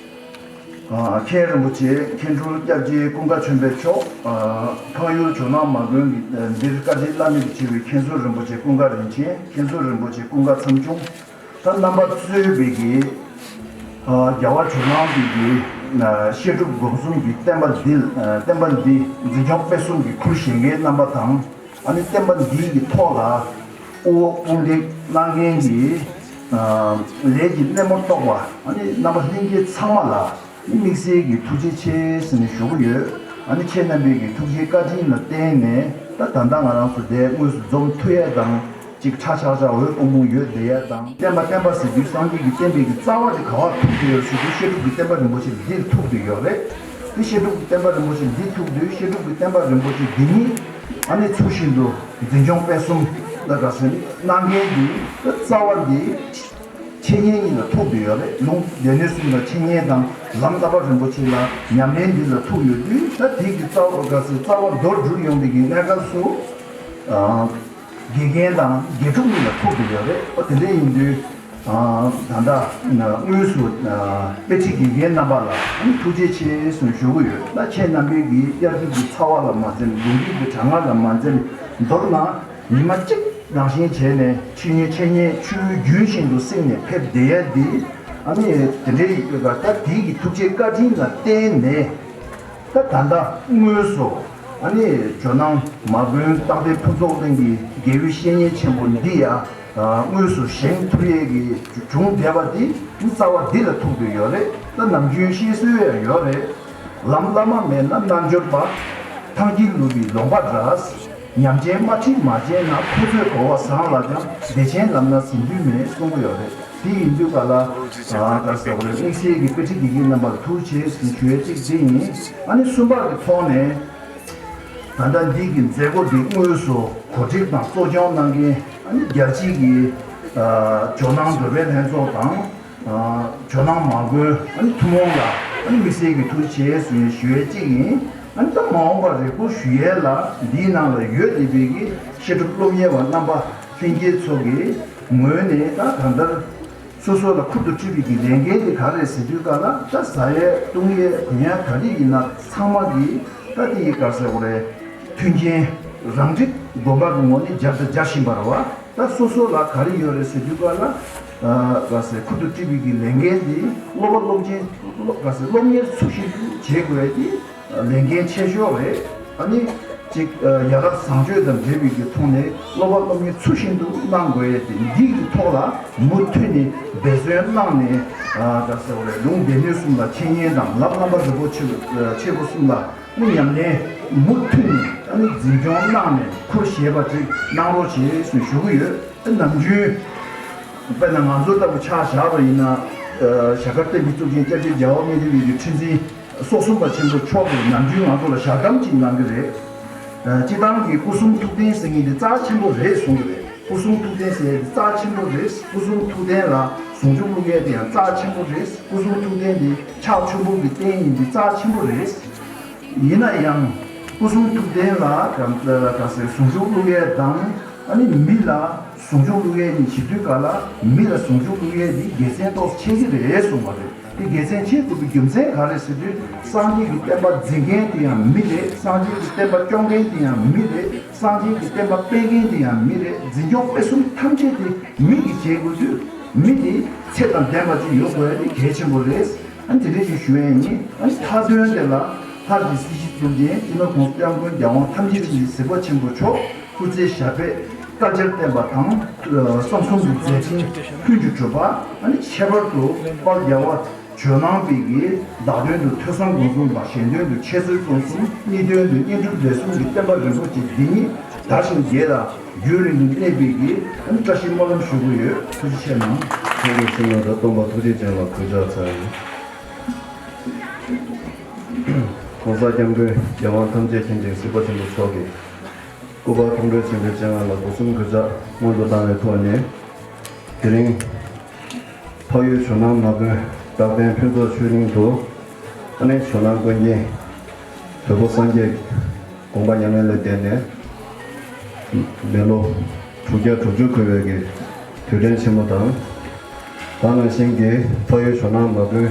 མཁན་རིན་པོ་ཆེ་མཁན་སྤྲུལ་སྐྱབས་རྗེ་ཀུན་དགའ་ཆོས་འཕེལ་མཆོག་ཁང་ཡུལ་ཇོ་ནང་མ་དགོན་གྱི་འདིར་བཀའ་དྲིན་བླ་མེད་དུ་ཆེ་བའི་མཁན་ཟུར་རིན་པོ་ཆེ་ཀུན་དགའ་རིན་ཆེན། མཁན་ཟུར་རིན་པོ་ཆེ་ཀུན་དགའ་མཚམས་ཆུང་། ད་རྣམ་པ་གཙོས་པའི་གི་རྒྱལ་བ་ཇོ་ནང་པའི་གི་བཤད་སྒྲུབ་སྒོམ་གསུམ་གྱི་བསྟན་པ་འདི་བསྟན་པ་འདི་འཛིན་སྐྱོང་སྤེལ་གསུམ་གྱི་ཁུར་བཞེས་མཁན་རྣམ་པ་དང་། ཨ་ནི་བསྟན་པ་འདི་གི་ཐོག་ལ་དབུ་དཔུང་འདེགས་གནང་མཁན་གྱི་ལས་ཀྱི་སྣེ་མོར་གཏོགས་པ་ཨ་ནི་རྣམ་པ་ལྷན་རྒྱས་ཚང་མ་ལ་དམིགས་བསལ་གྱི་ཐུགས་རྗེ་ཆེ་ཟེར་ནས་ཞུ་གི་ཡོད། ཨ་ནི་ཁྱེད་རྣམ་པའི་གི་ཐུགས་རྗེ་བཀའ་དྲིན་ལ་བརྟེན་ནས་ད་ད་ལྟ་ང་རང་ཚོ་འདིར་དངོས་སུ་འཛོམས་ཐུབ་ཡས་དང་། ཅིག་ཁྲ་ཆག་ཆག་འོད་ཕུང་ཕུང་ཡོད་བསྡད་ཡ་དང་། བསྟན་པ་བསྟན་པ་ཟེར་དུས་སངས་རྒྱས་ཀྱི་བསྟན་པའི་གི་རྩ་བ་དེ་ག་བར་ཐུག་བསྡད་ཡོད་ཟེར་དུས་བཤད་སྒྲུབ་ཀྱི་བསྟན་པ་རིན་པོ་ཆེ་འདིར་ཐུག་བསྡད་ཡོད་རེད། དེ་བཤད་སྒྲུབ་ཀྱི་བསྟན་པ་རིན་པོ་ཆེ་འདི་ཐུག་དུས་བཤད་སྒྲུབ་ཀྱི་བསྟན་པ་རིན་པོ་ཆེ་འདི་ཉིད་ཨ་ནི་ཚུལ་བཞིན་དུ་འཛིན་སྐྱོང་སྤེལ་གསུམ་ལ་དགའ་ཟེར་གནང་མཁན་འདི་རྩ་བ་འདི་འཆད་ཉན་གཉིས་ལ་ཐུག་བསྡད་ཡོད་རེད། ལུང་སྡེ་སྣོད་གསུམ་ལ་འཆད་ཉན་དང་ལམ་བསླབ་པ་རིན་པོ་ཆེ་ལ་ཉམས་ལེན་འདི་ལ་ཐུག་ཡོད་དུས་ད་དེ་གི་རྩ་བ་དགའ་ཟེར་རྩ་བ་མདོར་བསྒྱུར་ཡོང་བའི་གི་གནས་སྐབས་སུ། དགེ་རྒན་དང་དགེ་ཕྲུག་གཉིས་ལ་ཐུག་བསྡད་ཡོད་རེད། ཨོ་དེ་འདྲ་ཡིན་དུས་ད་ལྟ་དངོས་སུ་དཔེ་ཁྲིད་དགེ་རྒན་རྣམ་པ་ལ་ཐུགས་རྗེ་ཆེ་གསུངས་ཞུ་གི་ཡོད། ད་ཁྱེད་རྣམ་པའི་གི་དབྱར་དུས་ཀྱི་ཚ་བ་ལ་མ་འཛེམ། དགུན་དུས་ཀྱི་གྲང་ངར་ལ་མ་འཛེམ། མདོར་ན་ཉི་མ་གཅིག་རང་བཞིན་བྱས་ནས་ཆུ་ཡན་ཆད་ཉན་ཆུ་བོའི་རྒྱུན་བཞིན་དུ་བསྲིངས་ནས་ཕེབས་བསྡད་ཡ་འདི་ཨ་ནི་དེ་འདྲའི་ཡོད་པ། ད་དེའི་གི་ཐུགས་རྗེ་བཀའ་དྲིན་ལ་བརྟེན་ནས། ད་ད་ལྟ་དངོས་སུ་ཨ་ནི་ཇོ་ནང་མ་དགོན་རྟག་བརྟན་ཕུན་ཚོགས་གླིང་གི་དགེ་བའི་བཤེས་གཉེན་ཆེན་པོ་འདི་ཡང་དངོས་སུ་བཞེངས་ཐུབ་ཡས་ཀྱི་བྱུང་བསྡད་པ་འདི་རྩ་བ་འདི་ལ་ཐུག་བསྡད་ཡོད་རེད། ད་ནམ་རྒྱུན་བཤད་སྲོལ་ཡང་ཡོད་རེད། ལམ་བླ་མ་མེད་ན་རྣལ་འབྱོར་པ། ཐང་དཀྱིལ་ལུས་པའི་ལོང་པ་འདྲ། ཉམས་ཆེན་མ་ཁྲིད་མ་བྱས་ན། ཁོ་ཚོས་གོ་བ་བཟང་ལ་ཀྱང་། བདེ་ཆེན་ལམ་སྣ་ཟིན་དུས་མེད་གསུང་གི་ཡོད་རེད། དེ་ཡིན་དུས་ག་ལ་ག་ཟེར་བ་རེད། དམིགས་བསལ་གྱི་དཔེ་ཁྲིད་དགེ་རྒན་རྣམ་པ་ལ་ཐུགས་རྗེ་ཆེ་ཞུ་ཡས་གཅིག་དེ་ཡིན། ཨ་ནི་གསུམ་པ་གི་ཐོག་ནས་ད་ལྟ་འདི་གི་མཛད་སྒོ་འདི་དངོས་སུ་གོ་སྒྲིག་དང་གཙོ་སྐྱོང་གནང་མཁན་ཨ་ནི་རྒྱལ་སྤྱིའི་གི་ཇོ་ནང་འགྲོ་བའི་ལྷན་ཚོགས་དང་། ཇོ་ནང་མ་དགོན་ཨ་ནི་ཐུན་མོང་ལ་ཨ་ནི་དམིགས་བསལ་གྱི་ཐུགས་རྗེ་ཆེ་ཞུ་ཡས་གཅིག་ཡིན། ཨ་ནི་ད་མ་འོངས་པར་རེ་སྐུལ་ཞུ་ཡས་ལ་འདིའི་ནང་ལ་ཡོད་བསྡད་པའི་གི་བཤད་སྒྲུབ་སློབ་གཉེར་བ་རྣམ་པ་ལྷན་རྒྱས་ཚོ་གི་ངོས་ནས་ད་གང་ལྟར་སོ་སོ་ལ་ཁུར་དུ་ཁྲིད་པའི་གི་ལས་འགན་དེ་ག་རེ་ཟེར་དུས་ག་ལ་ད་ཟ་ཡས་བཏུང་ཡས་གོན་ཡས་ག་རེ་ཡིན་ན་ཚང་མ་གི་ད་དེ་ཡི་ག་ཟེར་བ་རེད། མཐུན་རྐྱེན་རང་འགྲིག་དགོན་པ་གི་ངོས་ནས་རྒྱབ་དང་རྒྱག་བཞིན་པ་རེད་བ། ད་སོ་སོ་ལ་ག་རེ་ཡོད་རེད་ཟེར་དུས་ག་ལ་ག་ཟེར་ཁུར་དུ་ཁྲིད་པའི་གི་ལས་འགན་དེ་སློབ་པ་སློབ་ཆེན་སློབ་ག་ཟེར་སློབ་གཉེར་ཚུལ་བཞིན་དུ་བྱེད་དགོས་ཡས་དེ་ལས་འགན་ཆེ་ཤོས་རེད། ཨ་ནི་ཅིག་ཡ་རབས་བཟང་སྤྱོད་དང་འབྲེལ་བའི་གི་ཐོག་ནས་སློབ་པ་སློབ་གཉེར་ཚུལ་བཞིན་དུ་གནང་དགོས་ཡས་དེ་འདི་གི་ཐོག་ལ་མུ་མཐུད་ནས་འབད་བརྩོན་གནང་ནས་ག་ཟེར་བ་རེད། ལུང་སྡེ་སྣོད་གསུམ་ལ་འཆད་ཉན་དང་ལམ་རྣམ་པ་རིན་པོ་ཆེ་ཆེ་པོ་གསུམ་ལ། ཨ་ནི་ཉམས་ལེན་མུ་མཐུད་ནས་ཨ་ནི་འཛིན་སྐྱོང་གནང་ནས་ཁུར་བཞེས་པ་ཅིག་གནང་རོགས་བྱེད་ཟེར་ཞུ་གི་ཡོད། ཨ་ནམ་རྒྱུན་དཔེར་ན་ང་ཚོ་ལྟ་བུ་ཆ་བཞག་པ་ཡིན་ན། ཨ་ཞྭ་དཀར་བསྟན་པའི་གཙུག་རྒྱན་སྐྱབས་རྗེ་རྒྱལ་བ་སྨན་རི་བའི་གི་ཁྲི་འཛིན་སོག་གསུམ་པ་ཆེན་པོ་མཆོག་གིས་ནམ་རྒྱུན་ང་ཚོ་ལ་ཞལ་གདམས་ཅིག་གནང་གི་རེད། ཨ་སྤྱི་བཏང་གི་སྐུ་གསུང་ཐུགས་རྟེན་ཟེར་མཁན་དེ་རྩ་ཆེན་པོ་རེད་གསུང་གི་རེད། སྐུ་གསུང་ཐུགས་རྟེན་ཟེར་ཡས་དེ་རྩ་ཆེན་པོ་རེད། སྐུ་གསུང་ཐུགས་རྟེན་ལ་ཟུང་འཇུག་བླུག་ཡས་དེ་ཡང་རྩ་ཆེན་པོ་རེད། སྐུ་གསུང་ཐུགས་རྟེན་དེ་ཕྱག་མཆོད་འབུལ་གྱི་རྟེན་ཡིན་དེ་རྩ་ཆེན་པོ་རེད། ཡིན་ན་ཡང་སྐུ་གསུང་ཐུགས་རྟེན་ལ་ག་ག་ཟེར་ཟུང་འཇུག་བླུག་ཡས་དང་ཨ་ནི་མི་ལ་ཟུང་འཇུག་བླུག་ཡས་གཉིས་བྱེད་དུས་ག་ལ་མི་ལ་ཟུང་འཇུག་བླུག་ཡས་འདི་དགེ་མཚན་ཏོག་ཙམ་ཆེ་གི་རེད་གསུངས་པ་རེད། དེ་དགེ་མཚན་ཆེ་དགོས་པའི་རྒྱུ་མཚན་ག་རེ་ཟེར་དུས་སངས་རྒྱས་ཀྱི་བསྟན་པ་འཛིན་མཁན་དེ་ཡང་མི་རེད། སངས་རྒྱས་ཀྱི་བསྟན་པ་སྐྱོང་མཁན་དེ་ཡང་མི་རེད། སངས་རྒྱས་ཀྱི་བསྟན་པ་སྤེལ་མཁན་དེ་ཡང་མི་རེད། འཛིན་སྐྱོང་སྤེལ་གསུམ་ཐམས་ཅད་དེ་མི་གིས་བྱེད་དགོས་དུས་མི་དེ་ཚད་དང་ལྡན་པ་ཅིག་ཡོད་དགོས་ཡ་དེ་གལ་ཆེན་པོ་རེད། ཨ་ནི་དེ་འདྲ་ཞིག་ཞུ་ཡ་ཡིན། ཨ་ནི་མཐའ་དོན་དེ་ལ་སྔར་གྱི་སྲིད་ཞིའི་གཙུག་རྒྱན་སྤྱི་ནོར་༸གོང་ས་༸སྐྱབས་མགོན་རྒྱལ་དབང་ཐམས་ཅད་མཁྱེན་ཅིང་གཟིགས་པ་ཆེན་པོ་མཆོག་སྐུ་ཚེ་ཞབས་པད་བསྐལ་བརྒྱར་བརྟན་པ་དང་། གསང་གསུམ་གྱི་མཛད་འཕྲིན་ལྷུན་གྱིས་གྲུབ་པ། ཨ་ནི་ཁྱད་པར་དུ་དཔལ་རྒྱལ་བ་ཇོ་ནང་པའི་གི་བདག་དོན་དུ་ཐོས་བསམ་སྒོམ་གསུམ་དང་། གཞན་དོན་དུ་འཆད་རྩོད་རྩོམ་གསུམ། གཉིས་དོན་དུ་བསྙེན་སྒྲུབ་ལས་གསུམ་གྱི་བསྟན་པ་རིན་པོ་ཆེ་འདི་ཉིད་ དར་ཞིང་རྒྱས་ལ་རྒྱུན་རིང་དུ་གནས་པའི་གི་ཨ་ནི་བཀྲ་ཤིས་སྨོན་ལམ་ཞུ་གི་ཡོད། ཐུགས་རྗེ་ཆེ་གནང་། ཐུགས་རྗེ་ཆེ་གནང་། ད་སྟོན་པ་ཐུགས་རྗེ་ཅན་ལ་གུས་ཕྱག་འཚལ་ཡིན། ༸གོང་ས་༸སྐྱབས་མགོན་རྒྱལ་དབང་ཐམས་ཅད་མཁྱེན་ཅིང་གཟིགས་པ་ཆེན་པོ་མཆོག་གི་སྐུ་པར་མཐོང་གྲོལ་ཆེན་པོའི་སྤྱན་སྔ་ལ་སྒོ་གསུམ་གུས་ཕྱག་སྔོན་དུ་བཏང་བའི་ཐོག་ནས། དེ་རིང་འཕགས་ཡུལ་ཇོ་ནང་མ་དགོན་རྟག་བརྟན་ཕུན་ཚོགས་ཆོས་གླིང་དུ་ཨ་ནི་ཇོ་ནང་དཀོན་མཁྱེན་དོལ་པོ་སངས་རྒྱས་དགོངས་པ་ཉམས་ལེན་ལ་བརྟེན་ནས་མི་ལོ་དྲུག་བརྒྱ་དྲུག་ཅུ་འཁོར་བའི་གི་དུས་དྲན་ཆེན་མོ་དང་། ད་ག་ནང་བཞིན་གྱི་འཕགས་ཡུལ་ཇོ་ནང་མ་དགོན་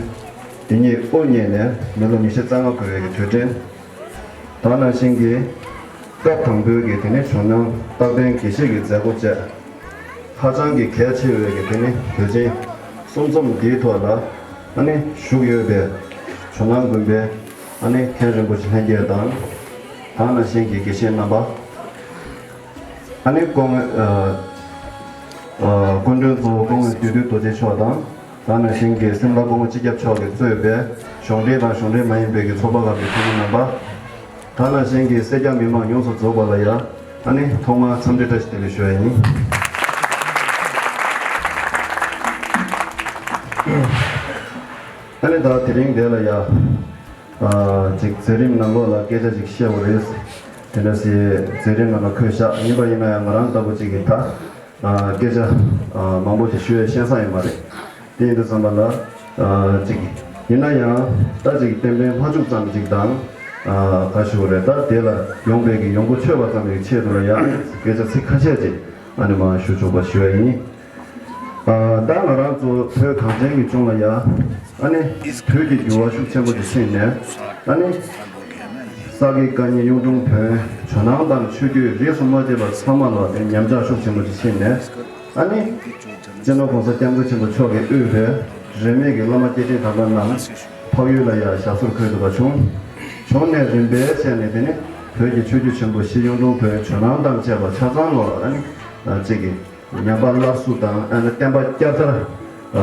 འདི་ཉིད་དབུ་བརྙེས་ནས་མི་ལོ་ཉི་ཤུ་རྩ་ལྔ་འཁོར་བའི་གི་དུས་དྲན། ད་ག་ནང་བཞིན་གྱི་སྐབས་དང་པོའི་གི་དེ་ནི་ཇོ་ནང་རྟག་བརྟན་དགེ་བཤེས་ཀྱི་མཛད་སྒོ་བཅས་ཧ་ཅང་གི་གལ་ཆེ་བའི་གི་དེ་ནི་དུས་ཆེན་གསུམ་འཛོམས་འདིའི་ཐོག་ལ་ཨ་ནི་བཞུགས་ཡོད་པའི་ཇོ་ནང་དགོན་པའི་ཨ་ནི་མཁན་རིན་པོ་ཆེ་ལྷན་རྒྱས་དང་། ད་ག་ནང་བཞིན་གྱི་དགེ་བཤེས་རྣམ་པ། ཨ་ནི་སྐུ་ངོ་ཨ་ཨ་སྐུ་མགྲོན་གཙོ་བོ་སྐུ་ངོ་བདུད་འདུལ་རྡོ་རྗེ་མཆོག་དང་། ད་ག་ནང་བཞིན་གྱི་སེམས་དཔའ་སྐུ་ངོ་སྤྱི་ཁྱབ་མཆོག་གིས་གཙོས་པའི་གཞུང་འབྲེལ་དང་གཞུང་འབྲེལ་མ་ཡིན་པའི་གི་ཚོགས་པ་ཁག་གི་འཐུས་མི་རྣམ་པ། ད་ག་ནང་བཞིན་གྱི་སེར་སྐྱ་མི་མང་ཡོངས་སུ་རྫོགས་པ་ལ་ཡ་ཨ་ནི་ཐོག་མར་འཚམས་འདྲི་བཀྲ་ཤིས་བདེ་ལེགས་ཞུ་ཡ་ཡིན། ཨ་ནི་ད་དེ་རིང་འདི་ལ་ཡ་ཨ་ཅིག་མཛད་རིམ་ནང་ལོགས་ལ་སྐད་ཆ་ཅིག་བཤད་དགོས་རེད། དེ་འདྲ་སའི་མཛད་རིམ་ནང་ལ་འཁོད་བཞག་ཡིན་པ་ཡིན་ན་ཡང་ང་རང་ལྟ་བུ་ཅིག་གིས་ད་ཨ་སྐད་ཆ་ཨ་མང་པོ་ཞིག་ཞུ་ཡས་ཤེས་ས་ཡོད་མ་རེད། དེ་ཡིན་དུས་ཙམ་པ་ལ་ཨ་ཅིག་ཡིན་ན་ཡང་ད་ཅིག་ཏན་ཏན་ལྷ་ཕྱུག་ཙམ་ཅིག་དང་ཨ་ག་ཞུ་དགོས་རེད། ད་དེ་ལ་ཡོང་པའི་གི་ཡོང་སྒོ་ཆོད་པ་ཙམ་གྱི་ཆེད་དུ་ལ་ཡང་སྐད་ཆ་ཚིག་ཁ་ཤས་ཅིག་ཨ་ནི་མར་ཞུ་ཆོག་པ་ཞུ་ཡ་ཡིན། ཨ་ད་ང་རང་ཚོ་བོད་གངས་ཅན་གྱི་ལྗོངས་ལ་ཡ་ཨ་ནི་དུས་ཀྱི་འགྱུར་བ་ཤུགས་ཆེན་པོ་ཅིག་ཕྱིན་ནས་ཨ་ནི་ས་དགེ་བཀའ་རྙིང་གཡུང་དྲུང་བོན་ཇོ་ནང་དང་ཆོས་བརྒྱུད་རིས་སུ་མ་ཆད་པ་ཚང་མ་ལ་དེ་ཉམས་ཆག་ཤུགས་ཆེན་པོ་ཅིག་ཕྱིན་ནས་ཨ་ནི་སྤྱི་ནོར་༸གོང་ས་༸སྐྱབས་མགོན་ཆེན་པོ་མཆོག་གིས་དབུས་པའི་རིས་མེད་ཀྱི་བླ་མ་སྐྱེས་ཆེན་དམ་པ་རྣམས་འཕགས་ཡུལ་ལ་ཡ་ཞབས་སོར་འཁོད་ཐུབ་པ་བྱུང་། བྱུང་ནས་རིམ་པས་བྱས་ནས་དེ་ནི་བོད་ཀྱི་ཆོས་བརྒྱུད་ཆེན་པོ་བཞི་གཡུང་དྲུང་བོན་ཇོ་ནང་དང་བཅས་པ་ཆ་ཚང་ལོ་ཨ་ནི་གཅིག་གི་ཉམས་པ་སླར་གསོ་དང་ཨ་ནི་བསྟན་པ་བསྐྱར་དར། ཨ་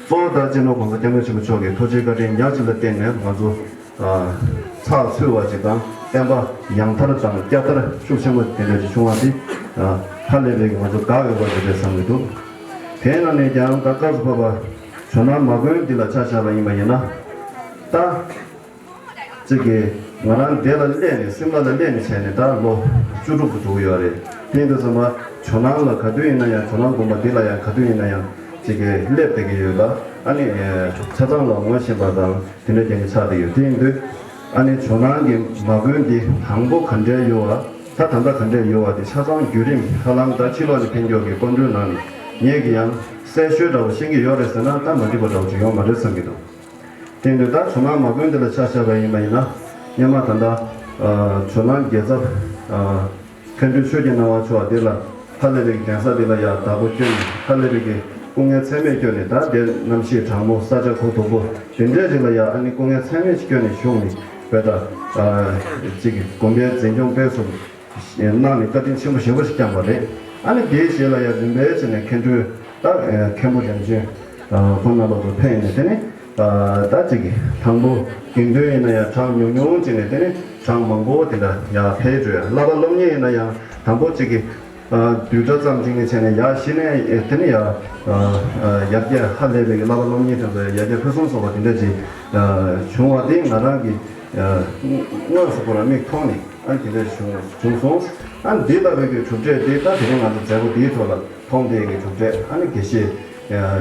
གཙོ་བོ་ད་སྤྱི་ནོར་༸གོང་ས་༸སྐྱབས་མགོན་ཆེན་པོ་མཆོག་གི་ཐུགས་རྗེ་བཀའ་དྲིན་ཉག་གཅིག་ལ་བརྟེན་ནས་ང་ཚོ་ཨ་ཚགས་ཚུད་པ་ཅིག་དང་བསྟན་པ་ཡང་དར་དང་བསྐྱར་དར་ཤུགས་ཆེན་པོ་དེ་འདྲ་ཅིག་བྱུང་བ་དེ་ཨ་ཧ་ལས་པའི་ང་ཚོ་དགའ་འོས་པ་དེ་འདྲ་བསམ་གྱི་འདུག་དེའི་ནང་ནས་ཀྱང་ད་སྐབས་སུ་བབ་པ་ཇོ་ནང་མ་དགོན་འདི་ལ་ཆ་བཞག་པ་ཡིན་པ་ཡིན་ན་ད། གཅིག་གིས་ང་རང་འདི་ལ་སླེབས་ནས་སིམ་ལ་ལ་སླེབས་ནས་བྱས་ནས་ད་ལོ་བཅུ་དྲུག་ཏུ་འགྲོ་གི་ཡོད་རེད། དེ་ཡིན་དུས་ཙམ་པ་ཇོ་ནང་ལ་ག་དུས་ཡིན་ན་ཡང་ཇོ་ནང་དགོན་པ་འདི་ལ་ཡང་ག་དུས་ཡིན་ན་ཡང་གཅིག་གིས་སླེབས་བསྡད་ཀྱི་ཡོད་ལ་ཨ་ནི་ཆ་ཚང་ལ་ངོ་ཤེས་པ་དང་དེ་འདྲ་རྐྱེན་གྱིས་ཆགས་བསྡད་ཡོད། དེ་ཡིན་དུས་ཨ་ནི་ཇོ་ནང་གི་མ་དགོན་འདི་དང་པོ་ག་འདྲའི་ཡོད་པ་ད་ད་ལྟ་ག་འདྲའི་ཡོད་པ་དེ་ཆ་ཚང་བརྒྱུད་རིམ་ཧ་ལམ་ད་ཕྱི་ལོགས་ནས་ཕེབས་མཁན་གྱི་སྐུ་མགྲོན་ནང་ནས་ངེད་ཀྱིས་ཡང་གསལ་ཤོས་འདྲ་བོ་ཤེས་ཀྱི་ཡོད་རེད་ཟེར་ན་ད་མ་འགྲིག་པ་འདྲ་བོ་ཅིག་ཡོང་མ་རེད་བསམ་གྱི་འདུག་དེ་འདྲ་ད་ཇོ་ནང་མ་དགོན་འདི་ལ་ཆ་བཞག་པ་ཡིན་པ་ཡིན་ན་སྔོན་མ་ད་ལྟ་ཨ་ཇོ་ནང་རྒྱལ་ཚབ་ཨ་མཁན་སྤྲུལ་ཆོས་ཀྱི་སྣང་བ་མཆོག་འདི་ལ་ཧ་ལས་པའི་གདན་ས་འདི་ལ་ཡང་བདག་པོ་བསྐྱོན་ནས་ཧ་ལས་པའི་གི་སྐུ་ངལ་ཚད་མེད་བསྐྱོན་ནས་ད་དེ་གནམ་གཤིས་གྲང་མོ་ས་ཆ་གུ་དོག་པོ་དེ་འདྲའི་རིགས་ལ་ཡང་ཨ་ནི་སྐུ་ངལ་ཚད་མེད་ཅིག་བསྐྱོན་ནས་བཞུགས་ནས་བོད་ད་ཨ་ཅིག་དགོན་པའི་འཛིན་སྐྱོང་སྤེལ་གསུམ། གནང་ནས་བཀའ་དྲིན་ཆེན་པོ་ཞེ་པོ་ཞིག་བསྐྱངས་པ་རེད། ཨ་ནི་དེའི་རྗེས་ལ་ཡང་རིམ་པས་བྱས་ནས་མཁན་སྤྲུལ་ད་མཁན་པོ་རིམ་བྱོན་ཁོང་རྣམ་པ་ཚོ་ཕེབས་ནས་དེ་ནི་ད་ཅིག་དང་པོ་དགེ་འདུན་ཡིན་ན་ཡང་གྲངས་ཉུང་ཉུང་བྱས་ནས་དེ་ནི་གྲངས་མང་པོ་དེ་འདྲ་ཡང་འཕེལ་འགྲོ་ཡ། བསླབ་པ་སློབ་གཉེར་ཡིན་ན་ཡང་དང་པོ་ཅིག་གི་བསྡུས་གྲྭ་ཙམ་ཅིག་ནས་བྱས་ནས་ཡར་གཞི་ནས་དེ་ནི་ཡར་ཡར་རྒྱས་ཧ་ལས་པའི་བསླབ་པ་སློབ་གཉེར་དེ་ཚོ་ཡར་རྒྱས་ཕུན་སུམ་ཚོགས་པ་དེ་འདྲ་ཅིག་བྱུང་བ་དེ་ང་རང་གི་དངོས་སུ་ཁོ་རང་མིག་མཐོང་ནས། ཨ་ནི་དེ་འདྲ་བྱུང་བྱུང་སོང་། ཨ་ནི་འདི་ལྟ་བུའི་གི་གྲུབ་འབྲས་འདི་ད་དེ་རིང་ང་ཚོ་མཛད་སྒོ་འདིའི་ཐོག་ལ་མཐོང་བསྡད་ཀྱི་གྲུབ་འབྲས། ཨ་ནི་དགེ་བཤེས་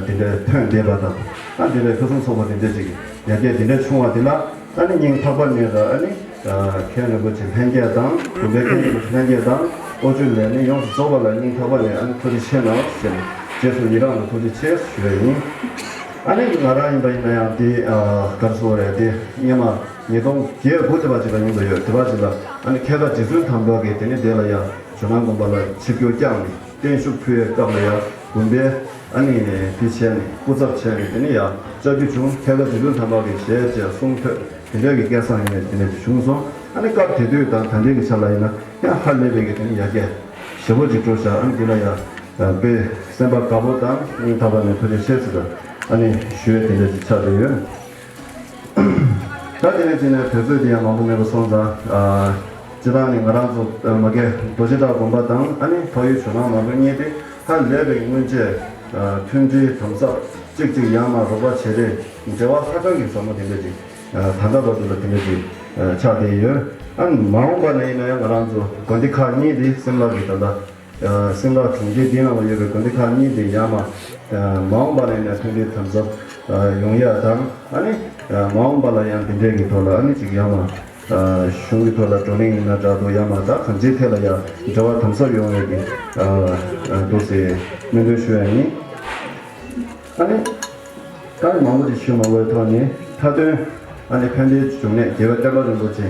དེ་འདྲ་ཐོན་བསྡད་པ་དང་། ཨ་ནི་དེ་འདྲའི་ཕུན་སུམ་ཚོགས་པ་དེ་འདྲ་ཅིག་ཡར་རྒྱས་དེ་འདྲ་བྱུང་བ་དེ་ལ་ཨ་ནི་སྙིང་ཐག་པ་ནས་ད་ཨ་ནི་མཁན་རིན་པོ་ཆེ་ལྷན་རྒྱས་དང་དགོན་པའི་མཁན་རིན་པོ་ཆེ་ལྷན་རྒྱས་དང་དབུ་ཆོས་ལས་སྣེ་ཡོངས་སུ་རྫོགས་པ་ལ་སྙིང་ཐག་པ་ནས་ཨ་ནི་ཐུགས་རྗེ་ཆེ་གནང་ཟེར་ནས་རྗེས་སུ་ཡི་རང་ལ་ཐུགས་རྗེ་ཆེ་ཞུ་བ་ཡིན། ཨ་ནི་ང་རང་ཡིན་པ་ཡིན་ན་ཡང་དེ་ག་རེ་ཟེར་དགོས་རེད། དེ་སྔོན་མ་ཉིས་སྟོང་བརྒྱད་དགུ་དེ་བ་ཅིག་ལ་ཡིན་པ་ཡོད། དེ་བ་ཅིག་ལ་ཨ་ནི་ཁལ་དཀར་རྗེ་བཙུན་དམ་པ་གིས་དེ་ནི་དེ་ལ་ཡང་ཇོ་ནང་དགོན་པ་ལ་ཆིབས་བསྒྱུར་བསྐྱངས་ནས་བརྟན་བཞུགས་ཕུལ་བའི་སྐབས་ལ་ཡང་དགོན་པའི་ཨ་ནི་དེ་བྱས་ནས་སྐུ་ཚབ་བྱས་ནས་དེ་ནི་ཡང་བཅར་རྒྱུ་བྱུང་། ཁལ་དཀར་རྗེ་བཙུན་དམ་པ་གི་ཞལ་མཇལ་གསུང་ཐོས་དེ་འདྲ་གི་སྐལ་བཟང་ཡིན་ནས་དེ་འདྲ་ཅིག་བྱུང་སོང་། ཨ་ནི་སྐབས་དེ་དུས་དང་ད་ལྟའི་གི་ཆ་ལ་ཡིན་ན་ཡང་ཧ་ལས་པའི་གི་དེ་ནི་ཡར་རྒྱས་ཞེ་པོ་ཅིག་འགྲོ་ཤག་ཨ་ནི་དེ་ལ་ཡང་དཔེ་སེམས་པ་དགའ་པོ་དང་སྙིང་ཐག་པ་ནས་ཐུགས་རྗེ་ཆེ་ཟེར་ཨ་ནི་ཞུ་ཡས་དེ་འདྲ་ཅིག་ཆགས་བསྡད་ཡོད། ད་དེ་ནས་དེ་ནས་དུས་ཚོད་དེ་ཡང་མང་པོ་མེད་པ་སོང་ཙང་། སྤྱིར་བཏང་ནི་ང་རང་ཚོ་མ་གི་རྡོ་རྗེ་བྲག་དགོན་པ་དང་ཨ་ནི་འཕགས་ཡུལ་ཇོ་ནང་མ་དགོན་གཉིས་དེ་ཧ་ལས་པའི་སྔོན་ཆད་མཐུན་སྒྲིལ་དམ་ཟབ་གཅིག་གཅིག་ཡར་མར་རོགས་པ་བྱེད་རེས་འབྲེལ་བ་ཧ་ཅང་གི་ཟབ་མོ་དེ་འདྲ་ཅིག་ད་ལྟ་བར་དུ་ལ་དེ་འདྲ་ཅིག་ཆགས་བསྡད་ཡོད། ཨ་ནི་མ་འོངས་པ་ན་ཡིན་ན་ཡང་ང་རང་ཚོ་དགོན་སྡེ་ཁག་གཉིས་དེ་སིམ་ལ་གི་ད་ལྟ་སིམ་ལ་གྲོང་ཁྱེར་འདི་ནང་ལ་ཡོད་པའི་དགོན་སྡེ་ཁག་གཉིས་དེ་ཡར་མར་མ་འོངས་པ་ན་ཡིན་ན་མཐུན་སྒྲིལ་དམ་ཟབ་ཡོང་ཡ་དང་ཨ་ནི་མ་འོངས་པ་ལ་ཡང་དེ་འདྲའི་གི་ཐོག་ལ་ཨ་ནི་ཅིག་ཡར་མར་གཞུང་གི་ཐོག་ལ་བགྲོ་གླེང་ཡིན་ན་འདྲ་འདུག་ཡར་མར་ད་གང་ཅིའི་ཐད་ལ་ཡང་འབྲེལ་བ་དམ་ཟབ་ཡོང་བའི་གི་འདུག་ཟེར་སྨོན་འདུན་ཞུ་ཡ་ཡིན། ཨ་ནི། ད་ནི་མང་པོ་ཅིག་ཞུ་མ་དགོས་ཐོག་ནས་མཐའ་དོན་ཨ་ནི་ཕན་བདེའི་འབྱུང་གནས་རྒྱལ་བའི་བསྟན་པ་རིན་པོ་ཆེ་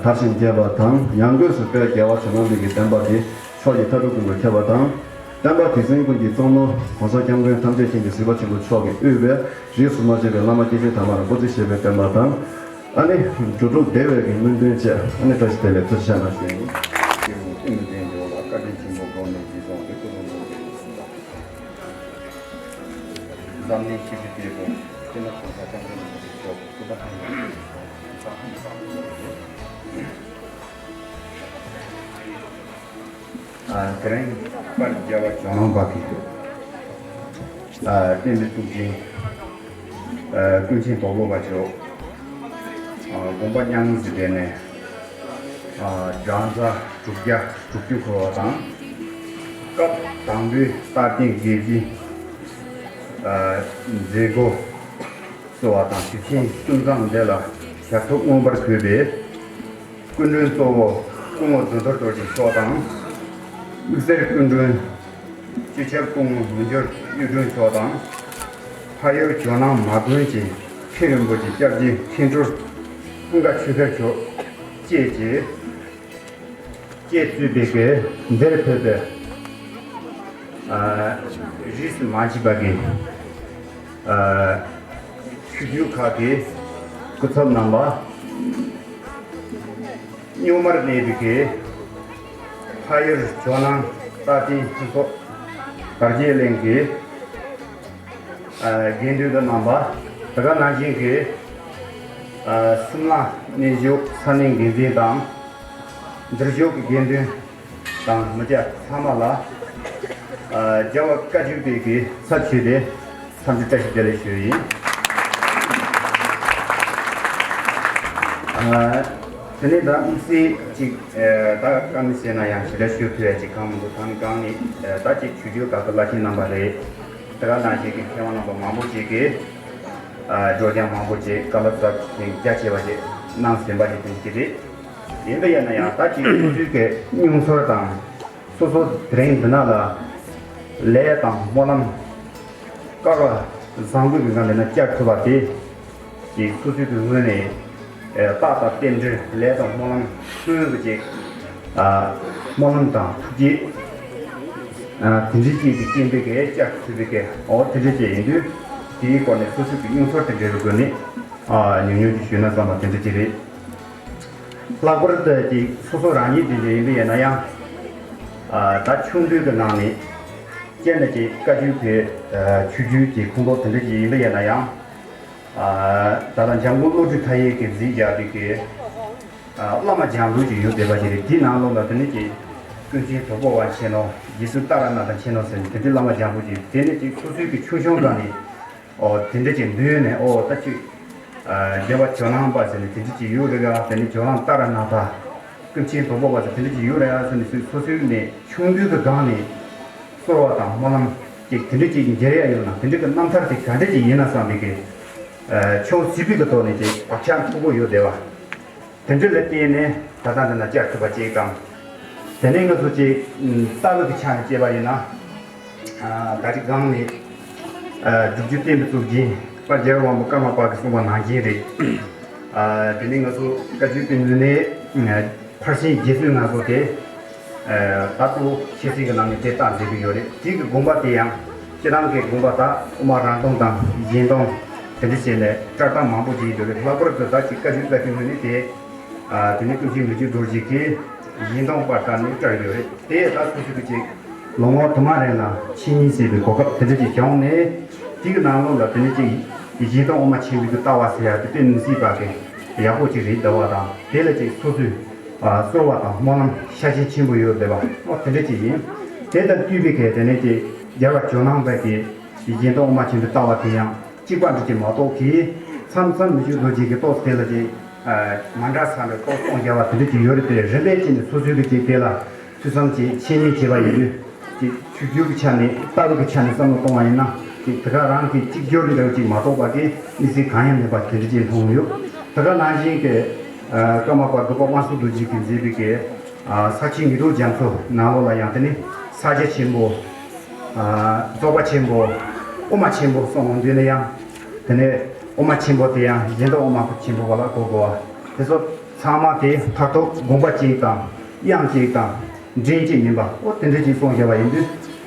དར་ཞིང་རྒྱས་པ་དང་ཡང་སྒོས་སུ་དཔལ་རྒྱལ་བ་ཇོ་ནང་པའི་གི་བསྟན་པ་དེ་ཕྱོགས་ཀྱི་མཐའ་དྲུག་ཀུན་ཏུ་ཁྱབ་པ་དང་བསྟན་པ་དེ་ཟིན་ཀུན་གྱི་གཙོ་ནོར་༸གོང་ས་༸སྐྱབས་མགོན་ཐམས་ཅད་མཁྱེན་ཅིང་གཟིགས་པ་ཆེན་པོ་མཆོག་གིས་དབུས་པའི་རིས་སུ་མ་ཆད་པའི་བླ་མ་སྐྱེས་ཆེན་དམ་པ་རིན་པོ་ཆེ་ཞེས་པའི་བསྟན་པ་དང་། ཨ་ནི་འགྲོ་དྲུག་བདེ་བའི་གི་སྨོན་འདུན་བཅས་ཨ་ནི་བཀྲ་ཤིས་བདེ་ལེགས་ཐུགས་རྗེ་ཆེ་གནང་ཞུ་ཡིན། སྐྱེས་བུ་ཀུན་ལྡན་འདི་འོག་ལ་བཀའ་དྲིན་ཆེན་པོ་དགོངས་ནས་རྗེས་སོང་དེ་སྐུ་གསུང་ཐུགས་ཀྱི་ལུགས་སུ་དང་། འཛམ་གླིང་ཤེས་རིག་དེ་དགོངས་སྤྱི་ནོར་གོང་ས་སྐྱབས་མགོན་རིན་པོ་ཆེ་མཆོག་སྐུ་ཕྲེང་ཨ་དེ་རིང་དཔལ་རྒྱལ་བ་ཇོ་ནང་པ་གི་ཨ་བསྟན་པའི་གཙུག་རྒྱན་ཨ་ཀུན་མཁྱེན་དོལ་པོ་པ་མཆོག་ཨ་དགོངས་པ་མྱ་ངན་གྱི་སྡེ་ནས་ཨ་གྲངས་ཚང་དྲུག་བརྒྱ་དྲུག་ཅུ་འཁོར་བ་དང་། སྐབས་དང་པོའི་རྟག་བརྟན་དགེ་བཅུའི་ཨ་མཛད་སྒོ་གཙོ་བ་དང་དུས་ཆེན་ཀུན་བཟང་འདི་ལ་ཞབས་ཏོག་མངོན་པར་གུས་པའི་སྐུ་མགྲོན་གཙོ་བོ་སྐུ་ངོ་མདུན་ཐོར་རྡོ་རྗེ་མཆོག་དང་། དམིགས་བསལ་སྐུ་མགྲོན་སྤྱི་ཁྱབ་སྐུ་ངོ་མི་འགྱུར་གཡུ་སྒྲོན་མཆོག་དང་། འཕགས་ཡུལ་ཇོ་ནང་མ་དགོན་གྱི་མཁན་རིན་པོ་ཆེ་སྐྱབས་རྗེ་མཁན་སྤྲུལ་ཀུན་དགའ་ཆོས་འཕེལ་མཆོག་བཅས་ཀྱིས་བཅས་གཙོས་པའི་གི་འདིར་ཕེབས་པའི་ཨ་རིས་སུ་མ་མཆིས་པ་གི་ཨ་ཆོས་བརྒྱུད་ཁག་གི་སྐུ་ཚབ་རྣམ་པ། རྙིང་མར་གནས་པའི་གི་འཕགས་ཡུལ་ཇོ་ནང་རྟག་བརྟན་ཕུན་ཚོགས་དར་རྒྱས་གླིང་གི་ཨ་དགེ་འདུན་གྱི་རྣམ་པ། དེ་ག་ནང་བཞིན་གྱི་ཨ་སིམ་ལ་གནས་བཞུགས་ས་གནས་འགན་འཛིན་དང་། འདིར་བཞུགས་ཀྱི་དགེ་འདུན་དང་མི་སྐྱ་ཚང་མ་ལ་ཨ་རྒྱལ་བ་བཀའ་བརྒྱུད་པའི་གི་ཚབ་ཞུས་ཏེ་འཚམས་འདྲི་བཀྲ་ཤིས་བདེ་ལེགས་ཞུ་ཡིན། ཨ་དེ་ནས་ད་དམིགས་བསལ་ཅིག་ཨ་ད་བཀའ་མོལ་བྱས་ན་ཡང་ཞེ་དྲག་ཞུ་ཐུབ་ཡ་ཅིག་གང་མི་འདུག་ད་ནི་གང་ནི་ཨ་ད་ཅིག་ཆོས་བརྒྱུད་ཁག་གི་བླ་ཆེན་རྣམ་པ་རེད། དེ་ག་ནང་བཞིན་གྱི་མཁས་དབང་རྣམ་པ་མང་པོ་ཅིག་གིས་ཨ་སྒྲོག་སྦྱང་མང་པོ་ཅིག་བཀའ་སློབ་ཟབ་ཅིང་རྒྱ་ཆེ་བ་ཅིག་གནང་ཟིན་པ་ཞིག་དེ་འདྲ་ཅིག་རེད། ཡིན་པ་ཡིན་ན་ཡང་ད་ཅིག་སོ་སོའི་གི་མྱོང་ཚོར་དང་སོ་སོ་དེ་རིང་འདི་ན་ལ་ལས་དང་སྨོན་ལམ་སྐལ་བ་བཟང་པོའི་གི་ངང་ལས་ན་བསྐྱར་ཐུབ་པ་དེ་ཅིག་སོ་སོའི་གི་ངོས་ནས་ཨེ་རྟག་དང་རྟེན་འབྲེལ་ལས་དང་སྨོན་ལམ་སྔོན་གི་ཅིག་ཨ་སྨོན་ལམ་དང་ཐུགས་རྗེ་ཨ་དེ་འདྲའི་ཅིག་གི་རྐྱེན་པས་གི་བསྐྱར་ཐུབ་པའི་གི་འོ་དེ་འདྲ་ཅིག་ཡིན་དུས་དེའི་སྐོར་ནས་སོ་སོའི་གི་མྱོང་ཚོར་དེ་འདྲའི་གི་སྒོ་ནས་ཨ་ཉུང་ཉུང་ཅིག་ཞུས་ན་བསམ་པ་དེ་འདྲ་ཅིག་རེད། ལྷག་པར་དུ་ཅིག་སོ་སོ་རང་ཉིད་དེ་འདྲ་ཡིན་པ་ཡིན་ན་ཡང་ཨ་ད་ཆུང་དུས་ཀྱི་ནང་ནས་སྤྱིར་ན་ཅིག་བཀའ་བརྒྱུད་པའི་ཨ་ཆོས་བརྒྱུད་ཀྱི་ཁོངས་གཏོགས་དེ་འདྲ་ཅིག་ཡིན་པ་ཡིན་ན་ཡང་ཨ་ད་ལྟ་འཇམ་མགོན་བློ་གྲོས་མཐའ་ཡས་ཀྱིས་མཛད་བཞག་པའི་གི་ཨ་བླ་མ་སྦྱང་ལུགས་ཅིག་ཡོད་བསྡད་པ་ཅིག་རེད། དེའི་ནང་ལོགས་ལ་དེ་ནས་ཅིག་ཀུན་མཁྱེན་དོལ་པོ་པ་མཁྱེན་ནོ། རྗེ་བཙུན་ཏཱ་ར་ནཱ་ཐ་མཁྱེན་ནོ་ཟེར་ནས་དེ་འདྲའི་བླ་མ་སྦྱང་པོ་ཅིག་དེ་ནས་ཅིག་སོ་སོའི་གི་ཆུང་ཆུང་སྒང་ནས་ཨོ་དེ་འདྲ་ཅིག་འདུས་ནས་ཨོ་ད་ཅིག་ཨ་རྒྱལ་བ་ཇོ་ནང་པ་ཟེར་ནས་དེ་འདྲ་ཅིག་ཡོད་རེད་ག་ཟེར་ནས་ཇོ་ནང་ཏཱ་ར་ནཱ་ཐ་ཀུན་མཁྱེན་དོལ་པོ་པ་ཟེར་དེ་འདྲ་ཅིག་ཡོད་རེད་ཡ་ཟེར་ནས་སོ་སོའི་ནས་ཆུང་དུས་ཀྱི་སྒང་ནས་གསོལ་བ་དང་སྨོན་ལམ་ཅིག་དེ་འདྲ་ཅིག་མཇལ་ཡ་ཡོད་ན་དེ་འདྲ་གི་རྣམ་ཐར་དེ་ག་འདྲ་ཅིག་ཡིན་ན་བསམ་པའི་གི་ཨ་ཆུང་སྲིད་པའི་གི་ཐོག་ནས་ཅིག་བག་ཆགས་མཐུག་པོ་ཡོད་བསྡད་པ། དེ་འདྲ་ལ་བརྟེན་ནས་ད་ལྟ་འདི་ན་བཅར་ཐུབ་པ་ཅིག་དང་། དེ་ནས་ང་ཚོ་ཅིག་ལྟ་བའི་གི་ཆ་ནས་བྱས་པ་ཡིན་ན། ཨ་ད་ཅིག་སྒང་ནས་ཨ་སྒྲུབ་བརྒྱུད་བསྟན་པའི་གཙུག་རྒྱན་དཔལ་རྒྱལ་བ་དབང་པོ་ཀརྨ་པ་གིས་གསུངས་པ་ནང་བཞིན་རེད། ཨ་དེ་ནས་ང་ཚོ་བཀའ་བརྒྱུད་པའི་ངོས་ནས་ཕར་ཕྱིན་རྗེ་བཙུན་ང་ཚོ་དེ། ད་ལྟ་ཤེས་ཚིག་གི་ནང་ནས་དེ་རྟགས་མཛད་ཀྱི་ཡོད་རེད། དེ་གི་དགོངས་པ་དེ་ཡང་སྤྱིར་བཏང་གི་དགོངས་པ་ད་དབུ་མ་རང་སྟོང་དང་གཞན་སྟོང་དེ་འདྲ་བྱས་ནས་བཀྲལ་སྟངས་མང་པོ་ཅིག་ཡོད་རེད། ལྷག་པར་དུ་ད་ཅིག་བཀའ་བརྒྱུད་ལྟ་བུའི་ངོས་ནས་དེ་དེ་ནས་ཀུན་མཁྱེན་མི་འགྱུར་རྡོ་རྗེ་གིས་གཞན་སྟོང་པར་བཀྲལ་ནས་བཀྲལ་ཡོད་རེད། དེ་ད་སོ་སོ་གི་ཅིག་ལོ་ངོ་དུ་མ་རིང་ལ་འཆད་ཉན་བྱེད་པའི་གོ་སྐབས་དེ་འདྲ་ཅིག་བྱུང་ནས་དེ་གི་ནང་ལོགས་ལ་དེ་ནས་ཅིག་གཞན་སྟོང་དབུ་མ་ཆེན་པོའི་གི་ལྟ་བ་ཟེར་ཡ་དེ་དཔེ་མི་སྲིད་པ་གི་ཡག་པོ་ཅིག་རེད་བསྡད་པ་དང་དེ་ལ་ཅིག་སོ་སོའི་ གསོལ་བ་དང་སྨོན་ལམ་ཤ་ཞེན་ཆེན་པོ་ཡོད་བསྡད་པ་ཨོ་དེ་འདྲ་ཅིག་ཡིན། དེ་དང་བསྟུན་པའི་གལ་ཏེ་ནས་ཀྱི་རྒྱལ་བ་ཇོ་ནང་པའི་གི་གཞན་དོན་དབུ་མ་ཆེན་པོའི་ལྟ་བ་དེ་ཡང་གཅིག་པ་འདྲ་ཅིག་མ་གཏོགས་གི་མཚམས་མཚམས་མི་ཆོས་རྡོ་རྗེ་གི་ཏོག་དེ་ལ་ཅིག་མ་འདྲ་ས་འདྲ་ཏོག་གཏོང་བྱ་བ་དེ་འདྲ་ཅིག་ཡོད་རེད་དེ་རིམ་པས་ཅིག་ནས་སོ་སོའི་གི་ཅིག་དེ་ལ། ཐོས་བསམ་བྱས་འཆད་ཉན་བྱས་པ་ཡིན་དུས་ཀྱི་ཆོས་བརྒྱུད་ཀྱི་ཆ་ནས་ལྟ་བ་གི་ཆ་ནས་བསམ་བློ་གཏོང་བ་ཡིན་ན་ཀྱི་དེ་ག་རང་གི་གཅིག་གྱུར་འདྲ་བ་ཅིག་མ་གཏོགས་པ་གི་མི་ཚེ་གང་ཡང་མེད་པ་དེ་འདྲ་ཅིག་མཐོང་ཡོད། དེ་ག་ནང་བཞིན་གྱི་ཀརྨ་པ་འབྲུག་པ་དབང་ཕྱུག་རྡོ་རྗེ་གིས་མཛད་པའི་གི་ས་བཅད་ཉི་ཟླ་རྒྱ་མཚོ་ནང་ལོགས་ལ་ཡང་དེ་ནི་ས་སྐྱ་ཆེན་པོ། རྫོགས་པ་ཆེན་པོ། དབུ་མ་ཆེན་པོ་གསུངས་འོང་དུས་ནི་ཡང་དེ་ནི་དབུ་མ་ཆེན་པོ་དེ་ཡང་གཞན་དོན་དབུ་མ་ཆེན་པོ་བ་ལ་གོ་དགོས་པ་དེ་ཚོ་ཚང་མ་དེ་མཐར་ཐུག་དགོངས་པ་གཅིག་དང་དབྱངས་གཅིག་དང་། འདྲེན་གཅིག་ཡིན་པ་ཨོ་དེ་འདྲ་ཅིག་གསུངས་བཞག་པ་ཡིན་དུས་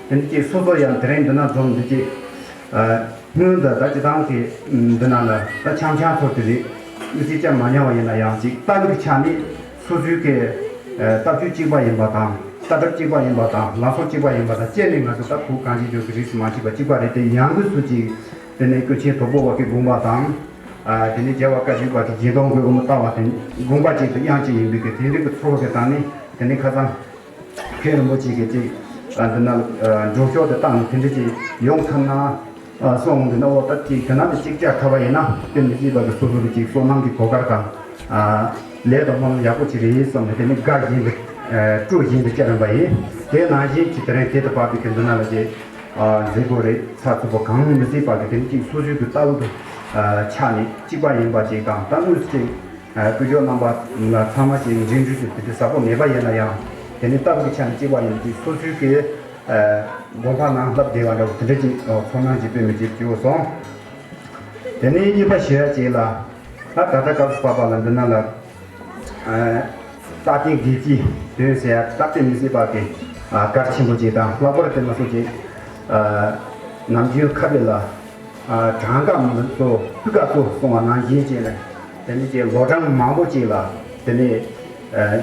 དེ་འདྲ་ཅིག་སོ་སོ་ཡང་དེ་རིང་འདི་ན་འཛོམས་འདི་ཅིག་སྔོན་དུ་ད་ཅི་ཐང་གི་འདི་ན་ལ་ད་འཆམ་འཆམ་ཚོར་དེ་རེད། དམིགས་བསལ་ཅང་མ་ཉམས་པ་ཡིན་ན་ཡང་ཅིག་ལྟ་བའི་ཆ་ནས་སོ་སོའི་གི་ལྟ་སྤྱོད་གཅིག་པ་ཡིན་པ་དང་ལྟ་གྲུབ་གཅིག་པ་ཡིན་པ་དང་ལམ་སྲོལ་གཅིག་པ་ཡིན་པ་དང་བཅས་ནས་ང་ཚོ་ད་ཁུག་གང་ཅིག་འཇོག་གི་རིགས་སུ་མ་ཆད་པ་གཅིག་པ་རེད་དེ་ཡང་སྒོས་སུ་ཅིག་དེ་ནས་ཀུན་མཁྱེན་དོལ་པོ་བ་གི་དགོངས་པ་དང་དེ་ནས་རྒྱལ་བ་བཀའ་བརྒྱུད་པ་གི་རྗེས་ཐོན་གྱི་དབུ་མ་ལྟ་བ་དེ་དགོངས་པ་གཅིག་དང་དབྱངས་གཅིག་ཡིན་པའི་གི་དེ་འདྲའི་གི་ཚོར་བ་གི་སྟེང་ནས་དེ་ནས་ཁ་སང་། མཁན་རིན་པོ་ཆེ་གིས་ཅིག་ཨ་འདི་ན་འགྲོ་ཕྱོགས་དེ་བཏང་ནས་དེ་འདྲ་ཅིག་ཡོང་ཐུབ་ན་ཨ་གསུངས་འདི་ན་འོ་ད་ཅིག་དེ་ན་དེ་ཅིག་བཅར་ཐུབ་པ་ཡིན་ན་དེ་མི་སྲིད་པ་གི་སོ་སོ་གི་ཅིག་བསོད་ནམས་ཀྱི་གོ་སྐབས་དང་ཨ་ལས་དང་སྨོན་ལམ་ཡག་པོ་ཅིག་རེད་བསམ་ནས་དེ་ནི་དགའ་བཞིན་དུ་ཨ་སྤྲོ་བཞིན་དུ་བཅར་རན་པ་ཡིན། དེ་ནང་བཞིན་གྱི་དེ་རིང་དེ་དུ་བབས་པའི་གི་འདི་ན་ལ་ཅིག་ཨ་མཛད་སྒོ་རེད་ཚགས་ཚུད་པོ་གང་མི་སྲིད་པ་གི་དེ་ནི་ཅིག་སོ་སོའི་གི་ལྟ་བུ་དུ་ཨ་ཆགས་ནས་གཅིག་པ་ཡིན་པ་ཅིག་དང་ད་དངོས་སུ་ཅིག་སྐུ་ཞབས་རྣམ་པ་ལ་ཚང་མ་ཞིག་འགྲན་བསྡུར་གྱི་དེ་དུས་ཟབ་པོ་མེད་པ་ཡིན་ན་ཡང་དེ་ནི་སྟབས་ཀྱི་ཆ་ནས་གཅིག་པ་ཡིན་དུས་སོ་སོའི་གི་དགོན་པ་ནང་བསླབ་བསྡད་པ་འདྲ་བོ་དེ་འདྲ་ཅིག་ཚོར་སྣང་ཅིག་དཔེ་མི་ཅིག་བྱུང་སོང་། དེ་ནས་གཉིས་པ་ཞུ་ཡ་ཅིག་ལ་ད་ད་ལྟ་སྐབས་སུ་བབས་པ་ལ་འདི་ན་ལ་རྟག་བརྟན་དགེ་བཅུའི་དོན་ཟེར་ཡ་སྟབས་བདེ་མི་སྲིད་པ་གི་གལ་ཆེན་པོ་ཅིག་དང་ལྷག་པར་དུ་ང་ཚོ་ཅིག་ནམ་རྒྱུན་ཁ་བེ་ལ། གྲངས་ཀ་མི་གཙོ་སྤུས་ཀ་གཙོ་གསུང་བ་ནང་བཞིན་བྱས་ནས་དེ་ནས་ཀྱི་ལོ་གྲངས་མང་པོ་ཅིག་ལ་དེ་ནས་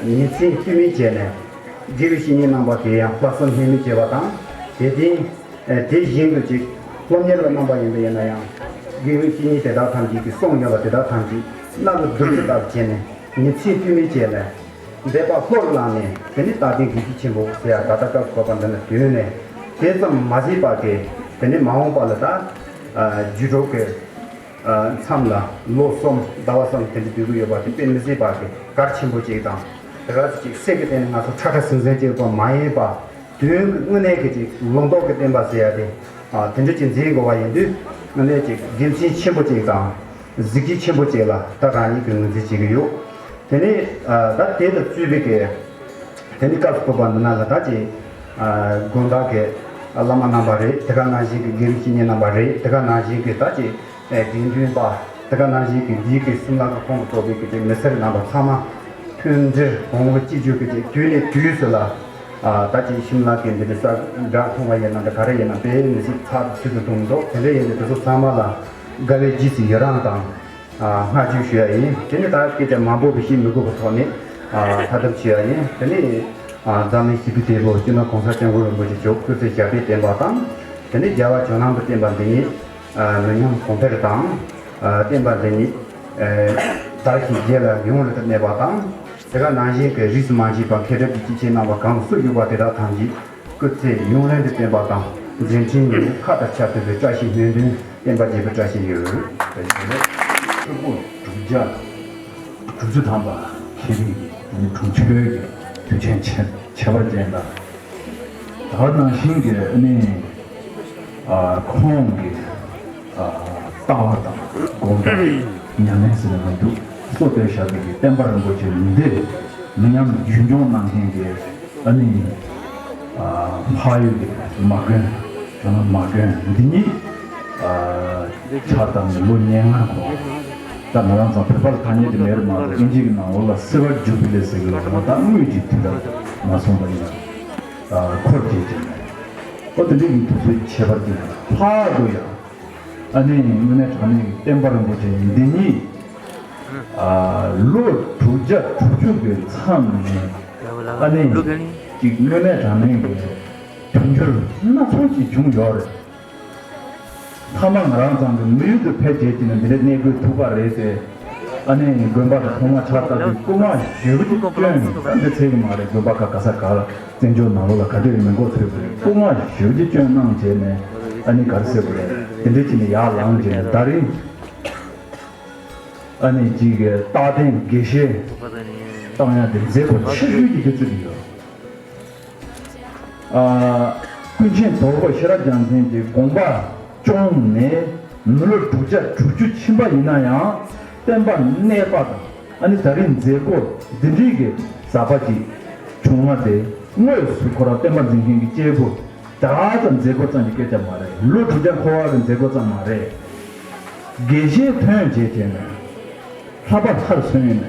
ཉིན་མཚན་ལྟོས་མེད་བྱས་ནས་དགེ་བའི་བཤེས་གཉེན་རྣམ་པ་དེ་ཡང་བསླབ་གསུམ་ལྷད་མེད་བྱས་པ་དང་དེ་བརྟེན་དེ་བཞིན་དུ་ཅིག་སློབ་གཉེར་བའི་རྣམ་པ་ཡིན་པ་ཡིན་ན་ཡང་དགེ་བའི་བཤེས་གཉེན་དེ་དག་ཐམས་ཅད་ཀྱིས་གསུངས་ཡོད་པ་དེ་དག་ཐམས་ཅད་རྣ་ལ་བསྡུར་གྱི་ལྟར་བྱས་ནས་ཉིན་མཚན་ལྟོས་མེད་བྱས་ནས། འདས་པ་ལྷོར་བླངས་ནས་དེ་ནི་རྟག་བརྟན་དགེ་བཅུ་ཆེན་པོ་ཟེར་ཡ་ད་ལྟ་སྐབས་སུ་བབས་པ་འདི་ན་དོན་ནས་དེ་ཙམ་མ་ཟད་པ་གི་དེ་ནི་མ་འོངས་པ་ལ་ད་རྒྱུད་གྲོགས་ཀྱི་མཚམས་ལ་ལོ་གསུམ་ཟླ་བ་གསུམ་དེ་འདྲ་སྡོད་ཀྱི་ཡོད་པ་དེ་དཔེ་མི་སྲིད་པ་གི་གལ་ཆེན་པོ་ཅིག་དང་དེ་ག་ཚོད་ཅིག་སད་ཀྱི་སྟེང་ནས་ང་ཚོ་ཁྲ་ཁྲ་ཟིང་ཟིང་ཅིག་པ་མ་ཡིན་པ་དོན་གྱི་དངོས་གནས་ཀྱི་ཅིག་ལུང་རྟོགས་ཀྱི་བསྟན་པ་ཟེར་ཡ་དེ་དེ་འདྲ་ཅིག་འཛིན་དགོས་པ་ཡིན་དུས་དངོས་གནས་ཅིག་དགེ་མཚན་ཆེན་པོ་ཅིག་དང་། གཟི་བརྗིད་ཆེན་པོ་ཅིག་ལ་ད་རང་ཉིད་ཀྱིས་ངོས་འཛིན་བྱེད་ཀྱི་ཡོད། དེ་ནས་ད་དེ་ལ་གཙོས་པའི་གི་དེ་ནི་སྐབས་སུ་བབས་པ་འདི་ན་ལ་ད་ཅིག་དགོན་བདག་གི་བླ་མ་རྣམ་པ་རེད། དེ་ག་ནང་བཞིན་གྱི་དགེ་བའི་བཤེས་གཉེན་རྣམ་པ་རེད། དེ་ག་ནང་བཞིན་གྱི་ད་ཅིག་དགེ་འདུན་པ་དེ་ག་ནང་བཞིན་གྱི་འདིའི་གི་གསུམ་ལ་གི་ཁོང་དུ་གཏོགས་པའི་གི་དེ་མི་སེར་རྣམ་པ་ཚང་མ་མཐུན་སྒྲིལ་གོང་བུ་གཅིག་གྱུར་གྱི་དེ་དུས་ནས་དུས་སུ་ལ། ད་ཅིག་ཤིམ་ལ་གི་འདི་འདྲ་ས་འདྲ་མཐོང་བ་ཡིན་ན་འདྲ་ག་རེ་ཡིན་ན་དཔེ་མི་སྲིད་ཚགས་ཚུད་དུ་འདུག་འདུག་དེ་འདྲ་ཡིན་དུས་དེ་ཚོ་ཚང་མ་ལ་དགའ་བའི་རྗེས་སུ་ཡི་རང་དང་བསྔགས་བརྗོད་ཞུ་ཡ་ཡིན། དེ་ནི་ད་སྐད་ཆ་མང་པོ་བཤད་མི་དགོས་པའི་ཐོག་ནས་ཕབ་ཐབས་ཞུ་ཡ་ཡིན། དེ་ནི་འཛམ་གླིང་སྤྱི་པའི་དེ་ལོ་སྤྱི་ནོར་གོང་ས་སྐྱབས་མགོན་རིན་པོ་ཆེ་མཆོག་སྐུ་ཚེ་ཞབས་པད་བརྟན་པ་དང་དེ་ནི་རྒྱལ་བ་ཇོ་ནང་དུ་བསྟན་པ་འདི་ཉིད་མི་ཉམས་གོང་འཕེལ་དང་བསྟན་པ་འདི་ཉིད་དར་ཞིང་རྒྱས་ལ་ཡུན་རིང་དུ་གནས་པ་དང་། དེ་ག་ནང་བཞིན་གྱི་རིས་སུ་མ་ཆད་པ་མཁས་གྲུབ་ཀྱི་སྐྱེས་ཆེན་རྣམ་པ་གང་སུ་བཞུགས་པ་དེ་དག་ཐམས་ཅད་སྐུ་ཚེ་ཡུན་རིང་དུ་བརྟན་པ་དང་མཛད་འཕྲིན་ཡང་མཁའ་ལྟར་ཁྱབ་ཐུབ་པའི་བཀྲ་ཤིས་སྨོན་འདུན་བསྟན་པ་རྒྱས་པའི་བཀྲ་ཤིས་ཡོད། ཆོས་སྐོར་དྲུག་བརྒྱ་དྲུག་ཅུ་ཐམ་པ་མཁས་པའི་གི་གྲུབ་ཆེན་གྱི་དུས་ཆེན་ཁྱད་པར་ཅན་དང་། ད་ག་ནང་བཞིན་གྱི་ཨ་ནི་ཨ་ཁོང་གི་ཨ་ལྟ་བ་དང་དགོངས་པ་ཉམས་ལེན་ཟེར་ན་མི་འདུག་གསོལ་སྟོན་ཞབས་ཀྱི་བསྟན་པ་རིན་པོ་ཆེ་འདི་མི་ཉམས་རྒྱུན་སྐྱོང་གནང་མཁན་གྱི་ཨ་ནི་ཨ་འཕགས་ཡུལ་གྱི་མ་དགོན་ཇོ་ནང་མ་དགོན་འདི་ཉིད་ཨ་ཕྱག་བཏབ་ནས་ལོ་ཉེར་ལྔ་འཁོར། ད་ང་རང་ཚོ་བོད་པ་ལ་ཐ་སྙད་དེ་མེད་རེད་མ་གཏོགས་ཨིན་ཇི་གི་ནང་ལོགས་ལ་སིལ་ཝར་ཇུ་བི་ལི་ཟེར་གི་ལ་ང་ད་དངུལ་གྱི་དུས་རབས་མ་སོང་བ་ཡིན། འཁོར་བཅས་ཀྱི་ནས། ཨོ་དེ་འདྲ་ཡིན་དུས་ཚོད་ཁྱད་པར་ཅན་ལྷག་དགོས་ཡ། ཨ་ནི་དངོས་གནས་དྲང་གནས་བསྟན་པ་རིན་པོ་ཆེ་འདི་ཉིད་ལོ་དྲུག་བརྒྱ་དྲུག་ཅུ་གི་མཚམས་ནས་ཨ་ནི་ཅིག་དངོས་གནས་དྲང་གནས་ཀྱི་དུས་འགྱུར་སྣ་ཚོགས་ཅིག་བྱུང་ཡོད་རེད། མཐའ་མ་ང་རང་ཚང་གི་མི་ཡུལ་དུ་ཕེབས་བྱས་ཀྱི་ནི་འདི་འདྲའི་གནས་དགོས་ཐུག་པ་རེད་དེ། ཨ་ནི་དགོན་པ་དང་ཐོག་མ་ཕྱག་བཏབ་དུས་སྐུ་ངལ་ཞེ་པོ་ཅིག་བསྐྱོན། ད་འདི་ཚད་ཀྱི་མ་རེད། དགོན་པ་ཁག་ག་ས་ག་ལ་བཙན་བྱོལ་ནང་ལོགས་ལ་ག་འདྲ་ཡོད་མེད་མགོ་ཚོས་པ་རེད། སྐུ་ངལ་ཞེ་པོ་ཅིག་བསྐྱོན་གནང་བྱས་ནས་ཨ་ནི་ག་རེ་ཟེར་དགོས་རེད། དེ་འདྲ་བྱས་ནས་ཡར་ལངས་བྱས་ནས་ད་རིང་ཨ་ནི་ཅིག་གི་རྟག་བརྟན་དགེ་བཤེས་བཏང་ཡ་དེ་མཛད་སྒོ་ཆེ་ཤོས་ཅིག་དེ་བརྩི་གི་ཡོད། ཨ། ཀུན་མཁྱེན་དོལ་པོ་ཤེས་རབ་རྒྱལ་མཚན་གྱི་དགོངས་པ་བཅངས་ནས་མི་ལོ་དྲུག་བརྒྱ་དྲུག་ཅུ་ཕྱིན་པ་ཡིན་ན་ཡང་བསྟན་པ་གནས་པ་དང་ཨ་ནི་ད་རིང་མཛད་སྒོ་འདི་འདྲའི་གི་གསར་པ་ཅིག་བྱུང་བ་དེ་དངོས་སུ་ཁོ་རང་བསྟན་པ་འཛིན་མཁན་གྱི་སྐྱེས་བུ་ད་ལྟ་མཛད་སྒོ་ཙམ་གྱི་སྐད་ཆ་མ་རེད། ལོ་དྲུག་བརྒྱ་འཁོར་བ་གི་མཛད་སྒོ་ཙམ་མ་རེད། དགེ་བཤེས་ཐོན་བྱས་བྱས་ནས་ལྷག་པ་མཐར་སོན་ཡོད་ནས་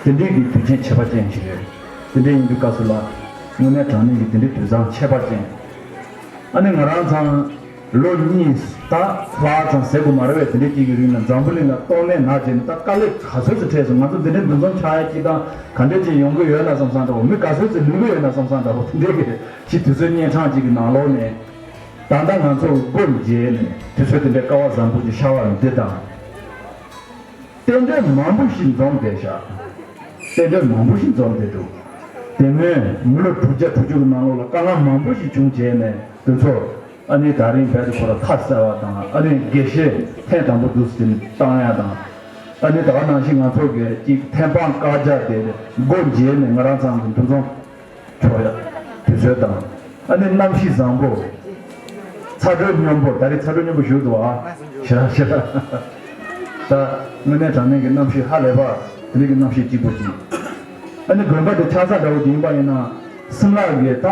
དེ་འདྲའི་གི་དུས་ཆེན་ཁྱད་པར་ཅན་ཞིག་རེད། དེ་འདྲ་ཡིན་དུས་སྐབས་སུ་ལ་དངོས་གནས་དྲང་གནས་ཀྱི་དེ་འདྲའི་དུས་བཟང་ཁྱད་པར་ཅན། ཨ་ནི་ང་རང་ཚང་ལོ་གཉིས་ད་ལྷག་ཙམ་ཟེར་དགོས་མ་རེད་པས། དེ་འདྲའི་གཅིག་གི་རིང་ལ་འཛམ་བུ་གླིང་ལ་ཏོག་ནད་ན་བྱས་ནས་ད་དཀའ་ལས་ག་ཚོད་ཙམ་འཕྲད་སོང་། ང་ཚོ་འདི་འདྲའི་འདུ་འཛོམས་ཆགས་ཡ་གཅིག་དང་ག་འདྲས་ཅིག་ཡོང་གི་ཡོད་ན་བསམ་བསམ་འདྲ་བོ། མི་ག་ཚོད་ཙམ་ལུས་གི་ཡོད་ན་བསམ་བསམ་འདྲ་བོ། དེ་འདྲའི་གི་ཅིག་དུས་ཚོད་གཉན་འཕྲང་ཅིག་གི་ནང་ལོགས་ནས་ད་ལྟ་ང་ཚོ་སྒོ་འབྱེད་ནས་དུས་ཚོད་དེ་འདྲའི་སྐལ་བ་བཟང་པོ་ཅིག་ཤར་བ་འདི་དང་། རྟེན་འབྲེལ་མང་པོ་ཞིག་འཛོམས་བསྡད་ཤག་རྟེན་འབྲེལ་མང་པོ་ཞིག་འཛོམས་བསྡད་འདུག་དེ་སྔོན་མི་ལོ་དྲུག་བརྒྱ་དྲུག་ཅུ་གི་ནང་ལོགས་ལ་དཀའ་ངལ་མང་པོ་ཞིག་བྱུང་བྱས་ནས་དེ་ཚོ་ཨ་ནི་ད་རིང་རྦད་དེ་ཁོ་ར་ཐབས་གསར་བ་དང་ཨ་ནི་དགེ་བཤེས་ཐེངས་དང་པོ་འདུག་སེ་བཏང་ཡ་དང་། ཨ་ནི་ད་ག་ནང་བཞིན་ང་ཚོ་གི་ཅིག་ཐེམ་སྤང་བཀའ་རྒྱ་དེ་སྒོ་འབྱེད་ནས་ང་རང་ཚང་གི་འདུ་འཛོམས་འཕྲོ་ཡ་དུས་ཚོད་དང་། ཨ་ནི་གནམ་གཤིས་བཟང་པོ། ཚ་དྲོད་སྙོམས་པོ། ད་རེས་ཚ་དྲོད་སྙོམས་པོ་ཞུ་འདུག་ཨ། ཞེ་དྲག་ཞེ་དྲག་ད་དངོས་གནས་དྲང་གནས་ཀྱི་གནམ་གཤིས་ཧ་ལས་པ་དེ་རིགས་ཀྱི་གནམ་གཤིས་སྐྱིད་པོ་ཅིག་ཨ་ནི་དགོན་པ་དེ་ཆགས་ས་འདྲ་བོ་དེ་ཡིན་པ་ཡིན་ན་སིམ་ལ་གི་ད་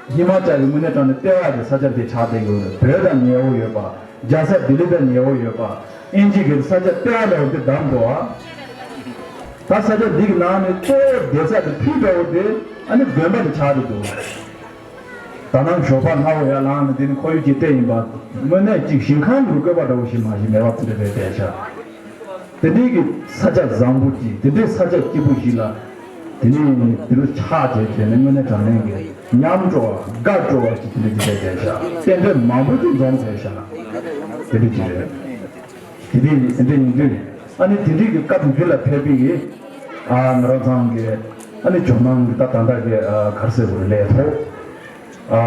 ཧི་མ་ཅལ་གྱི་དངོས་གནས་དྲང་གནས་ལྟེ་བ་གི་ས་ཆ་དེ་ཆགས་བསྡད་ཡོད་རེད། བོད་དང་ཉེ་བོ་ཡོད་པ། རྒྱལ་ས་ལྡི་ལི་དང་ཉེ་བོ་ཡོད་པ། དབྱིན་ཇི་གི་ས་ཆ་ལྟེ་བ་འདྲ་བོ་དེ་བདམས་འདུག་ཨ། ད་ས་ཆ་འདི་གི་ནང་ནས་གཙོ་བོ་བསྡད་ས་དེ་ཕི་འདྲ་བོ་དེ་ཨ་ནི་དགོན་པ་དེ་ཆགས་བསྡད་འདུག་ད་ནང་ཞོགས་པ་སྔ་བོ་ཡར་ལངས་ནས་འདི་ནི་ཁོར་ཡུག་ཅིག་བལྟས་ཡིན་པ། དངོས་གནས་ཅིག་ཞིང་ཁམས་ཀྱི་བཀོད་པ་འདྲ་བོ་ཞིག་མ་ཞིག་མེད་པ་དེ་འདྲ་རེད་བསྡད་ཤག་དེ་འདྲའི་གི་ས་ཆ་བཟང་པོ་ཅིག་དེ་འདྲའི་ས་ཆ་སྐྱིད་པོ་ཞིག་ལ་དེ་ནས་དེ་རུ་ཆགས་བྱས་བྱས་ནས་དངོས་གནས་དྲང་གནས་ཀྱི་ཉམས་འགྲོ་བ་དགའ་འགྲོ་བ་ཅིག་དེ་འདྲ་ཅིག་བྱས་བསྡད་ཤག་རྟེན་འབྲེལ་མང་པོ་ཅིག་འཛོམས་བསྡད་ཤག་དེ་འདྲ་ཅིག་རེད། དེ་འདྲའི་དེ་འདྲའི་ཡིན་དུས་ཨ་ནི་དེ་འདྲའི་གི་སྐབས་འདི་ལ་ཕེབས་པའི་ཨ་ང་རང་ཚང་གི་ཨ་ནི་ཇོ་ནང་གི་ད་ད་ལྟ་གི་ཨ་ག་རེ་ཟེར་དགོས་རེད། ལས་ཐོག་ཨ་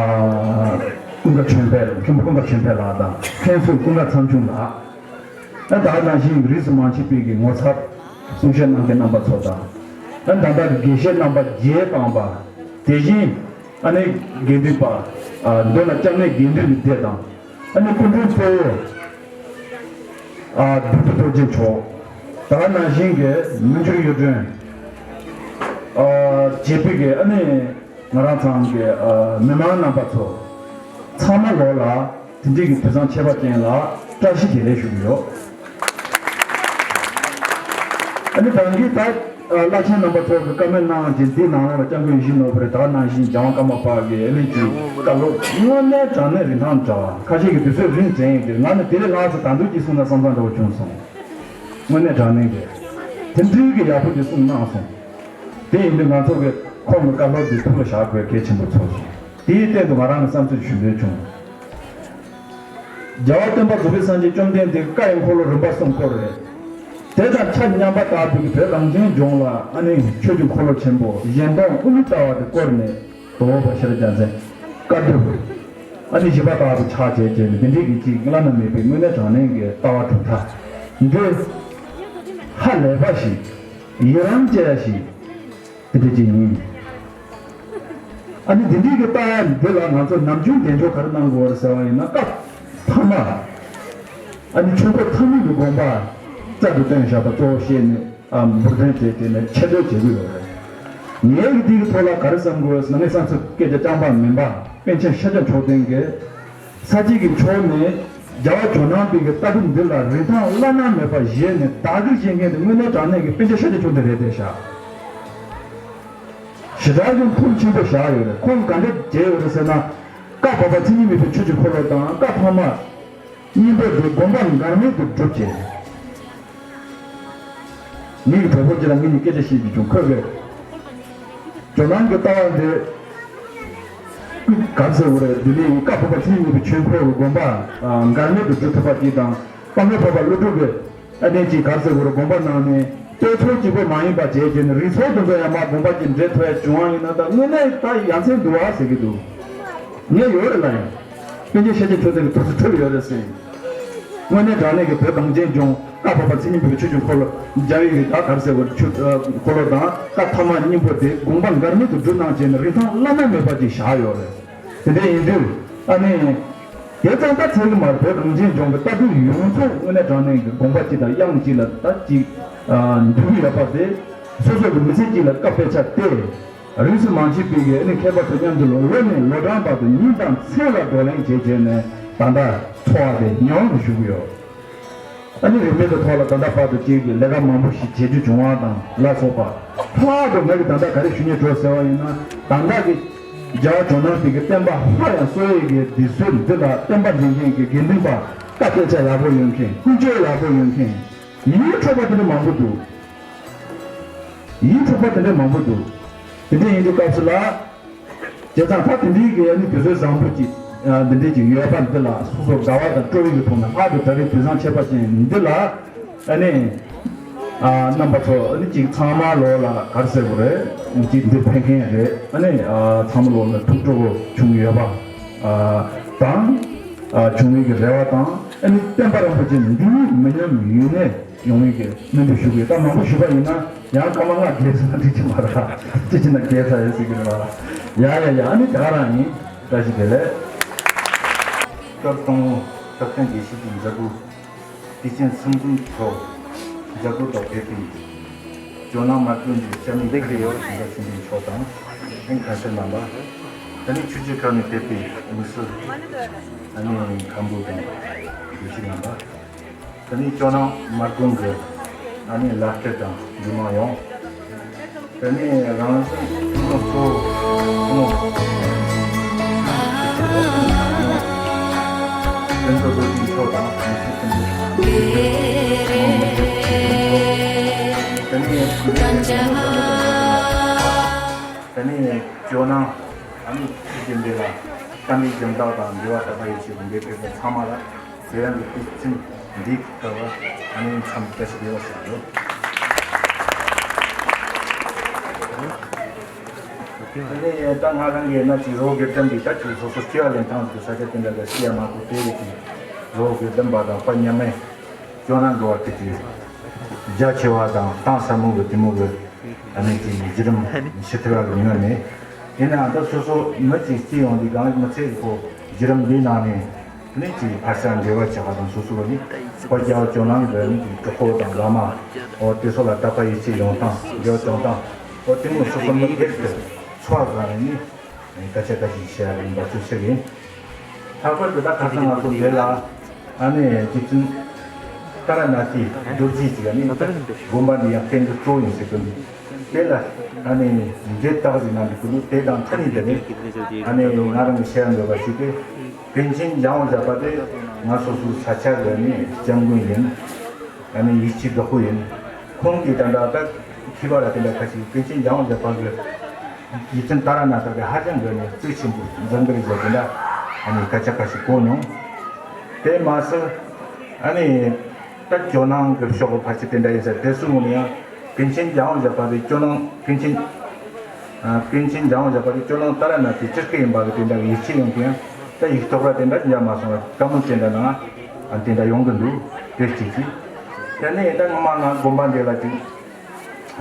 ཀུན་དགའ་ཆོས་འཕེལ། མཁན་པོ་ཀུན་དགའ་ཆོས་འཕེལ་ལགས་དང་མཁན་ཟུར་ཀུན་དགའ་ཚངས་ཆུང་ལགས། ཨ་ད་ག་ནང་བཞིན་རིས་སུ་མ་ཆད་པའི་གི་ངོ་ཚབ་གསུང་བཤད་གནང་མཁན་རྣམ་པ་ཚོ་དང་། ཨ་ད་ལྟ་གི་དགེ་བཤེས་རྣམ་པ་རྗེས་བཏང་པ། དེ་བཞིན་ཨ་ནི་དགེ་འདུན་པ། ཨ་མདུན་ལ་སྐྱབས་གནས་དགེ་འདུན་གྱི་སྡེ་དང་། ཨ་ནི་སྐུ་མགྲོན་གཙོ་བོ་ཨ་བདུད་འདུལ་རྡོ་རྗེ་མཆོག་ད་ག་ནང་བཞིན་གྱི་མི་འགྱུར་གཡུ་སྒྲོན། ཨ་བྱེད་པའི་གི་ཨ་ནི་ང་རང་ཚང་གི་ཨ་མི་མང་རྣམ་པ་ཚོ་ཚང་མ་ལོག་ལ་དེ་འདྲའི་གི་དུས་བཟང་ཁྱད་པར་ཅན་ལ་བཀྲ་ཤིས་བདེ་ལེགས་ཞུ་གི་ཡོད། ཨ་ནི་ད་གིན་ད་བླ་ཆེན་རྣམ་པ་ཚོ་གི་བཀའ་མོལ་གནང་རྗེས་འདིའི་ནང་ལོགས་ལ་སྐྱབས་མགོན་ཡིད་བཞིན་ནོར་བུ་རེད། ད་ག་ནང་བཞིན་རྒྱལ་དབང་ཀརྨ་པ་གི་ཨ་ནི་གི་བཀའ་སློབ་དངོས་གནས་དྲང་གནས་རིན་ཐང་བྲལ་བ། ཁ་ཤས་ཀྱི་དུས་ཚོད་རིང་ཙམ་ཡིན་ཏེ་ང་ནི་དེ་ལས་ལྷག་ཙམ་ད་དུང་གཅིག་གསུང་ན་བསམ་བསམ་འདྲ་བོ་བྱུང་སོང་། དངོས་གནས་དྲང་གནས་རེད། དེ་འདྲའི་གི་ཡག་པོ་ཅིག་གསུངས་གནང་སོང་། དེ་ཡིན་དུས་ང་ཚོ་གི་ཁོང་གི་བཀའ་སློབ་འདི་ཐུགས་ལ་བཞག་དགོས་གལ་ཆེན་པོ་ཚོར་སོང་། དེའི་སྟེང་དུ་ང་རང་གི་བསམ་ཚུལ་ཞུ་འདོད་བྱུང་། རྒྱལ་བ་སྟོན་པ་རྫོགས་པའི་སངས་རྒྱས་བཅོམ་ལྡན་འདས་བཀའ་ཡི་འཁོར་ལོ་རིམ་པ་གསུམ་བསྐོར་རེད། དེ་དང་ཆ་མཉམ་པ་ལྟ་བུའི་བོད་རང་བཙན་ལྗོངས་ལ་ཨ་ནི་ཆོས་ཀྱི་འཁོར་ལོ་ཆེན་པོ་གཞན་སྟོང་དབུ་མའི་ལྟ་བ་དེ་བསྐོར་ནས་དོལ་པོ་པ་ཤེས་རབ་རྒྱལ་མཚན་བཀའ་སྒྲུབ་ཨ་ནི་བཞི་པ་ལྟ་བུ་ཆགས་བྱས་བྱས་ནས་དེ་འདྲའི་གི་ཅིག་བླ་ན་མེད་པའི་དངོས་གནས་དྲང་གནས་ཀྱི་ལྟ་བ་གྲུབ་མཐའ་འདི་ཧ་ལས་པ་ཞིག་ཡི་རང་བྱས་ཡ་ཞིག་དེ་འདྲ་ཅིག་ཡིན། ཨ་ནི་དེ་འདྲའི་གི་ལྟ་བ་འདི་ལ་ང་ཚོ་ནམ་རྒྱུན་དལ་འབྱོར་ག་རེ་གནང་དགོས་རེད་ཟེར་བ་ཡིན་ན། སྐབས་ཐ་མ་ཨ་ནི་ཆོས་འཁོར་ཐ་མའི་གི་དགོངས་པ་རྩལ་དུ་བཏོན་བཞག་པ་གཙོ་བོ་བཤད་ནས་ཨ་འབུར་འདོན་བྱས་བྱས་ནས་ཆེད་བསྟོད་བྱེད་ཀྱི་ཡོད་རེད། ངས་གི་འདི་གི་ཐོག་ལ་ག་རེ་བསམ་དགོས་ཟེར་ན་ངས་བསམ་ཚུལ་སྐད་ཆ་རྐྱང་པ་མིན་པ་པཎ་ཆེན་ཤཱཀྱ་མཆོག་ལྡན་གྱི་ས་སྐྱ་གི་ཕྱོགས་ནས་རྒྱལ་བ་ཇོ་ནང་པའི་གི་ལྟ་གྲུབ་འདི་ལ་རིན་ཐང་བླ་ན་མེད་པ་བཞེས་ནས་བདག་གིར་བཞེས་མཁན་དེ་དངོས་གནས་དྲང་གནས་ཀྱི་པཎ་ཆེན་ཤཱཀྱ་མཆོག་ལྡན་རེད་བསྡད་ཤག་ཞེ་དྲག་གི་ཕུགས་ཆེན་པོ་བཞག་ཡོད་རེད། ཁོང་ག་འདྲ་བྱས་ཡོད་རེད་ཟེར་ན། བཀའ་བབས་པ་མཚན་ཉིད་མེད་པའི་ཆོས་ཀྱི་འཁོར་ལོ་དང་བཀའ་ཐ་མ་སྙིང་པོ་དེ་དགོངས་པ་འགལ་མེད་དུ་གྲུབ་བྱས། ངེད་ཀྱི་གྲོགས་པོ་ཅིག་ལ་ངེད་གཉིས་སྐད་ཆ་བཤད་རྒྱུ་བྱུང་། ཁོས་གི་ཇོ་ནང་གི་ལྟ་བ་འདི་ག་ཟེར་བ་རེད། ལྡི་ལིའི་བཀའ་བབས་པ་མཚན་ཉིད་མེད་པའི་ཆོས་འཁོར་གྱི་དགོངས་པ་འགལ་མེད་དུ་གྲུབ་ཐུབ་པ་ཅིག་དང་། དཔལ་མགོན་འཕགས་པ་ཀླུ་སྒྲུབ་ཀྱི་ཨ་ནེ་ཅིག་ག་ཟེར་བ་རེད། དགོངས་པ་གནང་ནས་ དཔེ་ཚོགས་གཅིག་པོ་མ་ཡིན་པ་བྱས་རྗེས་ནས་རིགས་ཚོགས་དེ་ཚོ་ཡང་མ་དགོངས་པ་ཅིག་འགྲེལ་ཐུབ་ཡ་བྱུང་བ་ཡིན་ན། ད་དངོས་གནས་ད་ཡ་མཚན་འདུག་བ་ཟེར་གྱི་འདུག་ངས་ཡོད་རེད་ལ་ཡང་། པཎ་ཆེན་ཤཱཀྱ་མཆོག་སྲེད་ཀྱི་ཐུགས་སུ་འཁྲུལ་ཡོད་རེད་ཟེར། དངོས་གནས་དྲང་གནས་ཀྱི་བོད་གངས་ཅན་ལྗོངས་བཀའ་བབས་པ་མཚན་ཉིད་འབུལ་བའི་ཆོས་ཀྱི་འཁོར་ལོ། རྒྱལ་བའི་གི་ད་ག་རེ་ཟེར་བ། ཆོས་འཁོར་ལོ་དང་བཀའ་ཐ་མ་སྙིང་པོ་དེ་དགོངས་པ་འགལ་མེད་དུ་སྒྲུབ་གནང་བྱས་ནས་རིན་ཐང་བླ་ན་མེད་པ་ཅིག་བཞག་ཡོད་རེད། དེ་འདྲ་ཡིན་དུས་ཨ་ནི། དེ་ཙམ་ད་ཚད་ཀྱི་མ་རེད། བོད་གངས་ཅན་ལྗོངས་ཀྱི་ལྟ་གྲུབ་ཡོངས་རྫོགས་དངོས་གནས་དྲང་གནས་ཀྱི་དགོངས་པ་གཅིག་དང་དབྱངས་གཅིག་ལ་ད་ཅིག་འདུས་ཡོད་པ་དེ། སོ་སོ་གི་མི་ཚེ་གཅིག་ལ་བཀའ་དཔེ་ཆ་སྟེ། རིས་སུ་མ་མཆིས་པའི་གི་ཨ་ནི་མཁས་པ་ཚོ་མཉམ་དུ་ལོ་ལོ་ནས་ལོ་གྲངས་བར་དུ་ཉིན་དང་མཚན་ལ་བགྲོ་གླེང་བྱེད་བྱས་ནས་ད་ལྟ་འཚོ་བ་དེ་ཉམས་སུ་ཞུགས་ཡོད། ཨ་ནི་རིན་མེད་ཀྱི་ཐོག་ལ་ད་ལྟ་བར་དུ་ཅིག་གི་ལས་ཀ་མང་པོ་ཞིག་བྱེད་རྒྱུ་བྱུང་བ་དང་ལ་སོགས་པ། ལྷག་ཏུ་ང་གི་ད་ལྟ་ག་རེ་ཞུ་སྙིང་འདོད་ཟེར་བ་ཡིན་ན། ད་ལྟ་གི་རྒྱལ་བ་ཇོ་ནང་པའི་གི་བསྟན་པ་སླར་ཡང་གསོ་ཡས་ཀྱི་དུས་ཚོད་འདི་ལ་བསྟན་པ་འཛིན་མཁན་གྱི་དགེ་འདུན་པ་བཀའ་དཔེ་ཆ་ཡག་པོ་ཡོད་མཁན། ཀུན་སྤྱོད་ཡག་པོ་ཡོད་མཁན། ཡིད་འཕྲོག་པ་དེ་འདྲ་མང་པོ་འདུག་ཡིད་འཕྲོག་པ་དེ་འདྲ་མང་པོ་འདུག་དེ་འདྲ་ཡིན་དུས་སྐབས་སུ་ལ། བྱས་ཙང་ད་དེ་འདྲའི་གི་ཨ་ནི་དུས་ཚོད་བཟང་པོ་ཅིག་ཨ་འདི་འདྲའི་ཅིག་ཡོད་པ་འདི་ལ་སོ་སོ་དགའ་བ་དང་སྤྲོ་བའི་གི་ཐོག་ནས་ལྷག་ཏུ་ད་རེས་དུས་བཟང་ཁྱད་པར་ཅན་འདི་ལ་ཨ་ནི་ཨ་རྣམ་པ་ཚོ་ཨ་ནི་ཅིག་ཚང་མ་ལོ་ལ་ག་རེ་ཟེར་དགོས་རེད། ཅིག་འདིར་ཕེབས་མཁན་རེད། ཨ་ནི་ཨ་ཚང་མ་ལོ་ལ་ཐུགས་སྤྲོ་བོ་བྱུང་ཡོད་པ་ཨ་དང་། ཨ་བྱུང་བའི་གི་རེ་བ་དང་། ཨ་ནི་བསྟན་པ་རིན་པོ་ཆེ་འདི་ཉིད་མི་ཉམས་ཡུན་གནས་ཡོང་བའི་གི་སྨོན་འདུན་ཞུ་གི་ཡོད། ད་མང་པོ་ཞུས་པ་ཡིན་ན་ཡང་སྐར་མ་ལྔ་བརྒལ་སོང་ན་འགྲིག་གི་མ་རེད། ཅི་བྱས་ན་བརྒལ་ཚར་ཡོད་ཟེར་གི་རེད་བ། ཡ་ཡ་ཡ། ཨ་ནི་དེ་ག་རང་ཡིན། བཀྲ་ཤིས་བདེ་ལེགས། སྐབས་དང་པོ་ཁྲི་སྟེང་དགེ་བཤེས་ཀྱི་མཛད་སྒོ། དུས་ཆེན་གསུམ་འཛོམས་ཐོག་མཛད་སྒོ་དང་ཕེབས་པའི་ཇོ་ནང་དམར་དགོན་གྱི་སྐྱབས་གནས་དགེ་བཤེས་ཀྱི་མཆོག་དང་། ཨེ་ཁ་ཤས་རྣམ་པ། ད་ནི་ཆོས་བརྒྱུད་ཁག་ནས་ཕེབས་པའི་དམིགས་བསལ་ཨ་ནི་མཁན་པོ་དང་དགེ་བཤེས་རྣམ་པ། ད་ནི་ཇོ་ནང་དམར་དགོན་གྱི་ཨ་ནི་བླ་སྤྲུལ་དང་འདུས་མང་ཡོངས། ད་ནི་རང་བྱུང་ཐུན་མོང་གཙོ་བོ་ཐུན་མོང་ཕུན་ཚོགས་རྡོ་རྗེ་མཆོག་དང་དམིགས་བསལ་ཐུན་མོང་། ད་ནི་ད་ནི་ཇོ་ནང་ཨ་ནི་ཆོས་བརྒྱུད་འདི་ལ་བསྟན་པའི་སྦྱིན་བདག་དང་འབྲེལ་བ་དད་པ་ཡིད་ཆེས་ཀྱི་འབྲེལ་ཕེབས་པ་ཚང་མ་ལ། དེ་རིང་གི་དུས་ཆེན་འདིའི་སྐབས་ལ་ཨ་ནི་འཚམས་བཀྲ་ཤིས་བདེ་ལེགས་ཞུ་གི་ཡོད། དེ་ནས་ད་ང་རང་གིས་ན་ཅིག་རོ་སྒེར་དོན་འདི་ད་ཅིག་སོ་སོ་སྐྱེ་བ་ལེན་སྟངས་ཀྱི་ས་ཆ་དེ་འདྲ་ལ་སྐྱེ་ཡ་མ་གཏོགས། དེ་རེད་ཅིག་རོ་སྒེར་དོན་པ་དང་པ་མཉམ་མེད་ཇོ་ནང་གི་བར་དུ་ཅིག་རྒྱ་ཆེ་བ་དང་གཏིང་ཟབ་མོ་གི་དེ་མོ་གི་ཨ་ནི་ཅིག་བརྒྱུད་རིམ་ཞུ་ཐུབ་ཡག་གི་ངོས་ནས། ཡིན་ནའང་ད་སོ་སོ་མི་ཅིག་སྐྱེ་ཡོང་དུས་གང་མི་ཚེ་གི་ཁོ་བརྒྱུད་རིམ་འདིའི་ནང་ནས་ནི་ཅིག་ཕར་ཞོག་འབྲེལ་བ་བྱེད་པ་དང་། སོ་སོ་ནི་ཁོ་རྒྱལ་བ་ཇོ་ནང་གི་ནི་ཅིག་གྲོགས་པོ་དང་བླ་མ་འོ་དེ་ཚོ་ལ་དད་པ་ཡིད་ཆེས་ཡོང་སྟངས། འབྲེལ་བ་བྱུང་སྟངས་འོ་དེ་མོ་སོ་སོ་མི་སྒེར་དུ་འཚོ་བ་སྒང་ནས་ནི་སྐད་ཆ་འགའ་ཞིག་བཤད་ཡ་ཡིན་པ་ཚོ་ཞིག་ཡིན། ལྷག་པར་དུ་ད་ཁ་སང་ང་ཚོ་འདི་ལ་ཨ་ནི་རྗེ་བཙུན་ཏཱ་ར་ནཱ་ཐའི་རྡོ་རྗེ་ཅིག་ཨ་ནི་དགོན་པ་འདི་ཡང་རྟེན་གྱི་གཙོ་བོ་ཡིན་ཟེར་གི་འདུག་དེ་ལ་ཨ་ནི་འབྲེལ་ཐག་ཟིག་གནང་འདུག་གི་འདུག་དེ་དང་ཐུག་ནས་དེ་ནས་ཨ་ནི་ང་རང་གི་བཤད་འདོད་པ་ཞིག་དེ། ཀུན་མཁྱེན་འཇམ་དབྱངས་བཞད་པ་དེ་ང་སོ་སོའི་ས་ཆ་གི་ཨ་ནི་སྐྱབས་མགོན་ཡིན། ཨ་ནི་ཡིད་ཆེས་བདག་པོ་ཡིན། ཁོང་གིས་ད་ལྟ་ད་མཁས་པ་ལ་དེ་འདྲ་ཁ་ཤས་ཀུན་མཁྱེན་འཇམ་དབྱངས་བཞད་པ་གི་རྗེ་བཙུན་ཏཱ་ར་ནཱ་ཐ་དེ་ཧ་ཅང་གི་ནི་གཙོ་ཆེན་པོ་འཛིན་གི་རེད་ཟེར་དེ་འདྲ་ཨ་ནི་སྐད་ཆ་ཁ་ཤས་གོ་མྱོང་། དེ་མ་ཟད་ཨ་ནི་ད་ཇོ་ནང་གི་ཕྱོགས་ཀྱི་ཕལ་ཆེར་དེ་འདྲ་ཡིན་ས་དེ་སུ་ངོ་ནས་ཡང་ཀུན་མཁྱེན་འཇམ་དབྱངས་བཞད་པ་དེ་ཇོ་ནང་ཀུན་མཁྱེན་ཨ་ཀུན་མཁྱེན་འཇམ་དབྱངས་བཞད་པ་དེ་ཇོ་ནང་ཏཱ་ར་ནཱ་ཐའི་སྤྱི་སྐུ་ཡིན་པ་གི་དེ་འདྲ་གི་ཡིད་ཆེས་ཡོང་གི་ཡང་། ད་ཡིག་ཐོག་ར་དེ་འདྲ་འཇགས་མ་སོང་བ་བཀའ་མོལ་དེ་འདྲ་གནང་ཨ་དེ་འདྲ་ཡོང་གི་འདུག་དེ་གཅིག་གིས། དེ་ནས་ད་སྔོན་མ་ང་དགོན་པ་འདི་ལ་ཅིག་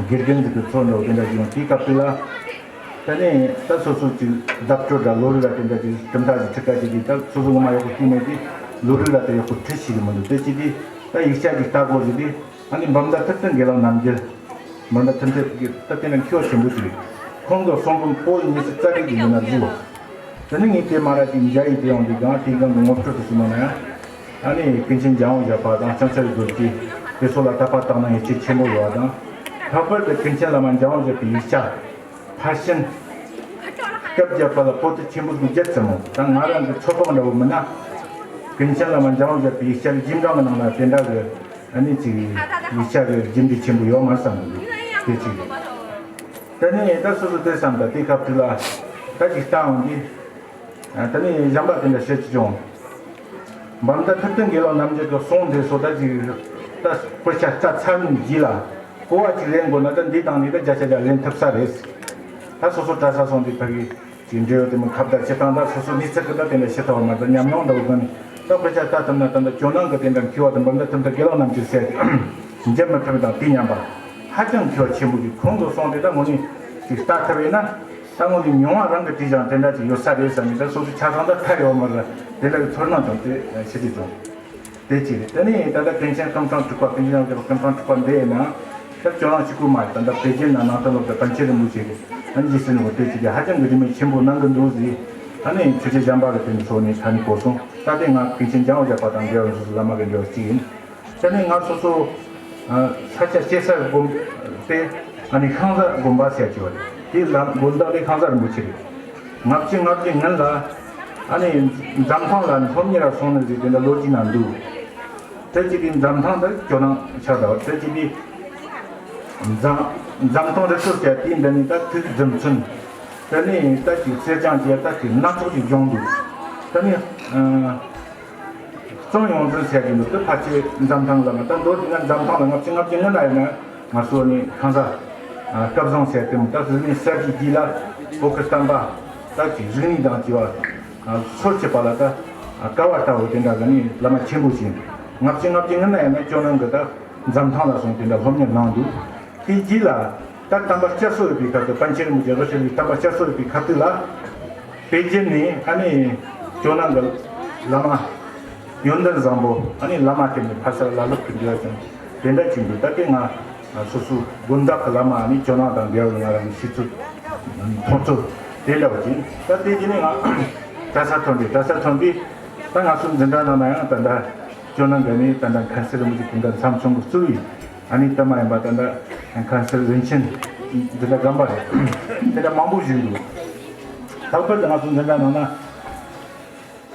དགེ་རྒན་ཟིག་གི་ཚོགས་འདྲ་བོ་དེ་འདྲ་ཅིག་ཡོང་དུས་སྐབས་དེ་ལ། དེ་ནས་ད་སོ་སོ་ཅིག་བརྡབ་སྐྱོར་དང་བློ་རིག་ལ་དེ་འདྲ་ཅིག་གྲུབ་མཐའ་ཅིག་ཁྲིད་ཀ་ཅིག་གིས། ད་སོ་སོ་སྔོན་མ་ཡག་པོ་ཤེས་མེད་དུས་བློ་རིག་ལ་དེ་ཡག་པོ་ཁྲིད་ཤེས་གི་མི་འདུག་དེ་གཅིག་གིས་ད་ཡིག་ཆ་ཅིག་ལྟ་དགོས་ཟེར་དུས། ཨ་ནི་འབུམ་ཟླ་ཐུབ་བསྟན་དགེ་ལེགས་རྣམ་རྒྱལ། འབུམ་ཟླ་ཐུབ་བསྟན་གྱི་ད་དེ་ནས་མཁས་པ་ཆེན་པོ་ཅིག་རེད། ཁོང་གི་གསུང་འབུམ་པོད་ཉི་ཤུ་རྩ་དྲུག་གི་ཡིན་ན་བཞུགས། དེ་ནི་ངས་དེ་མ་ར་དེ་མཇལ་ཡིན་དེ་ཡོང་དུས་གང་དེའི་སྒང་གི་ངོ་སྤྲོད་དུ་སོང་ན་ཡང་། ཨ་ནི་ཀུན་མཁྱེན་འཇམ་དབྱངས་བཞད་པ་དང་ལྕང་སྐྱ་རྡོ་རྗེ་དེ་ཚོ་ལ་དད་པ་བཏང་ན་ཡིད་ཆེས་ཆེན་པོ་ཡོད་པ་དང་། ལྷག་པར་དུ་ཀུན་མཁྱེན་བླ་མ་འཇམ་དབྱངས་བཞད་པའི་ཡིག་ཆ་ཕར་ཕྱིན་སྐབས་བརྒྱབ་པ་ལ་པོ་ཏི་ཆེན་པོ་དགུ་བརྒྱ་ཙམ་མོ། ད་ང་རང་གི་ཚོད་དཔག་འདྲ་བོ་མིན་ན། ཀུན་མཁྱེན་བླ་མ་འཇམ་དབྱངས་བཞད་པའི་ཡིག་ཆ་གི་རྗེས་འབྲང་གི་ནང་ན་དེ་འདྲ་གི་ཨ་ནི་ཅིག་ཡིག་ཆ་གི་རྒྱུན་འདི་ཆེན་པོ་ཡོད་མ་རེད་བསམ་གི་འདུག་དེ་གཅིག་རེད། དེ་ནས་ད་སོ་སོ་དེ་བསམ་ད་དེ་སྐབས་དེ་ལ་ད་ཅིག་ལྟ་འོང་དུས། དེ་ནས་གཞན་པ་དེ་འདྲ་བཤད་ཀྱི་བྱུང་། འབུམ་ཟླ་ཐུབ་བསྟན་དགེ་ལེགས་རྣམ་རྒྱལ་གྱི་གསུང་དེ་ཚོ་ད་ཅིག་ད་དཔེ་ཆ་ལྟ་ཚར་བའི་རྗེས་ལ། གོ་བ་ཅིག་ལེན་དགོས་ན་ད་འདི་དང་ནི་ད་བརྒྱ་ཆ་བརྒྱ་ལེན་ཐུབ་ས་རེད། ད་སོ་སོ་གྲྭ་ས་སོང་དུས་ཕ་གི་ཅིག་འབྲེལ་ཡོད་དེ་མི་ཁ་བརྡ་བྱེད་སྟངས་ད་སོ་སོ་མི་ཚེ་གི་ད་དེ་འདྲ་ཤི་ཐོག་མ་ད་ཉམས་མྱོང་འདྲ་བོ་གི་ནི་ད་དཔེ་ཆ་ལྟ་ཐུབ་ན་ད་ད་ཇོ་ནང་གི་དེ་འདྲ་མཁས་པ་དང་འབུམ་ད་ཐུབ་ད་དགེ་ལགས་རྣམས་ཀྱིས་ཟེར་ཏེ་འཇལ་མི་ཐུབ་དང་དེ་མཉམ་པ་ཧ་ཅང་མཁས་པ་ཆེན་པོ་ཅིག་ཁོང་ཚོ་སོང་དེ་ད་ངོ་ནི་ཅིག་ལྟ་ཐུབ་ཡིན་ན་ད་ངོ་ནི་མྱོང་བ་རང་གི་དེ་ཞང་དེ་འདྲ་ཅིག་ཡོད་ས་རེད་བསམ་ནས་ད་སོ་སོ་ཆ་ཚང་ད་ཐར་ཡོད་མ་རེད། དེ་འདྲ་གི་ཚོར་སྣང་བྱུང་དེ་ཤི་དེ་བྱུང་། དེ་གཅིག་རེད། དེ་ནས་ད་ལྟ་ཀུན་མཁྱེན་ཀུན་སྤངས་དྲུག་པ་ཀུན་མཁྱེན་རབ་རྒྱས་པ་ཀུན་སྤངས་དྲུག་པ་འདི་ཡིན་ན་ད་ཇོ་ནང་གཅིག་པུ་མ་རེད། ད་ལྟ་པེ་ཅིན་ན་ནང་དོན་སློབ་གྲྭ་པཎ་ཆེན་རིན་པོ་ཆེ་གི་ཨ་ནི་རྗེ་བཙུན་ནོར་བུ་དེ་གཅིག་གི་ཧ་ཅང་གི་རིན་མེད་ཆེན་པོ་གནང་གི་འདུག་ཟེར། ད་ནི་ཆོས་རྗེ་འཇམ་དཔལ་གི་དེ་ཚོ་ནས་ད་ནི་གོ་སོང་། ད་དེ་ང་ཀུན་མཁྱེན་ལྗང་བུ་བཞག་པ་དང་འབྲེལ་བ་སོ་སོ་བླ་མ་གི་འབྲེལ་བ་གཅིག་ཡིན། ད་ནི་ང་སོ་སོ་ས་ཆ་སྐྱེས་ས་དགོན་དེ་ཨ་ནི་ཤང་བཟའ་དགོན་པ་ཟེར་གྱི་བ་རེད། དེ་ལ་དགོན་བདག་དེ་ཤང་བཟའ་རིན་པོ་ཆེ་རེད། ལྔ་བཅུ་ང་བརྒྱད་སྔོན་ལ་ཨ་ནི་འཛམ་ཐང་ལ་སློབ་གཉེར་ར་སོང་ནི་ཟིག་དེ་འདྲ་ལོ་གཅིག་ན་འདུག་དེ་གཅིག་དེ་འཛམ་ཐང་དེ་ཇོ་ནང་ཆགས་ད་བ། དེ་གཅིག་དེ་འཛམ་འཛམ་ཐང་རི་སོར་བྱས་དེ་འདི་ནི་ད་ཐུགས་རྫུ་འཕྲུལ། དེ་ནི་ད་ཅིག་གསེར་སྦྱངས་བྱས་ད་ཅིག་སྣ་ཚོགས་ཅིག་སྦྱོང་འདུག་དེ་ནི་ཨ། གཙང་ཡོངས་འཛིན་ཟེར་གྱི་འདུག་དེ་ཕལ་ཆེར་འཛམ་ཐང་ལ་མ་ད་མདོར་དེ་ན་འཛམ་ཐང་ལ་ལྔ་བཅུ་ང་བརྒྱད་སྔོན་ན་ཡིན་ན་ང་ཚོ་ནི་ཁང་ས་སྐལ་བཟང་ཟེར་དེ་མོ་ད་གཟུགས་ནི་གསེར་གྱི་རྒྱུད་ལ་བོད་ཀྱི་བསྟན་པ་ད་ཅིག་རིག་གནས་དང་བཅས་པ་སོར་ཆུད་པ་ལ་ད་དཀའ་བ་ལྟ་བུ་དེ་འདྲ་གི་ནི་བླ་མ་ཆེན་པོ་ཞིག་ལྔ་བཅུ་ང་བརྒྱད་སྔོན་ན་ཡིན་ན་ཇོ་ནང་གི་ད་འཛམ་ཐང་ལ་སོང་དེ་འདྲ་སློབ་གཉེར་གནང་འདུག་དེའི་རྗེས་ལ་ད་དམ་པ་བསྐྱར་གསོ་ཡོད་པའི་ཁ་ཐུག་པཎ་ཆེན་རིན་པོ་ཆེ་རུ་ཆེ་བའི་དམ་པ་བསྐྱར་གསོ་ཡོད་པའི་ཁ་ཐུག་ལ་པེ་ཅིན་ནས་ཨ་ནི་ཇོ་ནང་གི་བླ་མ་ཡོན་ཏན་བཟང་པོ་ཨ་ནི་བླ་མ་དེ་ནས་ཕ་སར་བླ་སློབ་ཀྱི་འབྲེལ་བ་བྱུང་། དེ་འདྲ་བྱུང་དུས་ད་ལྟའི་ང་སོ་སོ་དགོན་བདག་གི་བླ་མ་ཨ་ནི་ཇོ་ནང་དང་འབྲེལ་བ་ང་རང་གི་ཤེས་ཚོད་མཐོང་ཚོད་དེ་འདྲ་བ་ཅིག་ད་དེ་རྗེས་ནས་ང་གྲྭ་ས་ཐོན་དུས་གྲྭ་ས་ཐོན་དུས་ད་ང་ཚོ་འཛིན་གྲྭ་ནང་ན་ཡང་ད་ལྟ་ཇོ་ནང་གི་ནི་ད་ལྟ་མཁན་ཟུར་རིན་པོ་ཆེ་དེ་འདྲ་མཚམས་ཆུང་གི་གཙོ་བོའི་ཨ་ནི་ད་མ་ཡིན་པ་ད་ལྟ་མཁན་ཟུར་རིན་ཆེན་འདི་འདྲ་སྒམ་པ་རེད། དེ་འདྲ་མང་པོ་ཞིག་འདུག་ལྷག་པར་དུ་ང་ཚོ་འཛིན་གྲྭ་ནང་ན་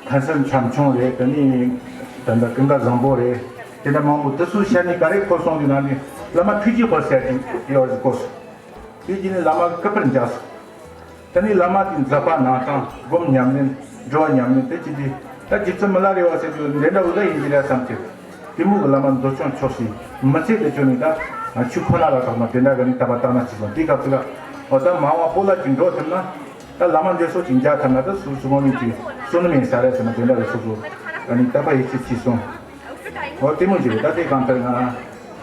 མཁན་ཟུར་མཚམས་ཆུང་རེད། དེ་ནི་ད་ལྟ་ཀུན་དགའ་བཟང་པོ་རེད། དེ་འདྲ་མང་པོ་དེ་ཚོའི་ཤ་ནི་ག་རེ་འཁོར་སོང་དུས་ན་ནི་བླ་མ་ཐུགས་རྗེ་ཧོར་ཟེར་གྱི་ཡོད་རེད་གོ་སོང་། དེ་རྗེས་ནས་བླ་མ་སྐུ་པར་འཇགས་སོང་། དེ་ནས་བླ་མ་དེ་མཛད་པ་ནང་དང་སྒོམ་ཉམས་ལེན་སྒྲུབ་པ་ཉམས་ལེན་དེ་ཅི་སྟེ་ད་རྗེ་བཙུན་མི་ལ་རས་པ་ཟེར་དུས་འདི་འདྲ་བོ་ད་ཡིན་གྱི་རེད་བསམ་གྱི། དེ་མོ་གི་བླ་མ་མཛོད་ཆུང་ཕྱོགས་སུ་མི་ཚེ་དེ་བཅོལ་ནས་ད་ཆོས་ཁོ་ན་ལ་ཐོག་མ་དེ་འདྲ་གི་ནི་དད་པ་བཏང་ན་ཅི་སོང་དེ་སྐབས་སུ་ལ་འོ་ད་མ་འོངས་པ་སྤོ་ལགས་ཀྱི་འགྲོ་ཐུབ་ན་ད་བླ་མ་འདི་སོགས་ཀྱི་མཇལ་ཐུབ་ན་ད་སུ་སུ་ངོ་མི་ཅིག་བསོད་ནམས་ཡིན་ས་རེད་ཟེར་ན་དེ་འདྲ་གི་སོ་སོ་ཨ་ནི་དད་པ་ཡིད་ཆེས་ཅི་སོང་། འོ་དེ་མོ་ཞིག་རེད། ད་དེ་གང་ལྟར་ང་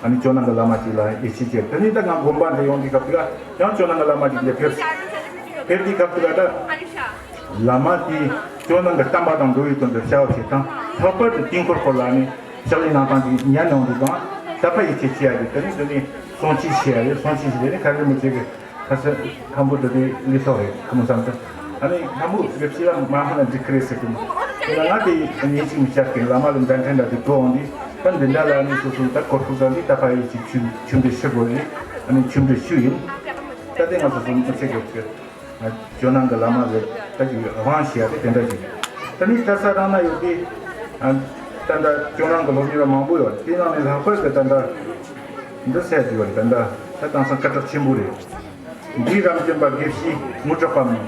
ཨ་ནི་ཇོ་ནང་གི་བླ་མ་ཅིག་ལ་ཡིད་ཆེས་བྱས། དེ་ནས་ད་ང་དགོན་པ་འདི་ཡོང་དུས་སྐབས་དེ་ལ་ཡང་ཇོ་ནང་གི་བླ་མ་ཅིག་ལ་ཕེབས། ཕེབས་དུས་སྐབས་དེ་ལ་ད་བླ་མ་དེས་ཇོ་ནང་གི་བསྟན་པ་དང་འགྲོ་བའི་དོན་དུ་བྱ་བ་བྱེད་སྟངས། ལྷག་པར་དུ་དཀྱིལ་འཁོར་སྐོར་ལ་ནི་ཕྱག་ལས་གནང་སྟངས་ཅིག་ཉན་ཡོང་དུས་དང་དད་པ་ཡིད་ཆེས་བྱེད་ཡ་གི་དེ་ནས་དེ་ནས་གསུང་ཆོས་བྱེད་ཡ་རེད། གསུང་ཆོས་བྱེད་དེ་ནས་ག་རེ་མི་བྱེད་གི། ཁ་སང་ཁམ་བུ་དེ་དེ་ལི་ཐོག་རེད། ཁམ་བུ་བསམ་ཚུལ་ཨ་ནི་ཁམ་བུ་གི་ཕྱི་ལ་མ་ཧ་ན་འགྲིག་གི་རེད་ཟེར་གི་མོ། དེ་ལ་ང་དེ་ཉིན་གཅིག་མི་བཅར་གི་བླ་མ་ལ་མཇལ་འཕྲད་འདྲ་དེ་འགྲོ་འོང་དུས་ད་འདི་འདྲ་ལ་ནི་སོ་སོ་ད་གོ་ཐུག་ས་འདི་ད་ཕ་ཡི་ཅིག་ཆུ་ཆུ་འདྲི་ཞུ་དགོས་རེད། ཨ་ནི་ཆུ་འདྲི་ཞུ་ཡིན། ད་དེ་ང་སོ་སོ་མི་ཚེ་གི་ཇོ་ནང་གི་བླ་མ་ཟེར་ད་ཅིག་དབང་ཞེས་ཡ་དེ་དེ་འདྲ་ཅིག་ད་ནི་གྲྭ་ས་རང་ན་ཡོད་དེ་ད་ད་ཇོ་ནང་གི་སློབ་གཉེར་མང་པོ་ཡོད། དེ་ནང་ནས་ལྷག་པར་དུ་ད་ད་འདི་ཟེར་གི་ཡོད་རེད། ད་ད་ད་དེང་སང་སྐད་གྲགས་ཆེན་པོ་རེད། འདི་རབ་འབྱམས་པ་དགེ་བཤེས་དངོས་གྲུབ་པ་མིན།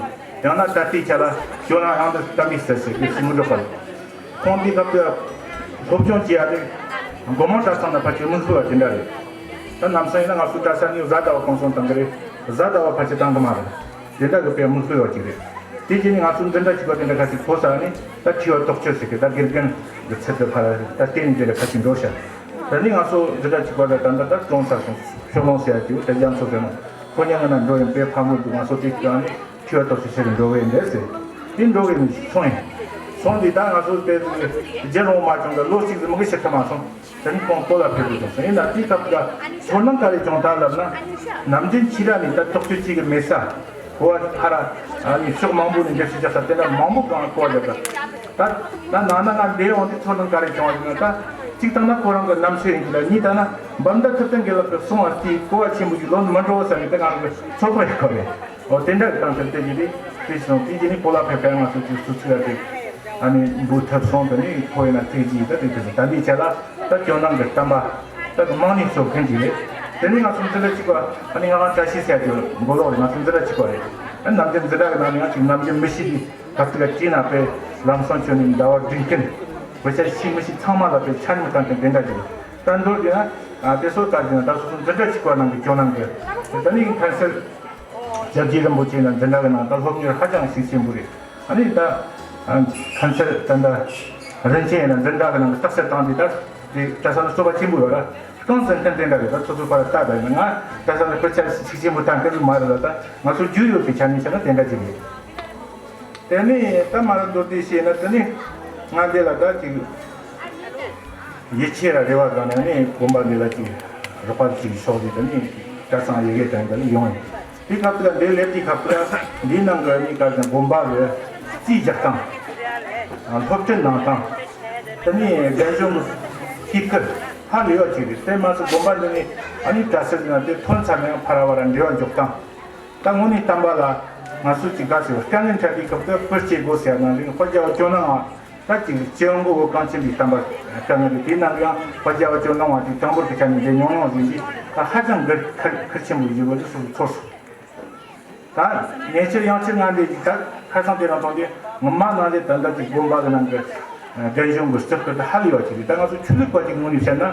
ཡང་ན་ད་ལྟའི་ཆ་ལ་ཇོ་ནང་ཧང་དུ་བསྟན་པའི་སྲིད་ཟེར་དགེ་བཤེས་དངོས་གྲུབ་པ་ལ། ཁོང་འདི་སྐབས་དུ་སློབ་སྦྱོང་བྱེད་ཡ་དེ་སྒོ་མང་གྲྭ་ཚང་ནང་ཕལ་ཆེར་མི་ཤོར་བ་དེ་འདྲ་རེད། ད་ནམ་སང་ཡིན་ན་ང་ཚོ་གྲྭ་ས་ནས་གཟའ་ཟླ་བ་གུང་སེང་བཏང་གི་རེད། གཟའ་ཟླ་བ་ཕལ་ཆེར་བཏང་གི་མ་རེད། དེ་འདྲ་གི་དཔེ་མི་ཤོར་བ་ཅིག་རེད། དེ་རྗེས་ནས་ང་ཚོ་འཛིན་གྲྭ་གཅིག་པ་དེ་འདྲ་ཁ་ཅིག་ཕོ་ས་ནས་ད་ཁྲི་བ་རྟོགས་བརྗོད་ཟེར་གི་ད་དགེ་རྒན་གི་ཚུལ་དུ་ཕར་ད་བསྟེན་ནས་དེ་འདྲ་ཁ་ཅིག་འགྲོ་ཤག་ད་ནི་ང་ཚོ་འཛིན་གྲྭ་གཅིག་པ་ལ་ད་ལྟ་ད་གྲོངས་ཚར་སོང་། ཤོ་ལོང་ཟེར་ཡ་ཅིག་ད་རྒྱ་མཚོ་ཟེར་ནོ། ཁོ་གཉིས་ང་ན་འགྲོ་ཡིན་པས་ཕ་མོ་དུ་ང་ཚོ་དེ་སྐྱོང་ནས་ཁྱོད་ཏོག་ཙམ་ཟེར་གི་འགྲོ་གི་ཡིན་རེད་ཟེར། དེ་འགྲོ་གི་ཡིན་སོང་ཡིན། སོང་དུས་ད་ང་ཚོ་དེ་རྒྱལ་རོང་མ་བྱུང་ད་ལོ་གཅིག་ཙམ་མི་གི་ཕྱིར་ཐ་མ་སོང་། དེ་ནི་ཁོང་སྤོ་ལ་ཕེབས་དགོས་བྱུང་སོང་། ཡིན་ན་དེའི་སྐབས་ཀྱི་ཚོར་སྣང་ག་རེ་བྱུང་ད་ལབ་ན། ནམ་རྒྱུན་ཕྱི་ར་ནས་ད་ཏོག་ཙམ་གཅིག་གི་མེད་ས། གོ་བ་ཧ་ར་ཨ་ནི་ཕྱོགས་མང་པོ་ནས་འགྲེལ་བཤད་རྒྱག་ས་དེ་འདྲ་མང་པོ་གང་གོ་བ་རྒྱག་ད། ད་ནང་ན་ང་འདིར་འོང་དུས་ཚོར་སྣང་ག་རེ་བྱུང་བ་ཡིན་ན་ད། གཅིག་བཏང་ན་ཁོ་རང་གི་རྣམ་དཔྱོད་ཡིན་གྱི་ལ་གཉིས་བཏང་ན་འབར་མདའ་ཐུབ་བསྟན་དགེ་ལགས་ཀྱིས་གསུང་བ་དེའི་གོ་བ་ཆེན་པོ་ཞིག་ལོན་མི་འགྲོ་བསམ་ནས་ད་ང་རང་གི་ཚོད་དཔག་ཡོད་ཁོ་རེད། འོ་དེ་འདྲ་གི་སྟངས་འཛིན་དེ་ཡིན་དུས་དེ་སོང་དེ་རྗེས་ནས་སྤོ་ལགས་ཕེབས་ཀ་ང་ཚོ་ཚོ་ཚོ་ཚོ་ཡ་དེ་ཨ་ནི་འབུ་ཐབས་སོང་དེ་ནས་ཁོ་ཡིན་ན་ཐུགས་རྗེ་ད་དེ་དེ་ད་འདི་ཆ་ལ་ད་ཇོ་ནང་གི་བསྟན་པ་ད་དུ་མང་ནས་སོ་མཁན་ཅིག་རེད། དེ་ནས་ང་ཚོ་འཛིན་གྲྭ་གཅིག་པ་ཨ་ནི་ང་རང་བཀྲ་ཤིས་ཟེར་ཡ་དེ་མགོ་ལོག་རེད། ང་ཚོ་འཛིན་གྲྭ་གཅིག་པ་རེད། ཨ་ནམ་རྒྱུན་འཛིན་གྲྭ་གི་ནང་ནས་ང་ཅིག་ནམ་རྒྱུན་མི་ཤི་དེ་ག་ཚོད་ལ་སྐྱིད་ན་པའི་ལམ་སང་ཆོས་ནས་ཟླ་བ་བདུན་ཀུན་བུ་ཆ་ཤི་མི་ཤི་ཚང་མ་ལ་པའི་ཆ་སྙོམས་བཏང་མཁན་དེ་འདྲ་ཅིག་རེད། ད་མདོར་དེ་ན། ཨ་དེ་སོགས་ལྟར་གྱི་ན་ད་སོ་སོ་འཛིན་གྲྭ་གཅིག་པ་ནང་གི་ཇོ་ནང་གི་ད་ནི་ཁན་སར་ཞབས་རྗེས་རིན་པོ་ཆེ་ལ་འཛིན་གྲྭ་གི་ནང་ད་སློབ་གཉེར་ཧ་ཅང་ཤུགས་ཆེན་པོ་རེད། ཨ་ནི་ད་ཁན་སར་ད་ད་རིན་ཆེན་ཡིན་ན་འཛིན་གྲྭ་གི་ནང་གི་རྟགས་གསལ་བཏང་དུས་ད་དེ་ད་ས་ནི་རྩོད་པ་ཆེན་པོ་ཡོད་ར། གང་ཟེར་མཁན་དེ་འདྲ་རེད། ད་སོ་སོ་པར་ལྟ་ད་ཡིན་ན་ང་ད་ས་ནི་སྐད་ཆ་ཤུགས་ཆེན་པོ་བཏང་སྐད་མ་རེད་ལ། ད་ང་ཚོ་རྒྱུས་ཡོད་པའི་ཆ་ནས་བཤད་ན་དེ་འདྲ་ཅིག་རེད། དེ་ནས་ད་མ་ར་མདོར་བསྡུས་བཤད་ན་དེ་ནས་ང་འདི་ལ་ད་ཅིག་ཡིད་ཆེས་ལ་རེ་བ་དང་ནས་ནས་དགོན་པ་འདི་ལ་ཅིག་རོགས་པ་ཅིག་ཤོག་ཅིག་དེ་ནས་གྲྭ་ཚང་ཡི་གེ་དང་འདི་ལ་ཡོང་ཡིན། དེ་སྐབས་དུ་ལ་འདི་སླེབས་དུས་སྐབས་དུ་ལ་འདིའི་ནང་གི་ནི་ག་རེ་དགོན་པ་གི་རྩིས་རྒྱག་སྟངས། སློབ་ཁྲིད་གནང་སྟངས། དེ་ནས་རྒན་གཞོན་གྱི་ཤེས་ཁུར་ཧ་ལས་པ་ཅིག་རེད། དེ་མ་ཟད་དགོན་པ་འདི་ནས་ཨ་ནི་གྲྭ་ཟུར་ནང་དེ་ཐོན་ཚར་ནས་ཕར་བ་ར་འབྲེལ་བ་འཇོག་སྟངས། ད་དངོས་གནས་བསྟན་པ་ལ་ང་ཚོ་ཅིག་ག་ཟེར་བ་དཀའ་ངལ་འཕྲད་པའི་སྐབས་དུ་བུ་སྐྱེ་དགོས་ཟེར་ནང་བཞིན་དཔལ་རྒྱལ་བ་ཇོ་ནང་བ་ད་ཅིག་སྤྱི་ཡོངས་ཀྱི་བོད་གངས་ཅན་པའི་བསྟན་པ་དཀའ་ངལ་དེ་དེའི་ནང་གི་ཡང་དཔལ་རྒྱལ་བ་ཇོ་ནང་བ་ཅིག་དྲང་པོར་གི་ཆ་ནས་འདི་ཉུང་ཉུང་ཟིན་གྱིས་ད་ཧ་ཅང་གི་ཁུར་ཁུར་ཆེན་པོ་ཡོད་པ་འདི་སོ་སོ་ཚོར་སོང་། ད་ཉེ་ཆར་ཡང་ཆེར་ང་འདི་ཅིག་ད་ཁ་སང་དེ་རང་མཐོང་དུས་ངོ་མ་ནང་ལས་ད་ལྟ་ཅིག་དགོན་པ་གི་ནང་གི་རྒན་གཞོན་གྱི་རྩིབ་ཁུར་དེ་ཧ་ལས་པ་ཅིག་རེད། ད་ང་ཚོ་ཆོས་ལུགས་པ་ཅིག་ངོས་ནས་བཤད་ན་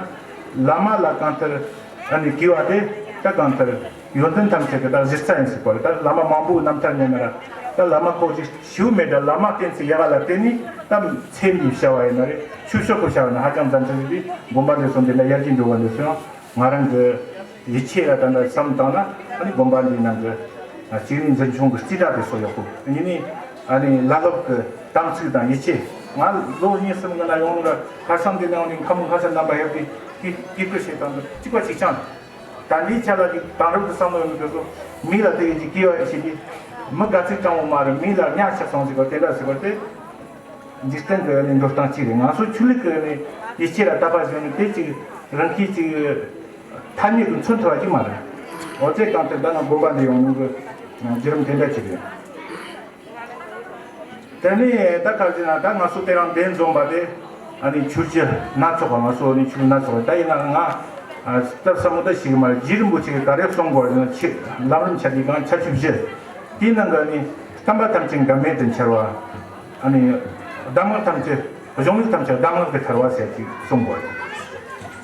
བླ་མ་ལ་གང་ལྟར་ཨ་ནི་གུས་པ་དེ་ད་གང་ལྟར་ཡོན་ཏན་ཐམས་ཅད་ཀྱི་ད་གཞི་རྩ་ཡིན་ཟེར་བ་རེད། ད་བླ་མ་མང་པོའི་རྣམ་ཐར་ཉན་ན་ར་ད་བླ་མ་ཁོག་ཅིག་ཞིའུ་མེད་ད་བླ་མ་བསྟེན་ཚེ་ཡག་ལ་བརྟེན་ནས་ད་ཚེ་འདིའི་བྱ་བ་ཡིན་ན་རེད། ཆོས་ཕྱོགས་ཀྱི་བྱ་བ་ཡིན་ན་ཧ་ཅང་མཛའ་མཐུན་རེད། དགོན་པ་འདི་སོང་འདི་ལ་ཡར་རྒྱས་འགྲོ་བ་འདི་སོང་ང་རང་གི་ཡིད་ཆེས་ལ་ད་ལྟ་བསམ་བཏང་ན་ཨ་ནི་དགོན་པ་འདིའི་ནང་གི་གཅིག་ནི་འཛིན་སྐྱོང་གི་རྩིས་ཁྲ་དེ་སོགས་ཡག་པོ། གཉིས་ནི་ཨ་ནི་བླ་སློབ་ཀྱི་དམ་ཚིག་དང་ཡིད་ཆེས། ང་ལོ་གཉིས་གསུམ་སྔོན་ལ་ཡོང་ལ་ཁ་སང་འདི་ནང་ནས་ཁམས་ཁ་ས་རྣམ་པ་ཡག་པའི་སྐྱིད་སྐྱིད་སྐྱིད་བྱེད་སྟངས་དེ་གཅིག་པ་གཅིག་རྐྱང་། ད་འདིའི་ཆ་ལ་ཅིག་དེང་རབས་ཀྱི་བསམ་བློ་ཡོད་མི་དེ་ཚོ་མི་ལ་དེ་གི་ཅིག་སྐྱེ་བ་ཡི་ཤེས་ཀྱི་མི་དགའ་ཚིག་དྲང་བོ་མ་རེད། མི་ལ་ཉག་ཆགས་སོང་ཟིག་ག་དེ་འདྲ་ཟིག་ག་དེ། འཇིག་རྟེན་གྱི་ནི་འགྲོ་སྟངས་གཅིག་རེད། ང་ཚོ་ཆོས་ལུགས་ཀྱི་ནི་ཡིད་ཆེས་ལ་བརྟག་པ་བྱས་ནས་དེ་གཅིག་རང་གིས་གཅིག་ཐ་སྙད་དུ་མཚོན་ཐུབ་པ་གཅིག་མ་རེད། འོ་ཚེ་གང་ཐེར་ད་ང་དགོན་པ་འདི་ཡོང་ནི་གི་བརྒྱུད་རིམ་དེ་འདྲ་གཅིག་རེད། དེ་ནས་ད་ག་རེ་ཟེར་ན་ད་ང་ཚོ་དེ་རིང་འདི་འཛོམས་པ་དེ་ཨ་ནི་ཆོས་བརྒྱུད་སྣ་ཚོགས་པ་ང་ཚོ་ནི་ཆོས་སྣ་ཚོགས་པ་ད་ཡིན་ན་ང་སྟབས་ཟབ་མོ་ད་ཞིག་མ་རེད། རྗེ་རིན་པོ་ཆེ་གིས་ག་རེ་གསུང་དགོས་རེད་ན་ཆེ་ལམ་རིམ་ཆ་དེ་གང་ཆ་ཆུབ་བཞི་དེའི་ནང་གི་ནི་བསྟན་པ་ཐམས་ཅད་འགལ་མེད་དུ་འཆར་བ། ཨ་ནི་གདམས་ངག་ཐམས་ཅད་གཞུང་ལུགས་ཐམས་ཅད་གདམས་ངག་གི་ཐར་བ་ཟེར་གྱི་གསུང་དགོས།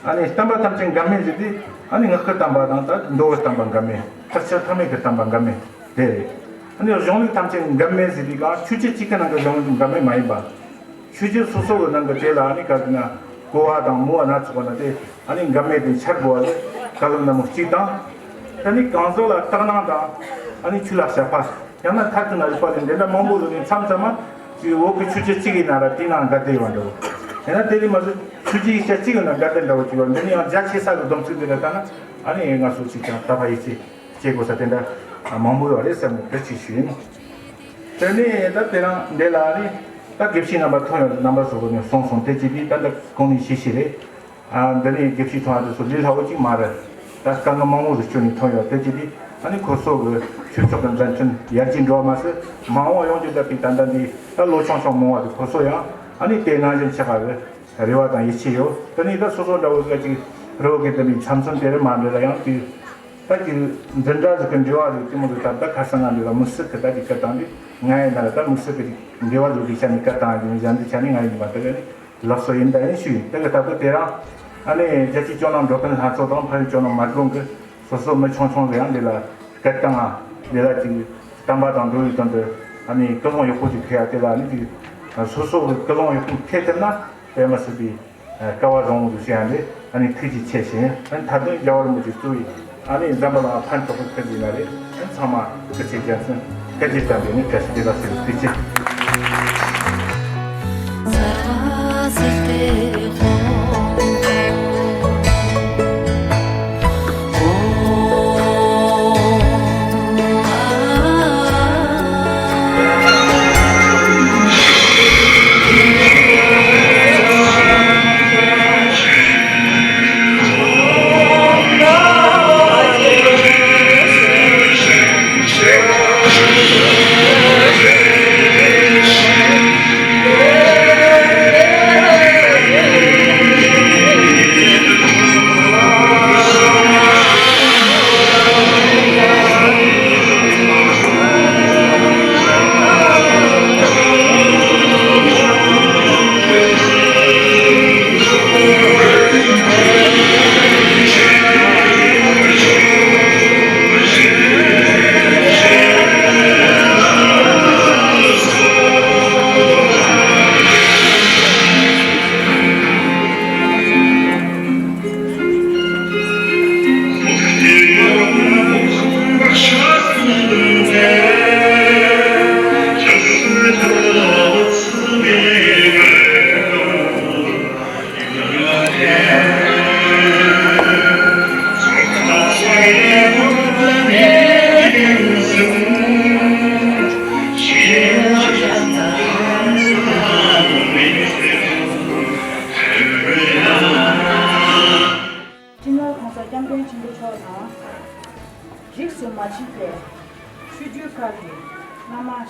ཨ་ནི་བསྟན་པ་ཐམས་ཅད་འགལ་མེད་ཟེར་དུས་ཨ་ནི་སྔགས་ཀྱི་བསྟན་པ་དང་ད་མདོ་གི་བསྟན་པ་འགལ་མེད། ཐར་ཕྱིར་ཐར་མེད་ཀྱི་བསྟན་པ་འགལ་མེད་དེ་རེད། ཨ་ནི་གཞུང་ལུགས་ཐམས་ཅད་འགལ་མེད་ཟེར་དུས་གང་ཆོས་བརྒྱུད་གཅིག་གི་ནང་གི་གཞུང་ལུགས་འགལ་མེད་མ་ཡིན་པ། ཆོས་བརྒྱུད་སོ་སོ་གི་ནང་གི་དེ་ལ་ཨ་ནི་ག་རེ་ཟེར་ན་གོ་བ་དང་མོས་པ་སྣ་ཚོགས་པ་ན་དེ་ཨ་ནི་འགལ་མེད་དུ་འཆར་དགོས་པ་ལས་བཀའ་སློབ་ནན་མོ་གཅིག་དང་། ད་ནི་གང་ཟག་ལ་དག་སྣང་དང་ཨ་ནི་ཆོས་ལ་བྱ་བ། ཡང་ན་མཐར་ཐུག་ན་རིག་པ་ལས་འདི་འདྲ་མང་པོ་ལོ་ནས་མཚམས་མཚམས་མ་ཅིག་འོག་གི་ཆོས་བརྒྱུད་གཅིག་ཡིན་ན་ར་དེའི་ནང་འགལ་ཟླ་ཡོད་འགྲོ། ཡང་ན་དེ་ལས་མ་ཟད་ཆོས་བརྒྱུད་ཡིག་ཆ་གཅིག་ཡོད་ན་འགལ་ཟླ་འདྲ་བོ་ཅིག་ཡོད། འདི་ནི་ཡང་རྒྱ་ཆེ་ས་གི་སྡོམ་ཚིག་འདི་འདྲ་ལྟ་ན་ཨ་ནི་ང་ཚོ་ཅིག་ཀྱང་ད་ཕ་ཡིད་ཆེས་བྱེད་དགོས་ས་དེ་འདྲ་མང་པོ་ཡོད་རེད་བསམ་ནས་འདི་ཅིག་ཞུས་ཡིན། དེ་ནས་ད་དེ་རང་འདི་ལ་ཨ་ནི་ད་དགེ་བཤེས་རྣམ་པ་ཐོན་ཡོད་རྣམ་པ་ཚོ་གི་ནས་གསུངས་སོང་། དེ་ཅི་དེ་ད་འདི་གོང་ནས་ཞུས་ཞུས་རེད། ཨ་འདི་ནས་དགེ་བཤེས་ཐོན་ཡ་དེ་ཚོ་ལས་སླ་བོ་ཅིག་མ་རེད། ད་དཀའ་ངལ་མང་པོ་ཞིག་བསྐྱོན་ནས་ཐོན་ཡོད། དེ་ཅི་དེ་ཨ་ནི་ཁོ་ཚོ་གི་ཆོས་ཕྱོགས་ཀྱི་མཛད་འཕྲིན་ཡར་རྒྱས་འགྲོ་བ་མ་ཟད་མ་འོངས་པ་ཡོང་རྒྱུ་ད་དེ་ད་ལྟ་འདི་ད་ལོ་ཆུང་ཆུང་མང་བ་དེ་ཁོ་ཚོ་ཡང་ཨ་ནི་དེ་ནང་བཞིན་ཆགས་པ་གི་རེ་བ་དང་ཡིད་ཆེས་ཡོད། དེ་ནས་ད་སོ་སོ་འདྲ་བོ་ཟིག་ཅིག་རེ་བ་གི་འདི་ནས་འཆམ་འཆམ་དེ་རེད་མ་འདྲ་ལ་ཡང་དེ་ད་ཅིག་འཛིན་གྲྭ་ཟིག་གི་འབྲེལ་བ་ཟིག་དེ་མོ་ཟིག་ད་ད་ཁ་སང་ང་འདི་ལ་དམིགས་བསལ་གི་ད་ཅིག་བཀའ་བཏང་དུས་ང་ཡིན་ན་ལ་ད་དམིགས་བསལ་གི་ཅིག་འབྲེལ་བ་ཟིག་གི་ཆ་ནས་བཀའ་བཏང་ཡ་ཅིག་གཞན་འདི་ཆ་ནས་ང་ཡིན་པ་ད་ག་ནི། ལགས་སོ། ཡིན་ད་ཡིན་ཞུ་ཡིན། དེ་གི་ལྟ་བུ་དེ་རང་ཨ་ནི་རྒྱལ་སྤྱིའི་སྐྱོ་སྣང་འགྲོ་མཁན་ལྷན་ཚོགས་དང་ཕ་ཡུལ་སྐྱོ་སྣང་མ་དགོངས་ཀྱི་སོ་སོ་མི་ཆུང་ཆུང་ལ་ཡང་འདི་ལ་སྐད་བཏང་ང་འདི་ལ་ཅིག་བསྟན་པ་དང་འགྲོ་བའི་དོན་དུ་ཨ་ནི་ཀུན་སློང་ཡག་པོ་ཅིག་འཁྱེར་ཡ་དེ་ལ་ཨ་ནི་ཅིག་སོ་སོ་གི་ཀུན་སློང་ཡག་པོ་འཁྱེར་ཐུབ་ན་དཔེ་མི་སྲིད་པའི་སྐལ་བ་བཟང་བོ་ཞིག་ཡང་རེད། ཨ་ནི་ཐུགས་རྗེ་ཆེ་ཞུ་ཡིན། ཨ་ནི་མཐའ་དོན་རྒྱལ་བ་རིན་པོ་ཆེ་གཙོས་པའི། ཨ་ནི་འཛམ་བུ་གླིང་ཕན་ཐོགས་པའི་ཕན་ཡིན་ན་རེད། ཨ་ནི་ཚང་མ་སྐུ་ཚེ་རྒྱ་མཚན་སྐུ་ཚེ་དམ་པའི་ནི་བཀྲ་ཤིས་བདེ་ལེགས་ཟེར་ཐུགས་རྗེ་ཆེ།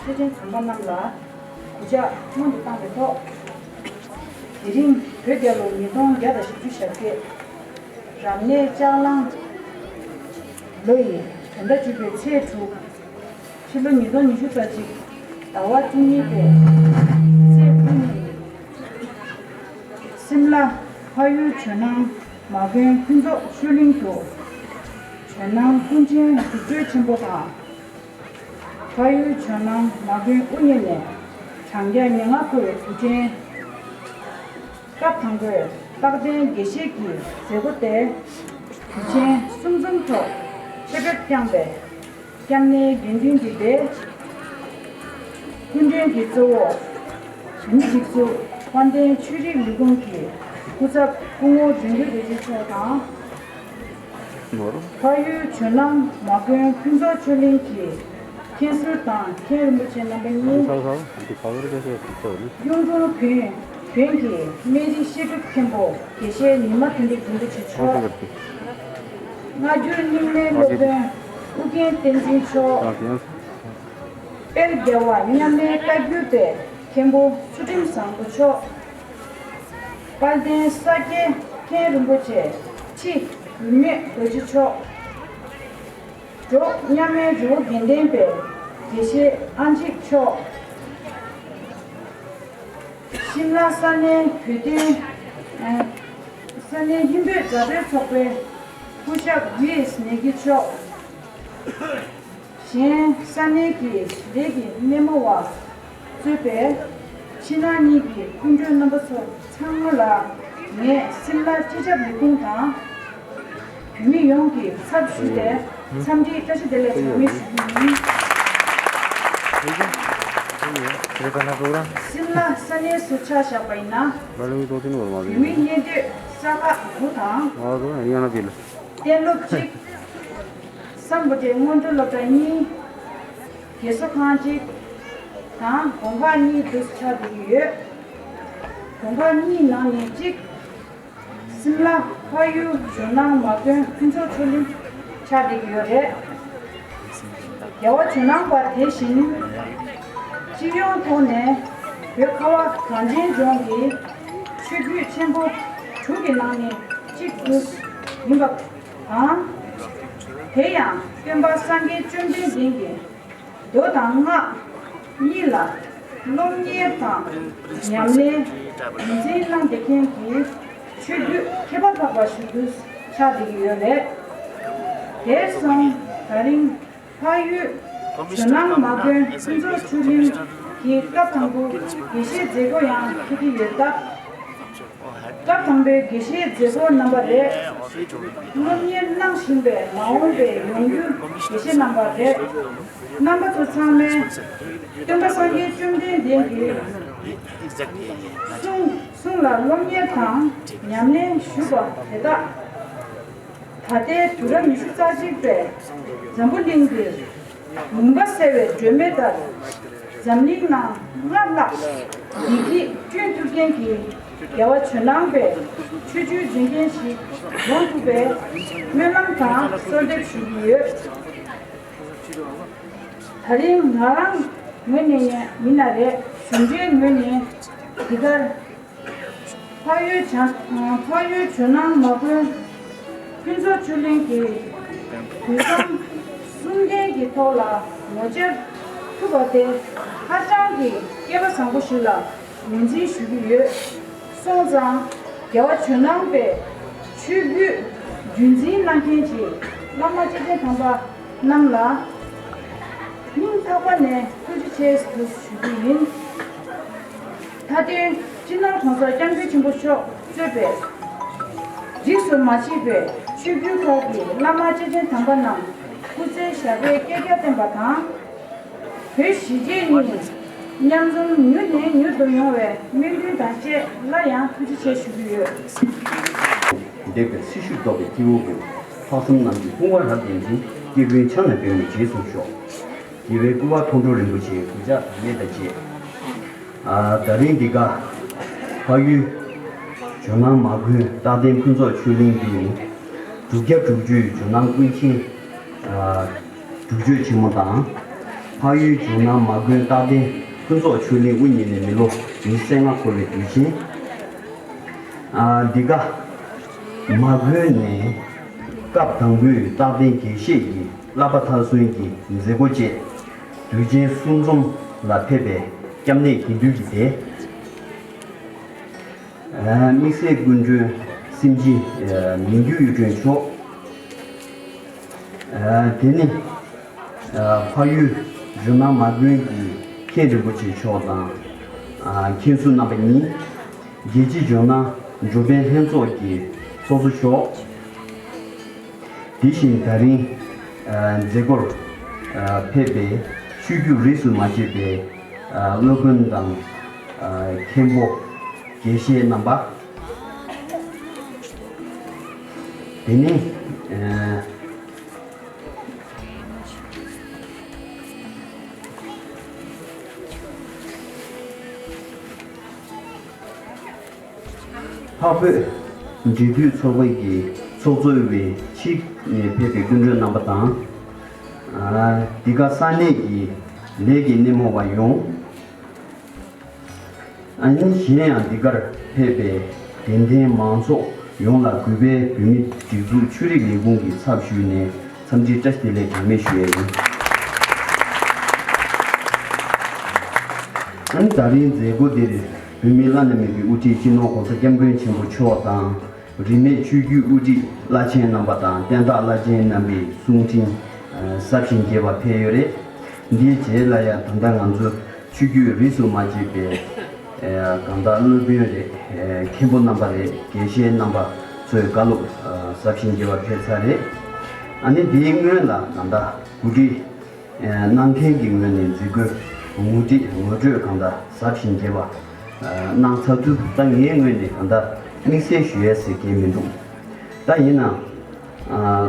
ཆེ་ཆེན་ཚོང་པ་རྣམས་ལ་གུས་ཕྱག་སྔོན་དུ་བཏང་བའི་ཐོག་དེ་རིང་བོད་རྒྱལ་ལོ་ཉིས་སྟོང་བརྒྱ་དང་བཞི་བཅུ་ཞེ་བརྒྱད། རབ་གནས་ལྕགས་གླང་ལོ་ཡི་བོད་ཟླ་བཅུ་པའི་ཚེས་དྲུག་ཕྱི་ལོ་ཉིས་སྟོང་ཉི་ཤུ་རྩ་གཅིག་ཟླ་བ་བཅུ་གཉིས་པའི་ཚེས་དགུ་ཉིན། སིམ་ལ་ཕ་ཡུལ་ཇོ་ནང་མ་དགོན་ཕུན་ཚོགས་ཆོས་གླིང་དུ་ཇོ་ནང་ཀུན་མཁྱེན་སྒྲུབ་སྤྲོད་ཆེན་པོ་དང་། ཕ་ཡུལ་ཇོ་ནང་མ་དགོན་དབུ་བརྙེས་ནས་གྲངས་བརྒྱ་ཉེར་ལྔ་འཁོར་བའི་དུས་དྲན། སྐབས་དང་པོའི་རྟག་བརྟན་དགེ་བཤེས་ཀྱི་མཛད་སྒོ་སྟེ། དུས་ཆེན་གསུམ་འཛོམས་ཐོག་ཆེད་ཕེབས་བསྐྱངས་པའི་སྐྱབས་གནས་དགེ་འདུན་གྱི་སྡེ། སྐུ་མགྲོན་གྱི་གཙོ་བོ་བོད་མིའི་སྒྲིག་འཛུགས་དཔལ་ལྡན་ཆོས་རིག་ལས་ཁུངས་ཀྱི་སྐུ་ཚབ་སྐུ་ངོ་དོན་གྲུབ་རྡོ་རྗེ་མཆོག་དང་། ཕ་ཡུལ་ཇོ་ནང་མ་དགོན་ཕུན་ཚོགས་ཆོས་གླིང་གི་མཁན་ཟུར་དང་མཁན་རིན་པོ་ཆེ་རྣམ་པ་གཉིས། གཡུང་དྲུང་བོན་བོན་གྱི་སྨན་རི་བཤད་སྒྲུབ་མཁན་པོ་དགེ་བཤེས་ཉི་མ་དོན་གྲུབ་རིན་པོ་ཆེ་མཆོག་སྔ་འགྱུར་རྙིང་མའི་སློབ་དཔོན་ཨུ་རྒྱན་བསྟན་འཛིན་མཆོག་དཔལ་རྒྱལ་བ་མཉམ་མེད་བཀའ་བརྒྱུད་པའི་མཁན་པོ་ཚུལ་ཁྲིམས་བཟང་པོ་མཆོག་དཔལ་ལྡན་ས་སྐྱའི་མཁན་རིན་པོ་ཆེ་ཁྲི་འབུལ་མེད་རྡོ་རྗེ་མཆོག་འབྲོག་མཉམ་མེད་རི་བོ་དགེ་ལྡན་པའི་དགེ་བཤེས་ཨ་མཇུག་མཆོག་སིམ་ལ་ས་གནས་བོད་དོན། ས་གནས་ཧིན་བོད་མཛའ་འབྲེལ་ཚོགས་པའི་སྐུ་ཞབས་ཝི་ཨེས་ནེ་གི་མཆོག་གཞན་ས་གནས་ཀྱི་ལས་ཀྱི་སྣེ་མོ་བ་གཙོས་པའི་ཕྱི་ནང་གཉིས་ཀྱི་སྐུ་མགྲོན་རྣམ་པ་ཚོ་ཚང་མ་ལ་ངས་སིམ་ལ་སྤྱི་ཁྱབ་ལས་ཁུངས་དང་། བོད་མི་ཡོངས་ཀྱི་ཚབ་ཞུས་ཏེ་འཚམས་འདྲིའི་བཀྲ་ཤིས་བདེ་ལེགས་གྲངས་མེད་ཞུ་རྒྱུ་ཡིན། སིམ་ལ་ས་གནས་སུ་ཆ་བཞག་པ་ཡིན་ན། བོད་མིའི་གནས་སྡོད་ས་ཁག་དགུ་དང་། གཏན་སློབ་གཅིག་སམ་བྷོ་ཊའི་སྔོན་འགྲོ་སློབ་གྲྭ་གཉིས། རྒས་གསོ་ཁང་གཅིག་དང་དགོན་ཁག་གཉིས་དུ་ཆགས་བསྡད་ཀྱི་ཡོད། དགོན་ཁག་གཉིས་ནང་ནས་གཅིག་སིམ་ལ་ཕ་ཡུལ་ཇོ་ནང་མ་དགོན་ཕུན་ཚོགས་ཆོས་གླིང་ཆགས་བསྡད་ཀྱི་ཡོད་རེད། རྒྱལ་བ་ཇོ་ནང་པ་དེ་བཞིན་སྤྱི་ཡོངས་ཐོག་ནས་བོད་ཁ་བ་གངས་ཅན་ལྗོངས་ཀྱི་ཆོས་བརྒྱུད་ཆེན་པོ་དྲུག་གི་ནང་ནས་གཅིག་ཏུ་ཡིན་པ་དང་། དེ་ཡང་སྟོན་པ་སངས་རྒྱས་བཅོམ་ལྡན་འདས་ཀྱི་མདོ་དང་སྔགས་གཉིས་ལ་སློབ་གཉེར་དང་ཉམས་ལེན་རྒྱུན་འཛིན་གནང་བསྡད་མཁན་གྱི་ཆོས་བརྒྱུད་ཁྱད་པར་འཕགས་པ་ཞིག་ཏུ་ཆགས་བསྡད་ཀྱི་ཡོད་རེད། དེར་སོང་ད་རིང་ཕ་ཡུལ་ཇོ་ནང་མ་དགོན་ཕུན་ཚོགས་ཆོས་གླིང་གི་སྐབས་དང་པོ་དགེ་བཤེས་མཛད་སྒོ་ཡང་ཕེབས་ཀྱི་ཡོད་སྟབས། སྐབས་དང་པོའི་དགེ་བཤེས་མཛད་སྒོ་རྣམ་པ་རེད། སློབ་གཉེར་གནང་བཞིན་པའི་མ་འོངས་པའི་ཡོང་འགྱུར་དགེ་བཤེས་རྣམ་པ་རེད། རྣམ་པ་ཚོ་ཚང་མས་སྟོན་པ་སངས་རྒྱས་བཅོམ་ལྡན་འདས་ཀྱི་གསུང་གསུང་ལ་སློབ་གཉེར་དང་ཉམས་ལེན་ཞུས་པ་དེ་དག་ད་ལྟའི་དུས་རབས་ཉི་ཤུ་རྩ་གཅིག་པའི་འཛམ་བུ་གླིང་འདིར་ལུང་པ་གསལ་བའི་སྒྲོན་མེ་ལྟར་འཛམ་གླིང་ནང་སྔར་ལྷག་བདེ་སྐྱིད་བསྐྲུན་ཐུབ་མཁན་གྱི་རྒྱལ་བ་ཇོ་ནང་པའི་ཆོས་བརྒྱུད་འཛིན་མཁན་ཞིག་ཡོང་ཐུབ་པའི་སྨོན་ལམ་དང་གསོལ་འདེབས་ཞུ་གི་ཡོད། ད་རིང་ང་རང་ངོས་ནས་ཡིན་ན་རེད། གཞུང་འབྲེལ་ངོས་ནས་འདི་གར་ཕ་ཡུལ་བྱ་ཕ་ཡུལ་ཇོ་ནང་མ་དགོན་ཕུན་ཚོགས་ཆོས་གླིང་གི་དུས་བསམ་གསུམ་ལྡན་གྱི་ཐོག་ལ་ངོ་བཅར་ཐུབ་པ་དེ་ཧ་ཅང་གི་སྐལ་པ་བཟང་པོ་ཞིག་ལ་ངོས་འཛིན་ཞུ་གི་ཡོད། སོང་ཙང་རྒྱལ་བ་ཇོ་ནང་པའི་ཆོས་བརྒྱུད་རྒྱུན་འཛིན་གནང་མཁན་གྱི་བླ་མ་སྐྱེས་ཆེན་དམ་པ་རྣམས་ལ་སྙིང་ཐག་པ་ནས་ཐུགས་རྗེ་ཆེ་ཞུ་རྒྱུ་ཡིན། མཐའ་དོན་སྤྱི་ནོར་༸གོང་ས་༸སྐྱབས་མགོན་ཆེན་པོ་མཆོག་གཙོས་པའི་རིས་སུ་མ་ཆད་པའི་ཆོས་བརྒྱུད་ཁག་གི་བླ་མ་སྐྱེས་ཆེན་དམ་པ་རྣམས་སྐུ་ཚེ་ཞབས་པད་བསྐལ་བརྒྱར་བརྟན་པ་དང་། བོད་གཞིས་བྱེས་གཉིས་མཉམ་འཛོམས་མྱུར་ནས་མྱུར་དུ་ཡོང་བའི་སྨོན་འདུན་དང་བཅས་སླར་ཡང་ཐུགས་རྗེ་ཆེ་ཞུ་གི་ཡོད། འདེགས་པའི་སྲི་ཞུ་རྫོགས་པའི་སྐྱེ་བོ་ཀུན། ལྷག་བསམ་རྣམས་ཀྱི་དཔུང་པ་རབ་བརྟན་ཅིང་། སྐྱེ་ཀུན་ཕྱག་ན་པདྨོ་རྗེས་བཟུང་ཤོག། རྒྱལ་བའི་སྐུ་པར་མཐོང་གྲོལ་རིན་པོ་ཆེའི་གུས་ཕྱག་དང་མེ་དང་བཅས། ཨ། ད་རིང་འདི་ག་ཕ་ཡུལ་ཇོ་ནང་མ་དགོན་རྟག་བརྟན་ཕུན་ཚོགས་ཆོས་གླིང་གི་དྲུག་བརྒྱ་དྲུག་ཅུའི་ཇོ་ནང་ཀུན་མཁྱེན། ཨ། སྒྲུབ་མཆོད་ཆེན་མོ་དང་ འཕགས་ཡུལ་ཇོ་ནང་མ་དགོན་རྟག་བརྟན་ཕུན་ཚོགས་ཆོས་གླིང་དབུ་བརྙེས་ནས་མི་ལོ་ཉི་ཤུ་རྩ་ལྔ་འཁོར་བའི་དུས་ཆེན། ཨ་འདི་ག་མ་དགོན་ནས་སྐབས་དང་པོའི་རྟག་བརྟན་དགེ་བཤེས་ཀྱི་བསླབ་པ་མཐར་སོན་གྱི་མཛད་སྒོ་བཅས་དུས་ཆེན་གསུམ་འཛོམས་ལ་ཕེབས་པའི་སྐྱབས་གནས་དགེ་འདུན་གྱི་སྡེ། དམིགས་བསལ་སྐུ་མགྲོན་སེམས་ཅན་མི་འགྱུར་གཡུ་སྒྲོན་མཆོག་དེ་ནི་འཕགས་ཡུལ་ཇོ་ནང་མ་དགོན་གྱི་མཁན་རིན་པོ་ཆེ་མཆོག་དང་། མཁན་ཟུར་རྣམ་པ་གཉིས། རྒྱལ་སྤྱི་ཇོ་ནང་འགྲོ་ཕན་ལྷན་ཚོགས་ཀྱི་ཚོགས་གཙོ་མཆོག་དེ་བཞིན་ད་རིང་མཛད་སྒོར་ཕེབས་པའི་ཆོས་བརྒྱུད་རིས་སུ་མ་ཆད་པའི་སློབ་དཔོན་དང་མཁན་པོ་དགེ་བཤེས་རྣམ་པ། དེ་ནས་འཕགས་བོད་འབྲེལ་མཐུད་ཚོགས་པའི་གི་ཚོགས་གཙོ་བའི་ཕྱིར་ནས་ཕེབས་པའི་སྐུ་མགྲོན་རྣམ་པ་དང་། འདི་ག་ས་གནས་ཀྱི་ལས་ཀྱི་སྣེ་མོ་བ་ཡོངས། ཨ་ནི་གཞན་ཡང་འདི་གར་ཕེབས་པའི་དད་ལྡན་མང་ཚོགས་ཡོངས་ལ་གུས་པས་བོད་མིའི་སྒྲིག་འཛུགས་ཆོས་རིག་ལས་ཁུངས་ཀྱི་ཚབ་ཞུས་ནས་འཚམས་འདྲི་བཀྲ་ཤིས་བདེ་ལེགས་གྲངས་མེད་ཞུ་ཡས་ཡིན། ཨ་ནི་ད་རིང་མཛད་སྒོ་འདིར་བོད་མིའི་བླ་ན་མེད་པའི་དབུ་ཁྲིད་སྤྱི་ནོར་༸གོང་ས་༸སྐྱབས་མགོན་ཆེན་པོ་མཆོག་དང་། རིས་མེད་ཆོས་བརྒྱུད་དབུ་ཁྲིད་བླ་ཆེན་རྣམ་པ་དང་བསྟན་བདག་བླ་ཆེན་རྣམ་པའི་གསུང་འཕྲིན་ཟབ་ཞིང་རྒྱས་པ་ཕེབས་ཡོད་རེད། འདིའི་རྗེས་ལ་ཡང་ད་ལྟ་ང་ཚོ་ཆོས་བརྒྱུད་རིས་སུ་མ་ཆད་པའི་གང་ལྟར་སློབ་དཔོན་རེད། མཁན་པོ་རྣམ་པ་རེད། དགེ་བཤེས་རྣམ་པ་ཚོས་བཀའ་སློབ་ཟབ་ཞིང་རྒྱས་པ་ཕེབས་ཚར་རེད། ཨ་ནི་འདིའི་སྔོན་ལ་ད་ལྟ་གོ་སྒྲིག་གནང་མཁན་གྱི་ངོས་ནས་མཛད་སྒོའི་ངོ་སྒྲིག་ངོ་སྤྲོད་གང་ལྟར་ཟབ་ཞིང་རྒྱས་པ་གནང་ཚར་དུས། ད་ངའི་ངོས་ནས་གང་ལྟར་དམིགས་བསལ་ཞུ་ཡས་ཟེར་མཁན་མི་འདུག་ད་ཡིན་ནའང་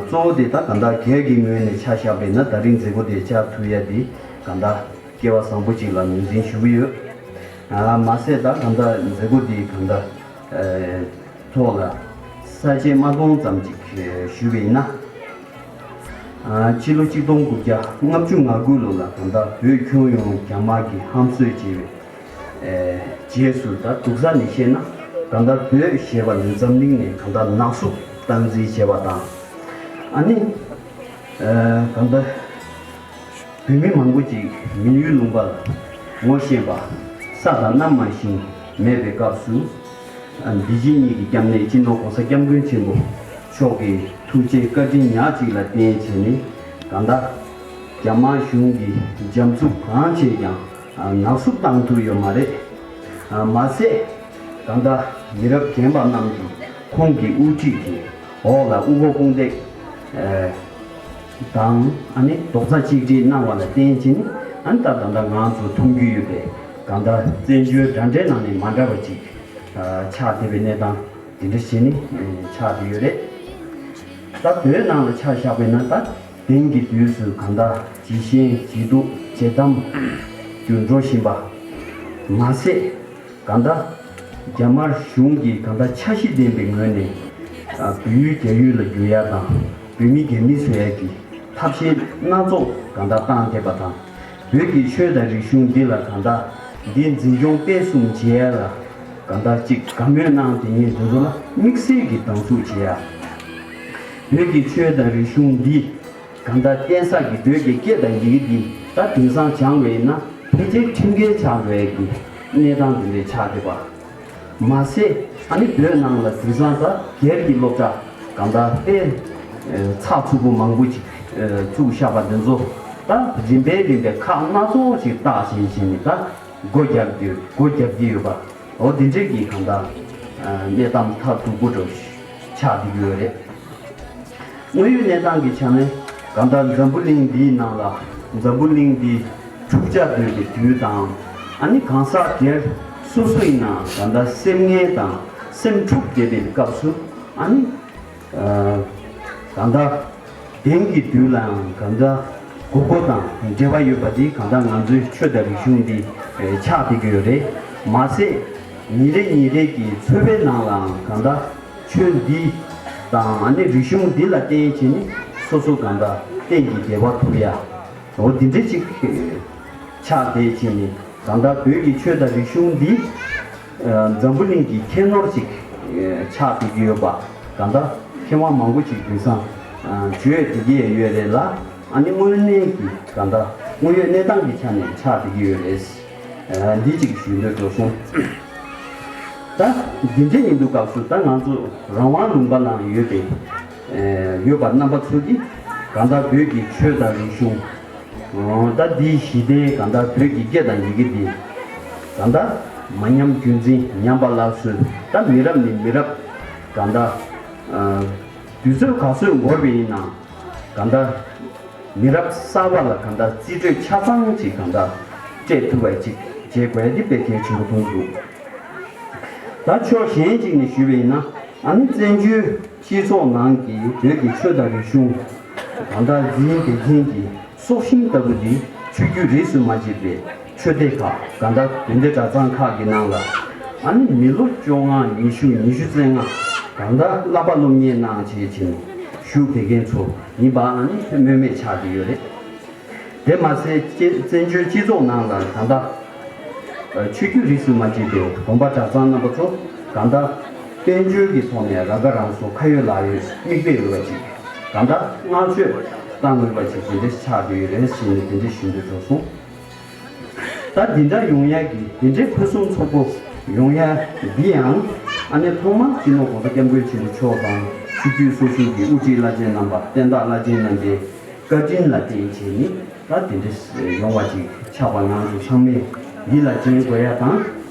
གཙོ་བོ་དེ་ད་གང་ལྟར་སྒེར་གྱི་ངོས་ནས་ཆ་བཞག་པ་ཡིན་ན། ད་རིང་མཛད་སྒོ་དེ་བཅར་ཐུབ་ཡ་དེ་གང་ལྟར་སྐལ་བ་བཟང་པོ་ཅིག་ལ་ངོས་འཛིན་ཞུ་གི་ཡོད། མ་ཟད་ད་གང་ལྟར་མཛད་སྒོ་དེ་གང་ལྟར་ཐོག་ལ་ས་བཅད་མ་སྟོང་ཙམ་ཅིག་ཞུས་པ་ཡིན་ན། ཕྱི་ལོ་ཆིག་སྟོང་དགུ་བརྒྱ་ལྔ་བཅུ་ང་དགུ་ལོ་ལ་གང་ལྟར་བོད་ཁྱོན་ཡོངས་རྒྱ་དམར་གྱིས་ཧམ་གསོད་བྱས་པའི་རྗེས་སུ། ད་སྡུག་ས་ནས་བཤད་ན་གང་ལྟར་བོད་ཞེས་པ་ནི་འཛམ་གླིང་ནས་གང་ལྟར་ནག་བསུབ་སྟངས་འཛིན་བྱས་པ་དང་། ཨ་ནི་གང་ལྟར་བོད་མི་མང་པོ་ཅིག་མི་ཡུལ་ལུང་པར་ངོ་ཤེས་པ་ས་དང་གནམ་མ་ཞིག་མེད་པའི་སྐབས་སུ། འདི་ཕྱི་གཉིས་ཀྱི་སྐྱབས་གནས་སྤྱི་ནོར་༸གོང་ས་༸སྐྱབས་མགོན་ཆེན་པོ་མཆོག་གི་ཐུགས་རྗེ་བཀའ་དྲིན་ཉག་གཅིག་ལ་བརྟེན་བྱས་ནས། གང་ལྟར་རྒྱ་དམར་གཞུང་གི་འཇམ་རྩུབ་གང་བྱས་ཀྱང་ནག་བསུབ་བཏང་ཐུབ་ཡོད་མ་རེད། མ་ཟད་གང་ལྟར་མི་རབས་རྒན་པ་རྣམས་ཀྱིས་ཁོང་གི་དབུ་ཁྲིད་ཀྱི་འོག་ལ་དབུ་འཕང་དཔུང་འདེགས་དང་། ཨ་ནི་རྡོག་རྩ་གཅིག་སྒྲིལ་གནང་བ་ལ་བརྟེན་བྱས་ནས། ཨ་ནི་ད་ད་ལྟ་ང་ཚོ་མཐོང་རྒྱུ་ཡོད་པའི་གང་ལྟར་བཙན་བྱོལ་འདྲ་འདྲའི་ནང་ནས་མ་འདྲ་བ་ཅིག་ཆགས་བསྡད་པའི་གནས་སྟངས་དེ་འདྲ་ཞིག་ནི་ཆགས་བསྡད་ཡོད་རེད། ད་བོད་ནང་ལ་ཆ་བཞག་པ་ཡིན་ན། ད་དེང་གི་དུས་སུ་གང་ལྟར་ཇི་ཞན་ཇི་སྡུག་ཇི་གཏམ་དུ་འགྲོ་བཞིན་པ་མ་ཟད། གང་ལྟར་རྒྱ་དམར་གཞུང་གིས་གང་ལྟར་འཆར་གཞི་ལྡན་པའི་ངོས་ནས་བོད་ཡུལ་རྒྱ་ཡུལ་ལ་བསྒྱུར་ཡ་དང་། བོད་མི་རྒྱ་མི་བཟོ་ཡ་གི་ཐབས་ཤེས་སྣ་ཚོགས་གང་ལྟར་བཏང་བསྡད་པ་དང་། བོད་ཀྱི་ཆོས་དང་རིག་གཞུང་འདི་ལ་གང་ལྟར་འདི་འཛིན་སྐྱོང་སྤེལ་གསུམ་བྱེད་ཡ་ལ་གང་ལྟར་ཅིག་དགའ་མོས་གནང་དེ་ཉིད་དེ་ཚོ་ལ་དམིགས་བསལ་གྱི་སྡང་ཟུག་བྱེད་ཡ། བོད་ཀྱི་ཆོས་དང་རིག་གཞུང་འདི་གང་ལྟར་བསྟན་ས་གི་བོད་ཀྱི་སྐད་དང་ཡི་གེ་འདི་ད་དེང་སང་སྦྱངས་པ་ཡིན་ན་ཕལ་ཆེར་ཁྲིམས་འགལ་ཆགས་འགྲོ་ཡ་གི་གནས་སྟངས་དེ་འདྲ་ཆགས་བསྡད་པ་མ་ཟད། ཨ་ནི་བོད་ནང་ལ་དེང་སང་ད་སྒེར་གྱི་སློབ་གྲྭ་གང་ལྟར་དཔེ་ཚགས་ཚུད་པོ་མང་པོ་ཅིག་བཙུགས་བཞག་པ་འདི་ཚོ་ད་རིམ་པས་རིམ་པས་ཁག་སྣ་ཚོགས་ཅིག་བཏགས་བྱས་བྱས་ནས་ད་སྒོ་རྒྱག་རྒྱུ་སྒོ་རྒྱག་གི་ཡོད་པ། འོ་དེ་འདྲས་ཀྱི་གང་ལྟར་གནས་སྟངས་ཐབས་སྡུག་པོ་འདྲ་ཆགས་བསྡད་ཀྱི་ཡོད་རེད། དངོས་ཡོད་གནས་སྟངས་ཀྱི་ཆ་ནས་གང་ལྟར་འཛམ་བུ་གླིང་འདིའི་ནང་ལ། འཛམ་བུ་གླིང་འདི་འཁྲུག་ཆ་དོད་པའི་དུས་དང་། ཨ་ནི་གང་ཟག་སྒེར་སོ་སོ་ཡིན་ནའང་གང་ལྟར་སེམས་ངལ་དང་སེམས་འཁྲུག་བསྡད་པའི་སྐབས་སུ། ཨ་ནི་གང་ལྟར་དེང་གི་དུས་ལའང་གང་ལྟར་དགོས་མཁོ་དང་འབྲེལ་བ་ཡོད་པ་འདི་གང་ལྟར་ང་ཚོའི་ཆོས་དང་རིག་གཞུང་འདི་ཆགས་བསྡད་ཀྱི་ཡོད་རེད། མ་ཟད་ཉིན་རེ་ཉིན་རེ་གི་འཚོ་བའི་ནང་ལའང་གང་ལྟར་ཆོས་འདི་དང་ཨ་ནི་རིག་གཞུང་འདི་ལ་བརྟེན་བྱས་ནས་སོ་སོ་གང་ལྟར་གཏན་གྱི་བདེ་བ་ཐོབ་ཡ། འོ་འདི་འདྲ་ཅིག་ཆགས་བསྡད་བྱས་ནས་གང་ལྟར་བོད་ཀྱི་ཆོས་དང་རིག་གཞུང་འདི་འཛམ་བུ་གླིང་གི་ཁྱད་ནོར་ཅིག་ཆགས་བསྡད་ཀྱི་ཡོད་པ་གང་ལྟར་མཁས་དབང་མང་པོ་ཅིག་དེང་སང་བརྗོད་བསྡད་ཀྱི་ཡོད་རེད་ལ། ཨ་ནི་དངོས་གནས་ཀྱི་གང་ལྟར་དངོས་ཡོད་གནས་སྟངས་ཀྱི་ཆ་ནས་ཆགས་བསྡད་ཀྱི་ཡོད་རེད། འདི་གཅིག་ཞུ་འདོད་འགྲོ་སོང་། ད་འདི་འདྲ་ཡིན་དུས་སྐབས་སུ་ད་ང་ཚོ་རང་དབང་ལུང་པ་ནང་ཡོད་པའི་ཡོད་པ་རྣམ་པ་ཚོ་གིས་གང་ལྟར་བོད་ཀྱི་ཆོས་དང་རིག་གཞུང་ད་འདིའི་གཞི་རྟེན་གང་ལྟར་བོད་ཀྱི་སྐད་དང་ཡི་གེ་འདི་གང་ལྟར་མ་ཉམས་རྒྱུན་འཛིན་ཉམས་པ་སླར་གསོ་ད་མི་རབས་ནས་མི་རབས་གང་ལྟར་དུས་ཚོད་ག་ཚོད་འགོར་བ་ཡིན་ནའང་གང་ལྟར། མི་རབས་གསར་པ་ལ་གང་ལྟར་རྩིས་སྤྲོད་ཆ་ཚང་ཅིག་གང་ལྟར་སྤྲད་ཐུབ་པ་ཅིག་བྱེད་དགོས་ཡ་འདི་དཔེ་གལ་ཆེན་པོ་མཐོང་གི་འདུག་ད་ཕྱོགས་གཞན་ཅིག་ནས་ཞུས་པ་ཡིན་ན་ཨ་ནི་བཙན་བྱོལ་སྤྱི་ཚོགས་ནང་གི་བོད་ཀྱི་ཆོས་དང་རིག་གཞུང་གང་ལྟར་འཛིན་སྡོད་མཁན་གྱི་སྲོག་ཤིང་ལྟ་བུ་འདི་ཆོས་བརྒྱུད་རིས་སུ་མ་ཆད་པའི་ཆོས་སྡེ་ཁག་གང་ལྟར་དགོན་སྡེ་གྲྭ་ཚང་ཁག་གི་ནང་ལ་ཨ་ནི་མི་ལོ་བཅོ་ལྔ་ཉི་ཤུ་ཉི་ཤུ་རྩ་ལྔ་གང་ལྟར་བསླབ་པ་སློབ་གཉེར་གནང་བྱེད་བྱེད་ནས་བཞུགས་བསྡད་མཁན་ཚོ་ཡིན་པ་ཨ་ནི་སྨོས་མེད་ཆགས་ཀྱི་ཡོད་རེད། དེ་མ་ཟད་བཙན་བཙན་བྱོལ་སྤྱི་ཚོགས་ནང་ལ་ད་ལྟ་ཆོས་བརྒྱུད་རིས་སུ་མ་ཆད་པའི་དགོན་པ་གྲྭ་ཚང་རྣམ་པ་ཚོ་གང་ལྟར་དཔལ་འབྱོར་གྱི་ཐོག་ནས་རང་ཁ་རང་གསོ་ཁ་ཡོད་ལག་ཡོད་མིག་དཔེ་འོས་པ་ཅིག་གང་ལྟར་བསྔགས་བརྗོད་བཏང་འོས་པ་ཅིག་དེ་འདྲ་ཆགས་བསྡད་ཡོད་རེད་ཟེར་ནས་དེ་འདྲ་ཞུ་འདོད་འགྲོ་སོང་། ད་འདི་འདྲ་ཡོང་ཡ་གི་དེ་འདྲའི་ཕུན་སུམ་ཚོགས་པོ་ཡོང་ཡ་འདི་ཡང་ཨ་ནེ་ཐོག་མ་སྤྱི་ནོར་༸གོང་ས་༸སྐྱབས་མགོན་ཆེན་པོ་མཆོག་དང་ཆོས་བརྒྱུད་སོ་སོའི་གི་དབུ་ཁྲིད་བླ་ཆེན་རྣམ་པ་བསྟན་བདག་བླ་ཆེན་རྣམ་པའི་བཀའ་དྲིན་ལ་བརྟེན་བྱས་ནི་ད་དེ་འདྲ་ཡོང་བ་ཅིག་ཆགས་པ་ང་ཚོ་ཚང་མས་ཡིད་ལ་བྱིན་དགོས་ཡ་དང་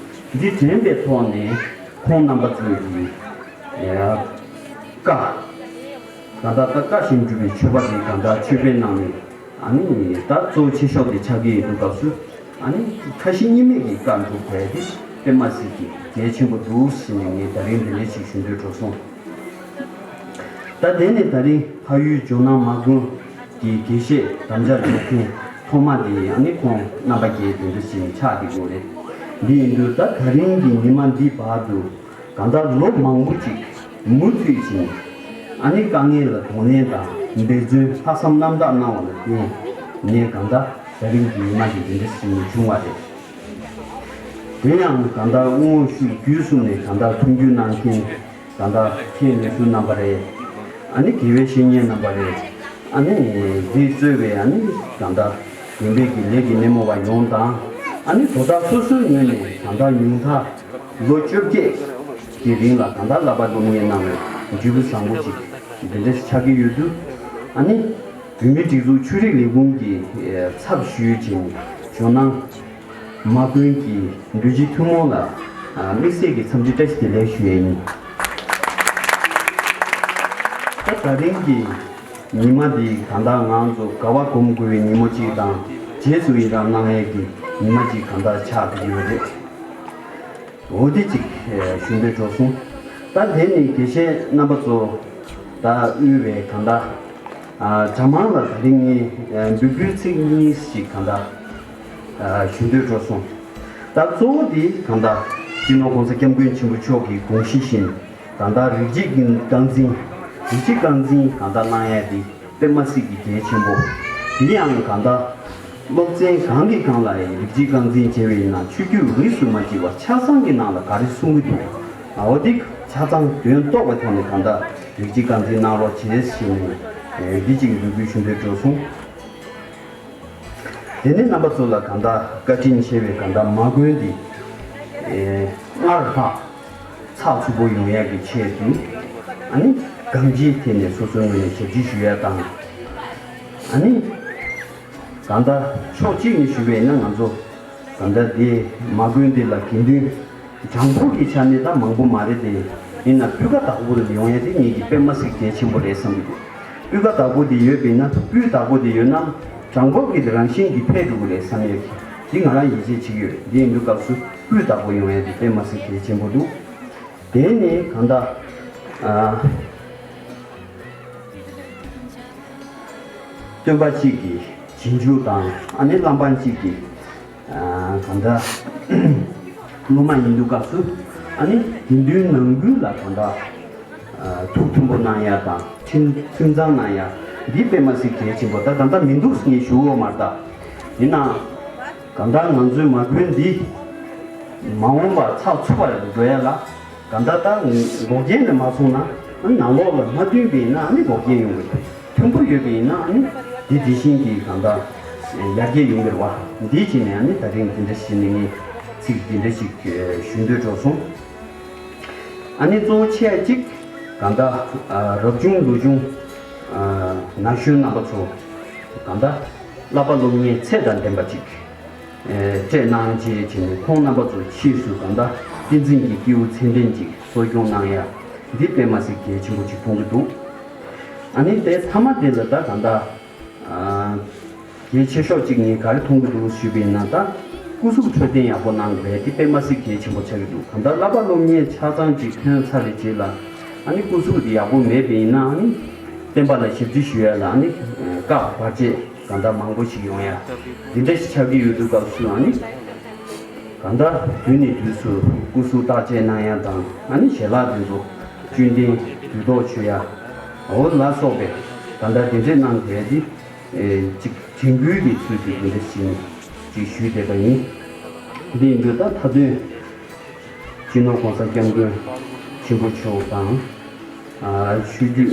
འདི་དྲན་པའི་ཐོག་ནས་ཁོང་རྣམ་པ་ཚོའི་གི་བཀའ། གང་ལྟར་ད་བཀའ་བཞིན་སྒྲུབ་པའི་མཆོད་པ་དེ་གང་ལྟར་མཆོད་པའི་ནང་ནས་ཨ་ནི་ད་གཙོ་ཆེ་ཤོས་དེ་ཆགས་ཀྱི་ཡོད་དུས་སྐབས་སུ་ཨ་ནི་ཁ་ཞེ་གཉིས་མེད་ཀྱི་བཀའ་སྒྲུབ་དགོས་དེ་དཔེ་མ་སྲིད་ཀྱི་གལ་ཆེན་པོ་འདུག་ཟེར་ནས་ངས་ད་རིང་འདི་འདྲ་ཞིག་ཞུ་འདོད་འགྲོ་སོང་། ད་དེ་ནས་ད་རིང་ཕ་ཡུལ་ཇོ་ནང་མ་དགོན་གྱི་དགེ་བཤེས་དམ་བཅའ་འཇོག་མཁན་ཐོག་མ་དེ་ཨ་ནི་ཁོང་རྣམ་པ་བརྒྱད་དེ་འདྲ་ཞིག་ཆགས་ཀྱི་ཡོད་རེད། འདི་ཡིན་དུས་ད་ད་རིང་གི་ཉི་མ་འདི་བར་དུ། གང་ལྟར་ལོ་མང་པོ་ཅིག་མུ་མཐུད་ཕྱིན། ཨ་ནི་དཀའ་ངལ་ལ་གདོང་ལེན་དང་འབད་བརྩོན་ལྷག་བསམ་རྣམ་དག་གནང་བ་ལ་བརྟེན་ནས་གང་ལྟར་ད་རིང་གི་ཉི་མ་ཞིག་འདི་འདྲ་ཞིག་ནས་བྱུང་བ་རེད། དེ་ཡང་གང་ལྟར་དབུ་འོག་ཤུགས་བརྒྱུད་གསུམ་ནས་གང་ལྟར་མཐུན་འགྱུར་གནང་མཁན་གང་ལྟར་མཁན་ནུས་ཤུགས་རྣམ་པ་རེད། ཨ་ནི་དགེ་བའི་བཤེས་གཉེན་རྣམ་པ་རེད། ཨ་ནི་འདི་གཙོས་པའི་ཨ་ནི་གང་ལྟར་དགོན་པའི་གི་ལས་ཀྱི་སྣེ་མོ་བ་ཡོངས་དང་ཨ་ནི་དོ་བདག་སོ་སོའི་ངོས་ནས་གང་ལྟར་ཉུང་མཐའ། ལོ་བཅོ་བརྒྱད་ཀྱི་རིང་ལ་གང་ལྟར་བསླབ་པ་སློབ་གཉེར་གནང་བའི་འབྲས་བུ་བཟང་པོ་ཅིག་འདི་འདྲ་ཞིག་ཆགས་ཀྱི་ཡོད་དུས་ཨ་ནི་བོད་མིའི་སྒྲིག་འཛུགས་ཆོས་རིག་ལས་ཁུངས་ཀྱི་ཚབ་ཞུས་ཅིང་ཇོ་ནང་མ་དགོན་གྱི་འདུས་སྤྱི་ཐུན་མོང་ལ་དམིགས་བསལ་གྱི་འཚམས་འདྲི་བཀྲ་ཤིས་བདེ་ལེགས་ཞུ་ཡས་ཡིན། ད་ད་རིང་གི་ཉི་མ་འདི་གང་ལྟར་ང་ཚོ་དགའ་བ་སྒོམ་དགོས་པའི་ཉིན་མོ་གཅིག་དང་རྗེས་སུ་ཡི་རང་གནང་ཡས་ཀྱི་ཉི་མ་གཅིག་གང་ལྟར་ཆགས་བསྡད་ཀྱི་ཡོད་རེད། འོ་དེ་གཅིག་ཞུ་འདོད་འགྲོ་སོང་། ད་དེ་ནི་དགེ་བཤེས་རྣམ་པ་ཚོ་ད་དབུས་པའི་གང་ལྟར་གྲྭ་མང་ལ་ད་རིང་ངས་འབོད་སྐུལ་ཚིག་གཉིས་ཤིག་གང་ལྟར་ཞུ་འདོད་འགྲོ་སོང་། ད་གཙོ་བོ་དེ་གང་ལྟར་སྤྱི་ནོར་༸གོང་ས་༸སྐྱབས་མགོན་ཆེན་པོ་མཆོག་གི་དགོངས་གཞི་བཞིན། ད་ལྟ་རིགས་གཅིག་རྐང་འཛིན། རིགས་གཅིག་རྐང་འཛིན་གང་ལྟ་གནང་ཡ་དེ་དཔེ་མ་སྲིད་ཀྱི་གལ་ཆེན་པོ། དེ་ཡང་གང་ལྟ་སློབ་ཚན་གང་གི་སྒང་ལ་ཡང་རིགས་གཅིག་རྐང་འཛིན་བྱས་པ་ཡིན་ན་ཆོས་བརྒྱུད་རིས་སུ་མ་ཆད་པ་ཆ་ཚང་གི་ནང་ལ་ག་རེ་གསུང་གི་འདུག་ཨ་འོ་དེ་ཆ་ཚང་དོན་རྟོགས་པའི་ཐོག་ནས་གང་ལྟ་རིགས་གཅིག་རྐང་འཛིན་གནང་རོགས་བྱེད་ཞེས་ནས་འདི་གཅིག་འབོད་སྐུལ་ཞུ་འདོད་འགྲོ་སོང་། དེ་ནས་རྣམ་པ་ཚོ་ལ་གང་ལྟར་བཀའ་དྲིན་ཆེ་བའི་གང་ལྟར་མ་དགོན་འདི་ཨེ་སྔར་ལྷག་ཚགས་ཚུད་པོ་ཡོང་ཡག་གི་ཆེད་དུ་ཨ་ནི་གང་ཅིའི་ཐད་ནས་སོ་སོའི་ངོས་ནས་ཞབས་ཕྱི་ཞུ་ཡ་དང་། ཨ་ནི་གང་ལྟར་ཕྱོགས་གཅིག་ནས་ཞུས་པ་ཡིན་ན་ང་ཚོ་གང་ལྟར་འདི་མ་དགོན་འདི་ལ་དགེ་འདུན། གྲངས་འབོར་གྱི་ཆ་ནས་ད་མང་པོ་མ་རེད་དེ། ཡིན་ན་སྤུས་ཀ་དག་པོ་རེ་ཡོང་ཡ་དེ་ངེད་ཀྱི་དཔེ་མ་སྲིད་གལ་ཆེན་པོ་རེད་བསམ་གྱི་འདུག་སྤུས་ཀ་དག་པོ་དེ་ཡོད་པས་ན་སྤུས་དག་པོ་དེ་ཡོད་ན་གྲངས་འབོར་གྱི་རང་བཞིན་གྱིས་འཕེལ་འགྲོ་གི་རེད་བསམ་ཡ་གི་འདི་ང་རང་ཡིད་ཆེས་བྱེད་ཀྱི་ཡོད། འདི་ཡིན་དུས་སྐབས་སུ་སྤུས་དག་པོ་ཡོང་ཡ་དེ་དཔེ་མ་སྲིད་གལ་ཆེན་པོ་འདུག་དེ་ནས་གང་ལྟར་ཨ། སྟོན་པ་གཅིག་གི་རྗེས་འཇུག་དང་ཨ་ནི་བླ་འབངས་གཅིག་གི་གང་འདྲ་སློབ་མ་ཡིན་དུས་སྐབས་སུ་ཨ་ནི་དགེ་འདུན་ནང་ཁུལ་ལ་གང་འདྲ་ཐུགས་མཐུན་པོ་གནང་ཡ་དང་ཁྲིམས་ཁྲིམས་གཙང་གནང་ཡ་ འདི་དཔེ་མ་སྲིད་གལ་ཆེན་པོ། ད་གང་ལྟར་མི་འདུག་ངས་ཞུ་འོ་མ་རེད་ད། ཡིན་ནའང་། གང་ལྟར་ང་ཚོའི་མ་དགོན་འདི་མ་འོངས་པར་ཚགས་ཚུད་པར་འགྲོ་ཡ་ལ། གང་ལྟར་ད་འགོག་རྐྱེན་ནས་མ་སོང་ན། ནང་ལོགས་ལ་མ་མཐུན་པ་ཡིན་ན་ནི་འགོག་རྐྱེན་ཡོང་གི་རེད། མཐུན་པོ་ཡོད་པ་ཡིན་ན་ནི་འདི་དེ་བཞིན་གྱི་གང་ལྟར་ཡར་རྒྱས་ཡོང་གི་རེད་བ། འདི་བྱས་ནས་ནི་ད་རིང་འདི་འདྲ་ཞིག་ནས་ངས་ཚིག་འདི་འདྲ་ཞིག་ཞུ་འདོད་འགྲོ་སོང་། ཨ་ནི་གཙོ་བོ་ཆེ་ཡ་གཅིག། གང་ལྟར་རབ་བྱུང་ལོ་ཆུང་ན་གཞོན་རྣམ་པ་ཚོ། གང་ལྟར་བསླབ་པ་སློབ་གཉེར་ཚད་དང་ལྡན་པ་གཅིག་སྤྲད་གནང་བྱས་བྱས་ནས། ཁོང་རྣམ་པ་ཚོ་ཕྱིས་སུ་གང་ལྟར་བསྟན་འཛིན་གྱི་སྐྱེས་བུ་ཚད་ལྡན་ཅིག་གསོ་སྐྱོང་གནང་ཡ། འདི་དཔེ་མ་སྲིད་གལ་ཆེན་པོ་ཅིག་མཐོང་གི་འདུག། ཨ་ནི་དེ་མཐའ་མ་དེ་ལ་ད་གང་ལྟར། གལ་ཆེ་ཤོས་གཅིག་ངས་ག་རེ་མཐོང་གི་འདུག་ཞུས་པ་ཡིན་ན། ད་སྐུ་གཟུགས་འཕྲོད་བསྟེན་ཡག་པོ་གནང་དགོས་པ་དེ་དཔེ་མ་སྲིད་གལ་ཆེན་པོ་ཆགས་ཀྱི་འདུག། གང་ལྟར་བསླབ་པ་སློབ་གཉེར་ཆ་ཚང་ཅིག་ཐོན་ཚར་བའི་རྗེས་ལ། ཨ་ནི་སྐུ་གཟུགས་དེ་ཡག་པོ་མེད་པ་ཡིན་ན། ཨ་ནི་བསྟན་པ་ལ་ཞབས་ཕྱི་ཞུ་ཡ་ལ་ཨ་ནི་བཀག་བར་ཆད་གང་ལྟར་མང་པོ་ཞིག་ཡོང་ཡ་འདི་འདྲ་ཞིག་ཆགས་ཀྱི་ཡོད་དུས་སྐབས་སུ། ཨ་ནི་གང་ལྟར་དུས་ནས་དུས་སུ་སྐུ་གཟུགས་བརྟག་དཔྱད་གནང་ཡ་དང་། ཨ་ནི་ཞལ་ལག་དེ་ཚོ་བཅུད་ལྡན་དུས་ཐོག་མཆོད་ཡ། འོ་ལ་སོགས་པའི་གང་ལྟར་དེ་འདྲས་གནང་དེ་འདི། ཨེ། གཅིག་དྲན་སྐུལ་གྱི་ཚུལ་དུ་འདི་འདྲ་ཞིག་ཅིག་ཞུས་བསྡད་པ་ཡིན། འདི་ཡིན་དུས་ད་མཐའ་དོན་སྤྱི་ནོར་༸གོང་ས་༸སྐྱབས་མགོན་ཆེན་པོ་མཆོག་དང་། ཨ། ཆོས་བརྒྱུད་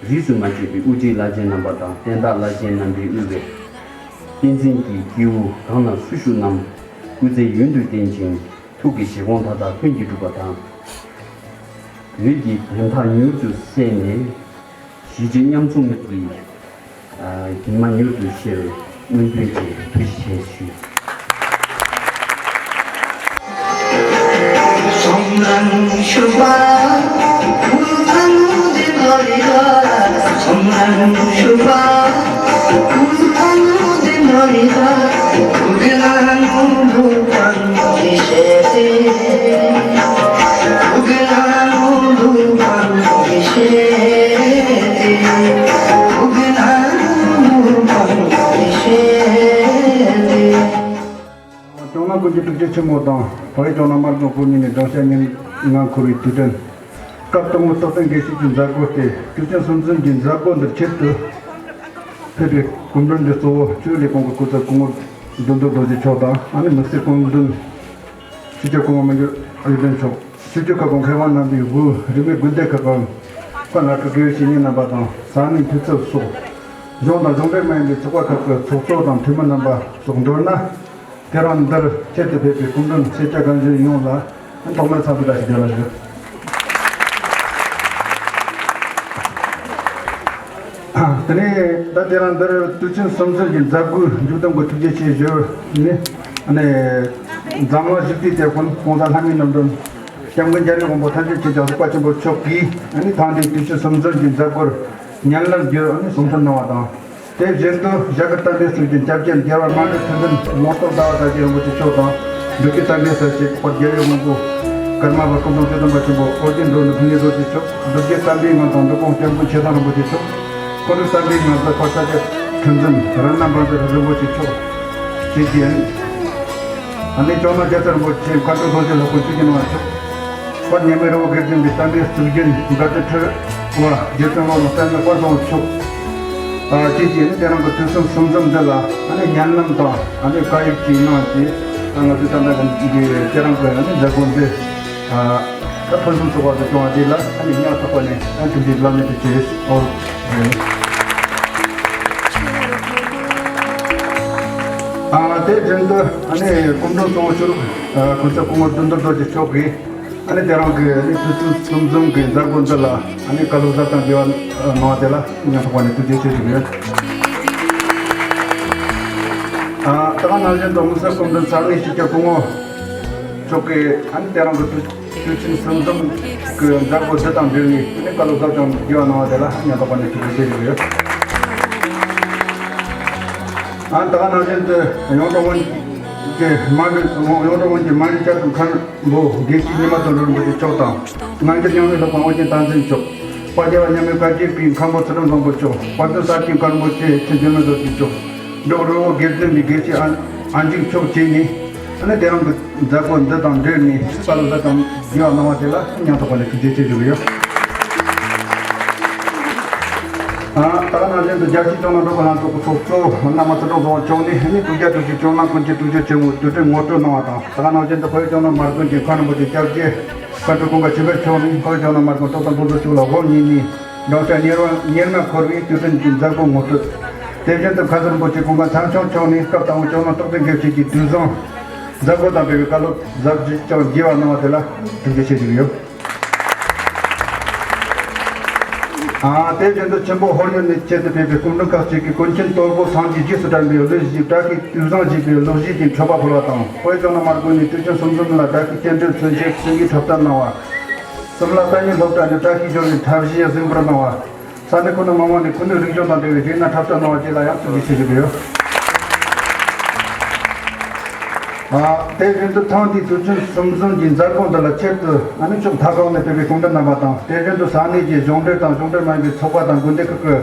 རིས་སུ་མ་ཆད་པའི་དབུ་ཁྲིད་བླ་ཆེན་རྣམ་པ་དང་། བསྟན་བདག་བླ་ཆེན་རྣམ་པས་དབུས་པའི་བསྟན་འཛིན་གྱི་སྐྱེས་བུ་གང་ལ་སུ་བཞུགས་རྣམས། སྐུ་ཚེ་ཡུན་དུ་བརྟན་ཅིང་ཐུགས་ཀྱི་བཞེད་དགོངས་མཐའ་དག་ལྷུན་གྱིས་གྲུབ་པ་དང་། འོད་ཀྱི་བོད་མཐའ་མྱུར་དུ་གསལ་ནས། གཞིས་བྱེས་མཉམ་འཛོམས་ཀྱི་ཉི་མ་མྱུར་དུ་ཤར་བའི་སྨོན་འདུན་གྱིས་ཐུགས་རྗེ་ཆེ་ཞུ། ལྗོངས་ལ་ཀུན་གྱི་ཐུགས་རྗེ་ཆེན་མོ་དང་། བོད་ཡིག་ལྗོངས་ལ་དམར་པོ་སྐུ་ཉིད་ནས་སྦྲང་ཤ་ཉིན་ལྔ་འཁོར་བའི་དུས་དྲན། སྐབས་དང་པོ་རྟག་བརྟན་དགེ་བཤེས་ཀྱི་མཛད་སྒོ་སྟེ། དུས་ཆེན་གསུམ་འཛོམས་ཀྱི་མཛད་སྒོ་འདིར་ཆེད་དུ་ཕེབས་པའི་སྐུ་མགྲོན་གྱི་གཙོ་བོ་ཆོས་ལས་ཁུངས་ཀྱི་སྐུ་ཚབ་སྐུ་ངོ་མདུན་དུ་རྡོ་རྗེ་མཆོག་དང་། ཨ་ནི་དམིགས་བསལ་སྐུ་མགྲོན་ཆོས་རྒྱལ་སྐུ་ངོ་མི་འགྱུར་ཨ་ཡུ་སྒྲོན་མཆོག། ཆོས་བརྒྱུད་ཁག་གི་མཁས་དབང་རྣམ་པའི་དབུས། རིས་མེད་དགོན་སྡེ་ཁག་གི་དཔལ་ལྷ་ཁང་དགེ་བའི་བཤེས་གཉེན་རྣམ་པ་དང་། ས་གནས་འཐུས་ཚབ་སོགས། གཞུང་དང་གཞུང་འབྲེལ་མ་ཡིན་པའི་ཚོགས་པ་ཁག་གི་ཚོགས་གཙོ་དང་འཐུས་མི་རྣམ་པ་སོགས་མདོར་ན། དེ་རིང་འདིར་ཆེད་དུ་ཕེབས་པའི་སྐུ་མགྲོན་སེར་སྐྱ་གང་ཞིག་ཡོངས་ལ་ཐོག་མར་འཚམས་འདྲི་བཀྲ་ཤིས་བདེ་ལེགས་ཞུ། དེ་ནས་ད་དེ་རིང་འདིར་དུས་ཆེན་གསུམ་འཛོམས་ཀྱི་མཛད་སྒོའི་མཇུག་སྡོམ་གྱི་ཐུགས་རྗེ་ཆེ་ཞུ་ནི། ཨ་ནི་འཛམ་གླིང་གཞི་རྩའི་དེད་དཔོན་༸གོང་ས་ལྷ་མིའི་རྣམ་གྲོལ་༸སྐྱབས་མགོན་རྒྱལ་བའི་དབང་པོ་ཐམས་ཅད་མཁྱེན་ཅིང་གཟིགས་པ་ཆེན་པོ་མཆོག་གིས། ཨ་ནི་ཐེངས་འདིའི་དུས་ཆེན་གསུམ་འཛོམས་ཀྱི་མཛད་སྒོར་ཉན་ལམ་རྒྱུར། ཨ་ནི་གསུང་འཕྲིན་གནང་བ་དང་། དེ་བཞིན་དུ་ཞྭ་གི་གཏམ་དཔེ་གསུང་རྒྱུན་སྐྱབས་རྗེ་རྒྱལ་བ་མ་འདྲེ་ཐུབ་བསྟན་ལུང་རྟོགས་ཟླ་བ་དར་རྒྱས་རིན་པོ་ཆེ་མཆོག་དང་། འབྲུག་གི་གཏམ་དཔེ་གསལ་བྱེད་དཔལ་རྒྱལ་བའི་དབང་པོ་ཀརྨ་པ་སྐུ་ཕྲེང་བཅུ་བདུན་པ་ཆེན་པོ་ཨོ་རྒྱན་འབྲུག་ནོར་ཕུན་ཚོགས་རྡོ་རྗེ་མཆོག། འབྲུག་གི་གཏམ་དཔེའི་ངག་དབང་འབྲི་གུང་སྐྱབས་མགོན་ཆེ་ཚང་རིན་པོ་ཆེ་མཆོག། ཁོ་ཚོའི་གཏམ་དཔེའི་ངག་རྩལ་པ་ས་སྐྱ་ཁྲི་འཛིན་རཏྣ་འབར་མཛད་རིན་པོ་ཆེ་མཆོག་བཅས་ཀྱིས། ཨ་ནི་ལྕོགས་ན་རྒྱལ་ཚབ་རིན་པོ་ཆེ་མཁའ་འགྲོ་རྡོ་རྗེ་སློབ་དཔོན་ཆོས་ཀྱི་སྣང་བ་མཆོག། དཔལ་མཉམ་མེད་རི་བོ་དགེ་ལྡན་པའི་གཏམ་དཔེའི་གཙུག་རྒྱན་དགའ་ལྡན་ཁྲི་པ་རྗེ་བཙུན་བློ་བཟང་བསྟན་འཛིན་དཔལ་བཟང་མཆོག་བཅས་ཀྱིས། ཨ་ནི་དེ་རིང་གི་དུས་གསུམ་གསུམ་འཛོམས་འདི་ལ་ཨ་ནི་ཉན་ལམ་དང་། ཨ་ནི་བཀའ་ཡིག་ཅིག་གནང་སྟེ། ཨ་ང་ཚོའི་ད་ལྟ་གི་དེ་རིང་གི་ཨ་ནི་མཛད་སྒོ་འདི། ཨ་ད་ཕུན་སུམ་ཚོགས་པ་དུ་བྱུང་བ་དེ་ལ་ཨ་ནི་སྙིང་ཐག་པ་ནས་ཨ་ཐུགས་རྗེ་བླ་མེད་དུ་ཆེ་ཞུ། ཨ་དེ་བཞིན་དུ་ཨ་ནི་སྐུ་མགྲོན་གཙོ་བོ་ཆེ་རུ་ཨ་གོང་ས་སྐུ་ངོ་བདུད་འདུལ་རྡོ་རྗེ་མཆོག་གིས། ཨ་ནི་དེ་རིང་གི་ཨ་ནི་དུས་ཆེན་གསུམ་འཛོམས་ཀྱི་མཛད་སྒོ་འདི་ལ་ཨ་ནི་བཀའ་སློབ་ཟབ་དང་དགེ་བ་གནང་བ་དེ་ལ་སྙིང་ཐག་པ་ནས་ཐུགས་རྗེ་ཆེ་ཞུ་གི་ཡོད། ཨ་ད་ག་ནང་བཞིན་དུ་དམིགས་བསལ་སྐུ་མགྲོན་ས་གནས་སྤྱི་ཁྱབ་སྐུ་ངོ་མཆོག་གིས་ཨ་ནི་དེ་རིང་གི་དུས་དུས་ཆེན་གསུམ་འཛོམས་ཀྱི་མཛད་སྒོ་འདི་དང་འབྲེལ་ནས་ཨ་ནི་བཀའ་སློབ་ཟབ་དང་དགེ་བ་གནང་བ་དེ་ལ་སྙིང་ཐག་པ་ནས་ཐུགས་རྗེ་ཆེ་ཞུ་གི་ཡོད། ཨ་ད་ག་ནང་བཞིན་དུ་ཡོངས་གྲགས་དབོན་གྱི་མ་ཎི། ཡོངས་གྲགས་དབོན་གྱི་མ་ཎི་བསྐྱར་དུ་མཁན་པོ་དགེ་བཤེས་ཉི་མ་དོན་གྲུབ་རིན་པོ་ཆེ་མཆོག་དང་། སྔ་འགྱུར་རྙིང་མའི་སློབ་དཔོན་ཨོ་རྒྱན་བསྟན་འཛིན་མཆོག། དཔལ་རྒྱལ་བ་མཉམ་མེད་བཀའ་བརྒྱུད་པའི་མཁན་པོ་ཚུལ་ཁྲིམས་བཟང་པོ་མཆོག། དཔལ་ལྡན་ས་སྐྱའི་མཁན་པོ་ཆེ་ཆེན་འབྱོན་མེད་རྡོ་རྗེ་མཆོག། འབྲུག་རི་བོ་དགེ་ལྡན་པའི་དགེ་བཤེས་ཨ་ཨན་ཅིག་མཆོག་བཅས་ནས་ཨ་ནི་དེ་རིང་གི་མཛད་སྒོ་འདི་དང་འབྲེལ་ནས་བཀའ་སློབ་ཟབ་དང་དགེ་བ་གནང་བ་དེ་ལ་སྙིང་ཐག་པ་ནས་ཐུགས་རྗེ་ཆེ་ཞུ་གི་ཡོད། ཨ་ད་ག་ ནང་བཞིན་དུ་རྒྱལ་སྤྱིའི་སྐྱོང་ལམ་རོགས་པ་ལྷན་ཚོགས་ཀྱི་ཚོགས་གཙོ་རྣམ་པ་ཚོ་གྲོགས་ཚོ་བྱུང་ནས་ནི་ཐུགས་རྗེ་ཐུགས་རྗེ་སྐྱོང་ལམ་ཀུན་གྱི་ཐུགས་རྗེ་ཆེན་མོ་དུས་དྲན་ངོ་སྤྲོད་གནང་བ་དང་། དེ་ག་ནང་བཞིན་དུ་བོད་ཀྱི་སྐྱོང་ལམ་དམག་དཔོན་གྱི་མཁན་རིན་པོ་ཆེ་སྐྱབས་རྗེ་བཀའ་འཁྲོལ་ཀུན་དགའ་ཆོས་འཕེལ་མཆོག་ནས་བོད་ཀྱི་སྐྱོང་ལམ་དམག་དཔོན་ཏོག་དང་འབུམ་ཚོགས་གཅིག་ལ་དབུ་བརྙེས་ནས་དགོངས་འཆར་གཉེར་བ་གཉེར་མ་འཁོར་བའི་དུས་དྲན་གྱི་མཛད་སྒོ་ངོ་སྤྲོད། དེ་བཞིན་དུ་མཁན་ཟུར་རིན་པོ་ཆེ་ཀུན་དགའ་ཚེ་རིང་མཆོག་ནས་སྐབས་དང་པོ་སྐྱོང་ལམ་རྟགས་དེབ་འགེབས་བྱེད་ཀྱི་དུས་བཟང་མཛད་སྒོ་དང་འབྲེལ་བའི་བཀའ་སློབ་ཟབ་ཅིང་རྒྱས་པ་གནང་བ་དེ་ལ་ཐུགས་རྗེ་ཆེ་ཞུ་གི་ཡོད། ཨ། དེ་བཞིན་དུ་ཆེན་པོ་ཧོར་ཡུལ་ནས་ཆེད་དུ་ཕེབས་པའི་སྐུ་མགྲོན་ཁག་ཅིག་གིས་ཀུན་མཁྱེན་དོལ་པོ་སངས་རྒྱས་རྗེས་སུ་དྲན་པའི་གླུ་གཞས། བཀྲ་ཤིས་དུས་བཟང་ཞེས་པའི་གླུ་གཞས་ཀྱི་མཆོད་པ་ཕུལ་བ་དང་། བོད་ཀྱི་སྐྱོང་ལམ་དམག་དཔོན་ནས་དུས་ཆེན་གསུམ་འཛོམས་ལ་བཀྲ་ཤིས་རྟེན་འབྲེལ་མཚོན་ཆའི་སེང་གེའི་འཁྲབ་སྟོན་གནང་བ། གསུམ་ལ་ཏཱ་ཉི་སློབ་གྲྭ་ནས་བཀྲ་ཤིས་ལྗོངས་ཀྱི་འཁྲབ་གཞས་གཟིགས་འབུལ་གནང་བ། ས་གནས་ཁོ་ནའི་མི་མང་ནས་ཁུ་ནུ་རིག་གཞུང་དང་འབྲེལ་བའི་གཞས་སྣ་འཁྲབ་སྟོན་གནང་བ་བཅས་ལ་ཡང་ཐུགས་རྗེ་ཆེ་ཞུ་གི་ཡོད། ཨ། དེ་བཞིན་དུ་ཐེངས་འདིའི་དུས་ཆེན་གསུམ་འཛོམས་ཀྱི་མཛད་སྒོ་འདི་ལ་ཆེད་དུ་ཨ་ནི་ཕྱོགས་མཐའ་ཁག་ནས་ཕེབས་པའི་སྐུ་མགྲོན་རྣམ་པ་དང་། དེ་བཞིན་དུ་ས་གནས་ཀྱི་གཞུང་འབྲེལ་དང་གཞུང་འབྲེལ་མ་ཡིན་པའི་ཚོགས་པ་དང་དགོན་སྡེ་ཁག་གི་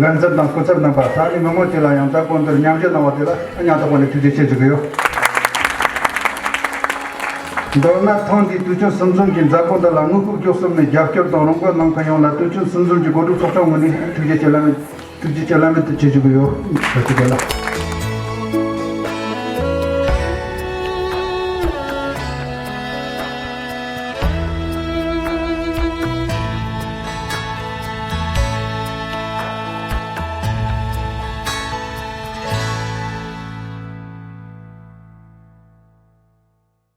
འགན་འཛིན་དང་སྐུ་ཚབ་རྣམ་པ། ས་གནས་མི་མང་བཅས་ལ་ཡང་མཛད་སྒོ་འདིར་མཉམ་ཞུགས་གནང་བ་དེ་ལ་སྙིང་ཐག་པ་ནས་ཐུགས་རྗེ་ཆེ་ཞུ་གི་ཡོད། མདོར་ན་ཐེངས་འདིའི་དུས་ཆེན་གསུམ་འཛོམས་ཀྱི་མཛད་སྒོ་འདི་ལ་དངོས་ཤུགས་བརྒྱུད་གསུམ་ནས་རྒྱབ་སྐྱོར་དང་རོགས་མགོན་གནང་མཁན་ཡོངས་ལ་དུས་ཆེན་གསུམ་འཛོམས་ཀྱི་གོ་སྒྲིག་ཚོགས་ཆུང་ངོས་ནས་ཐུགས་རྗེ་ཆེ་བླ་མེད་ཐུགས་རྗེ་ཆེ་བླ་མེད་དུ་ཆེ་ཞུ་གི་ཡོད། བཀྲ་ཤིས་བདེ་ལེགས།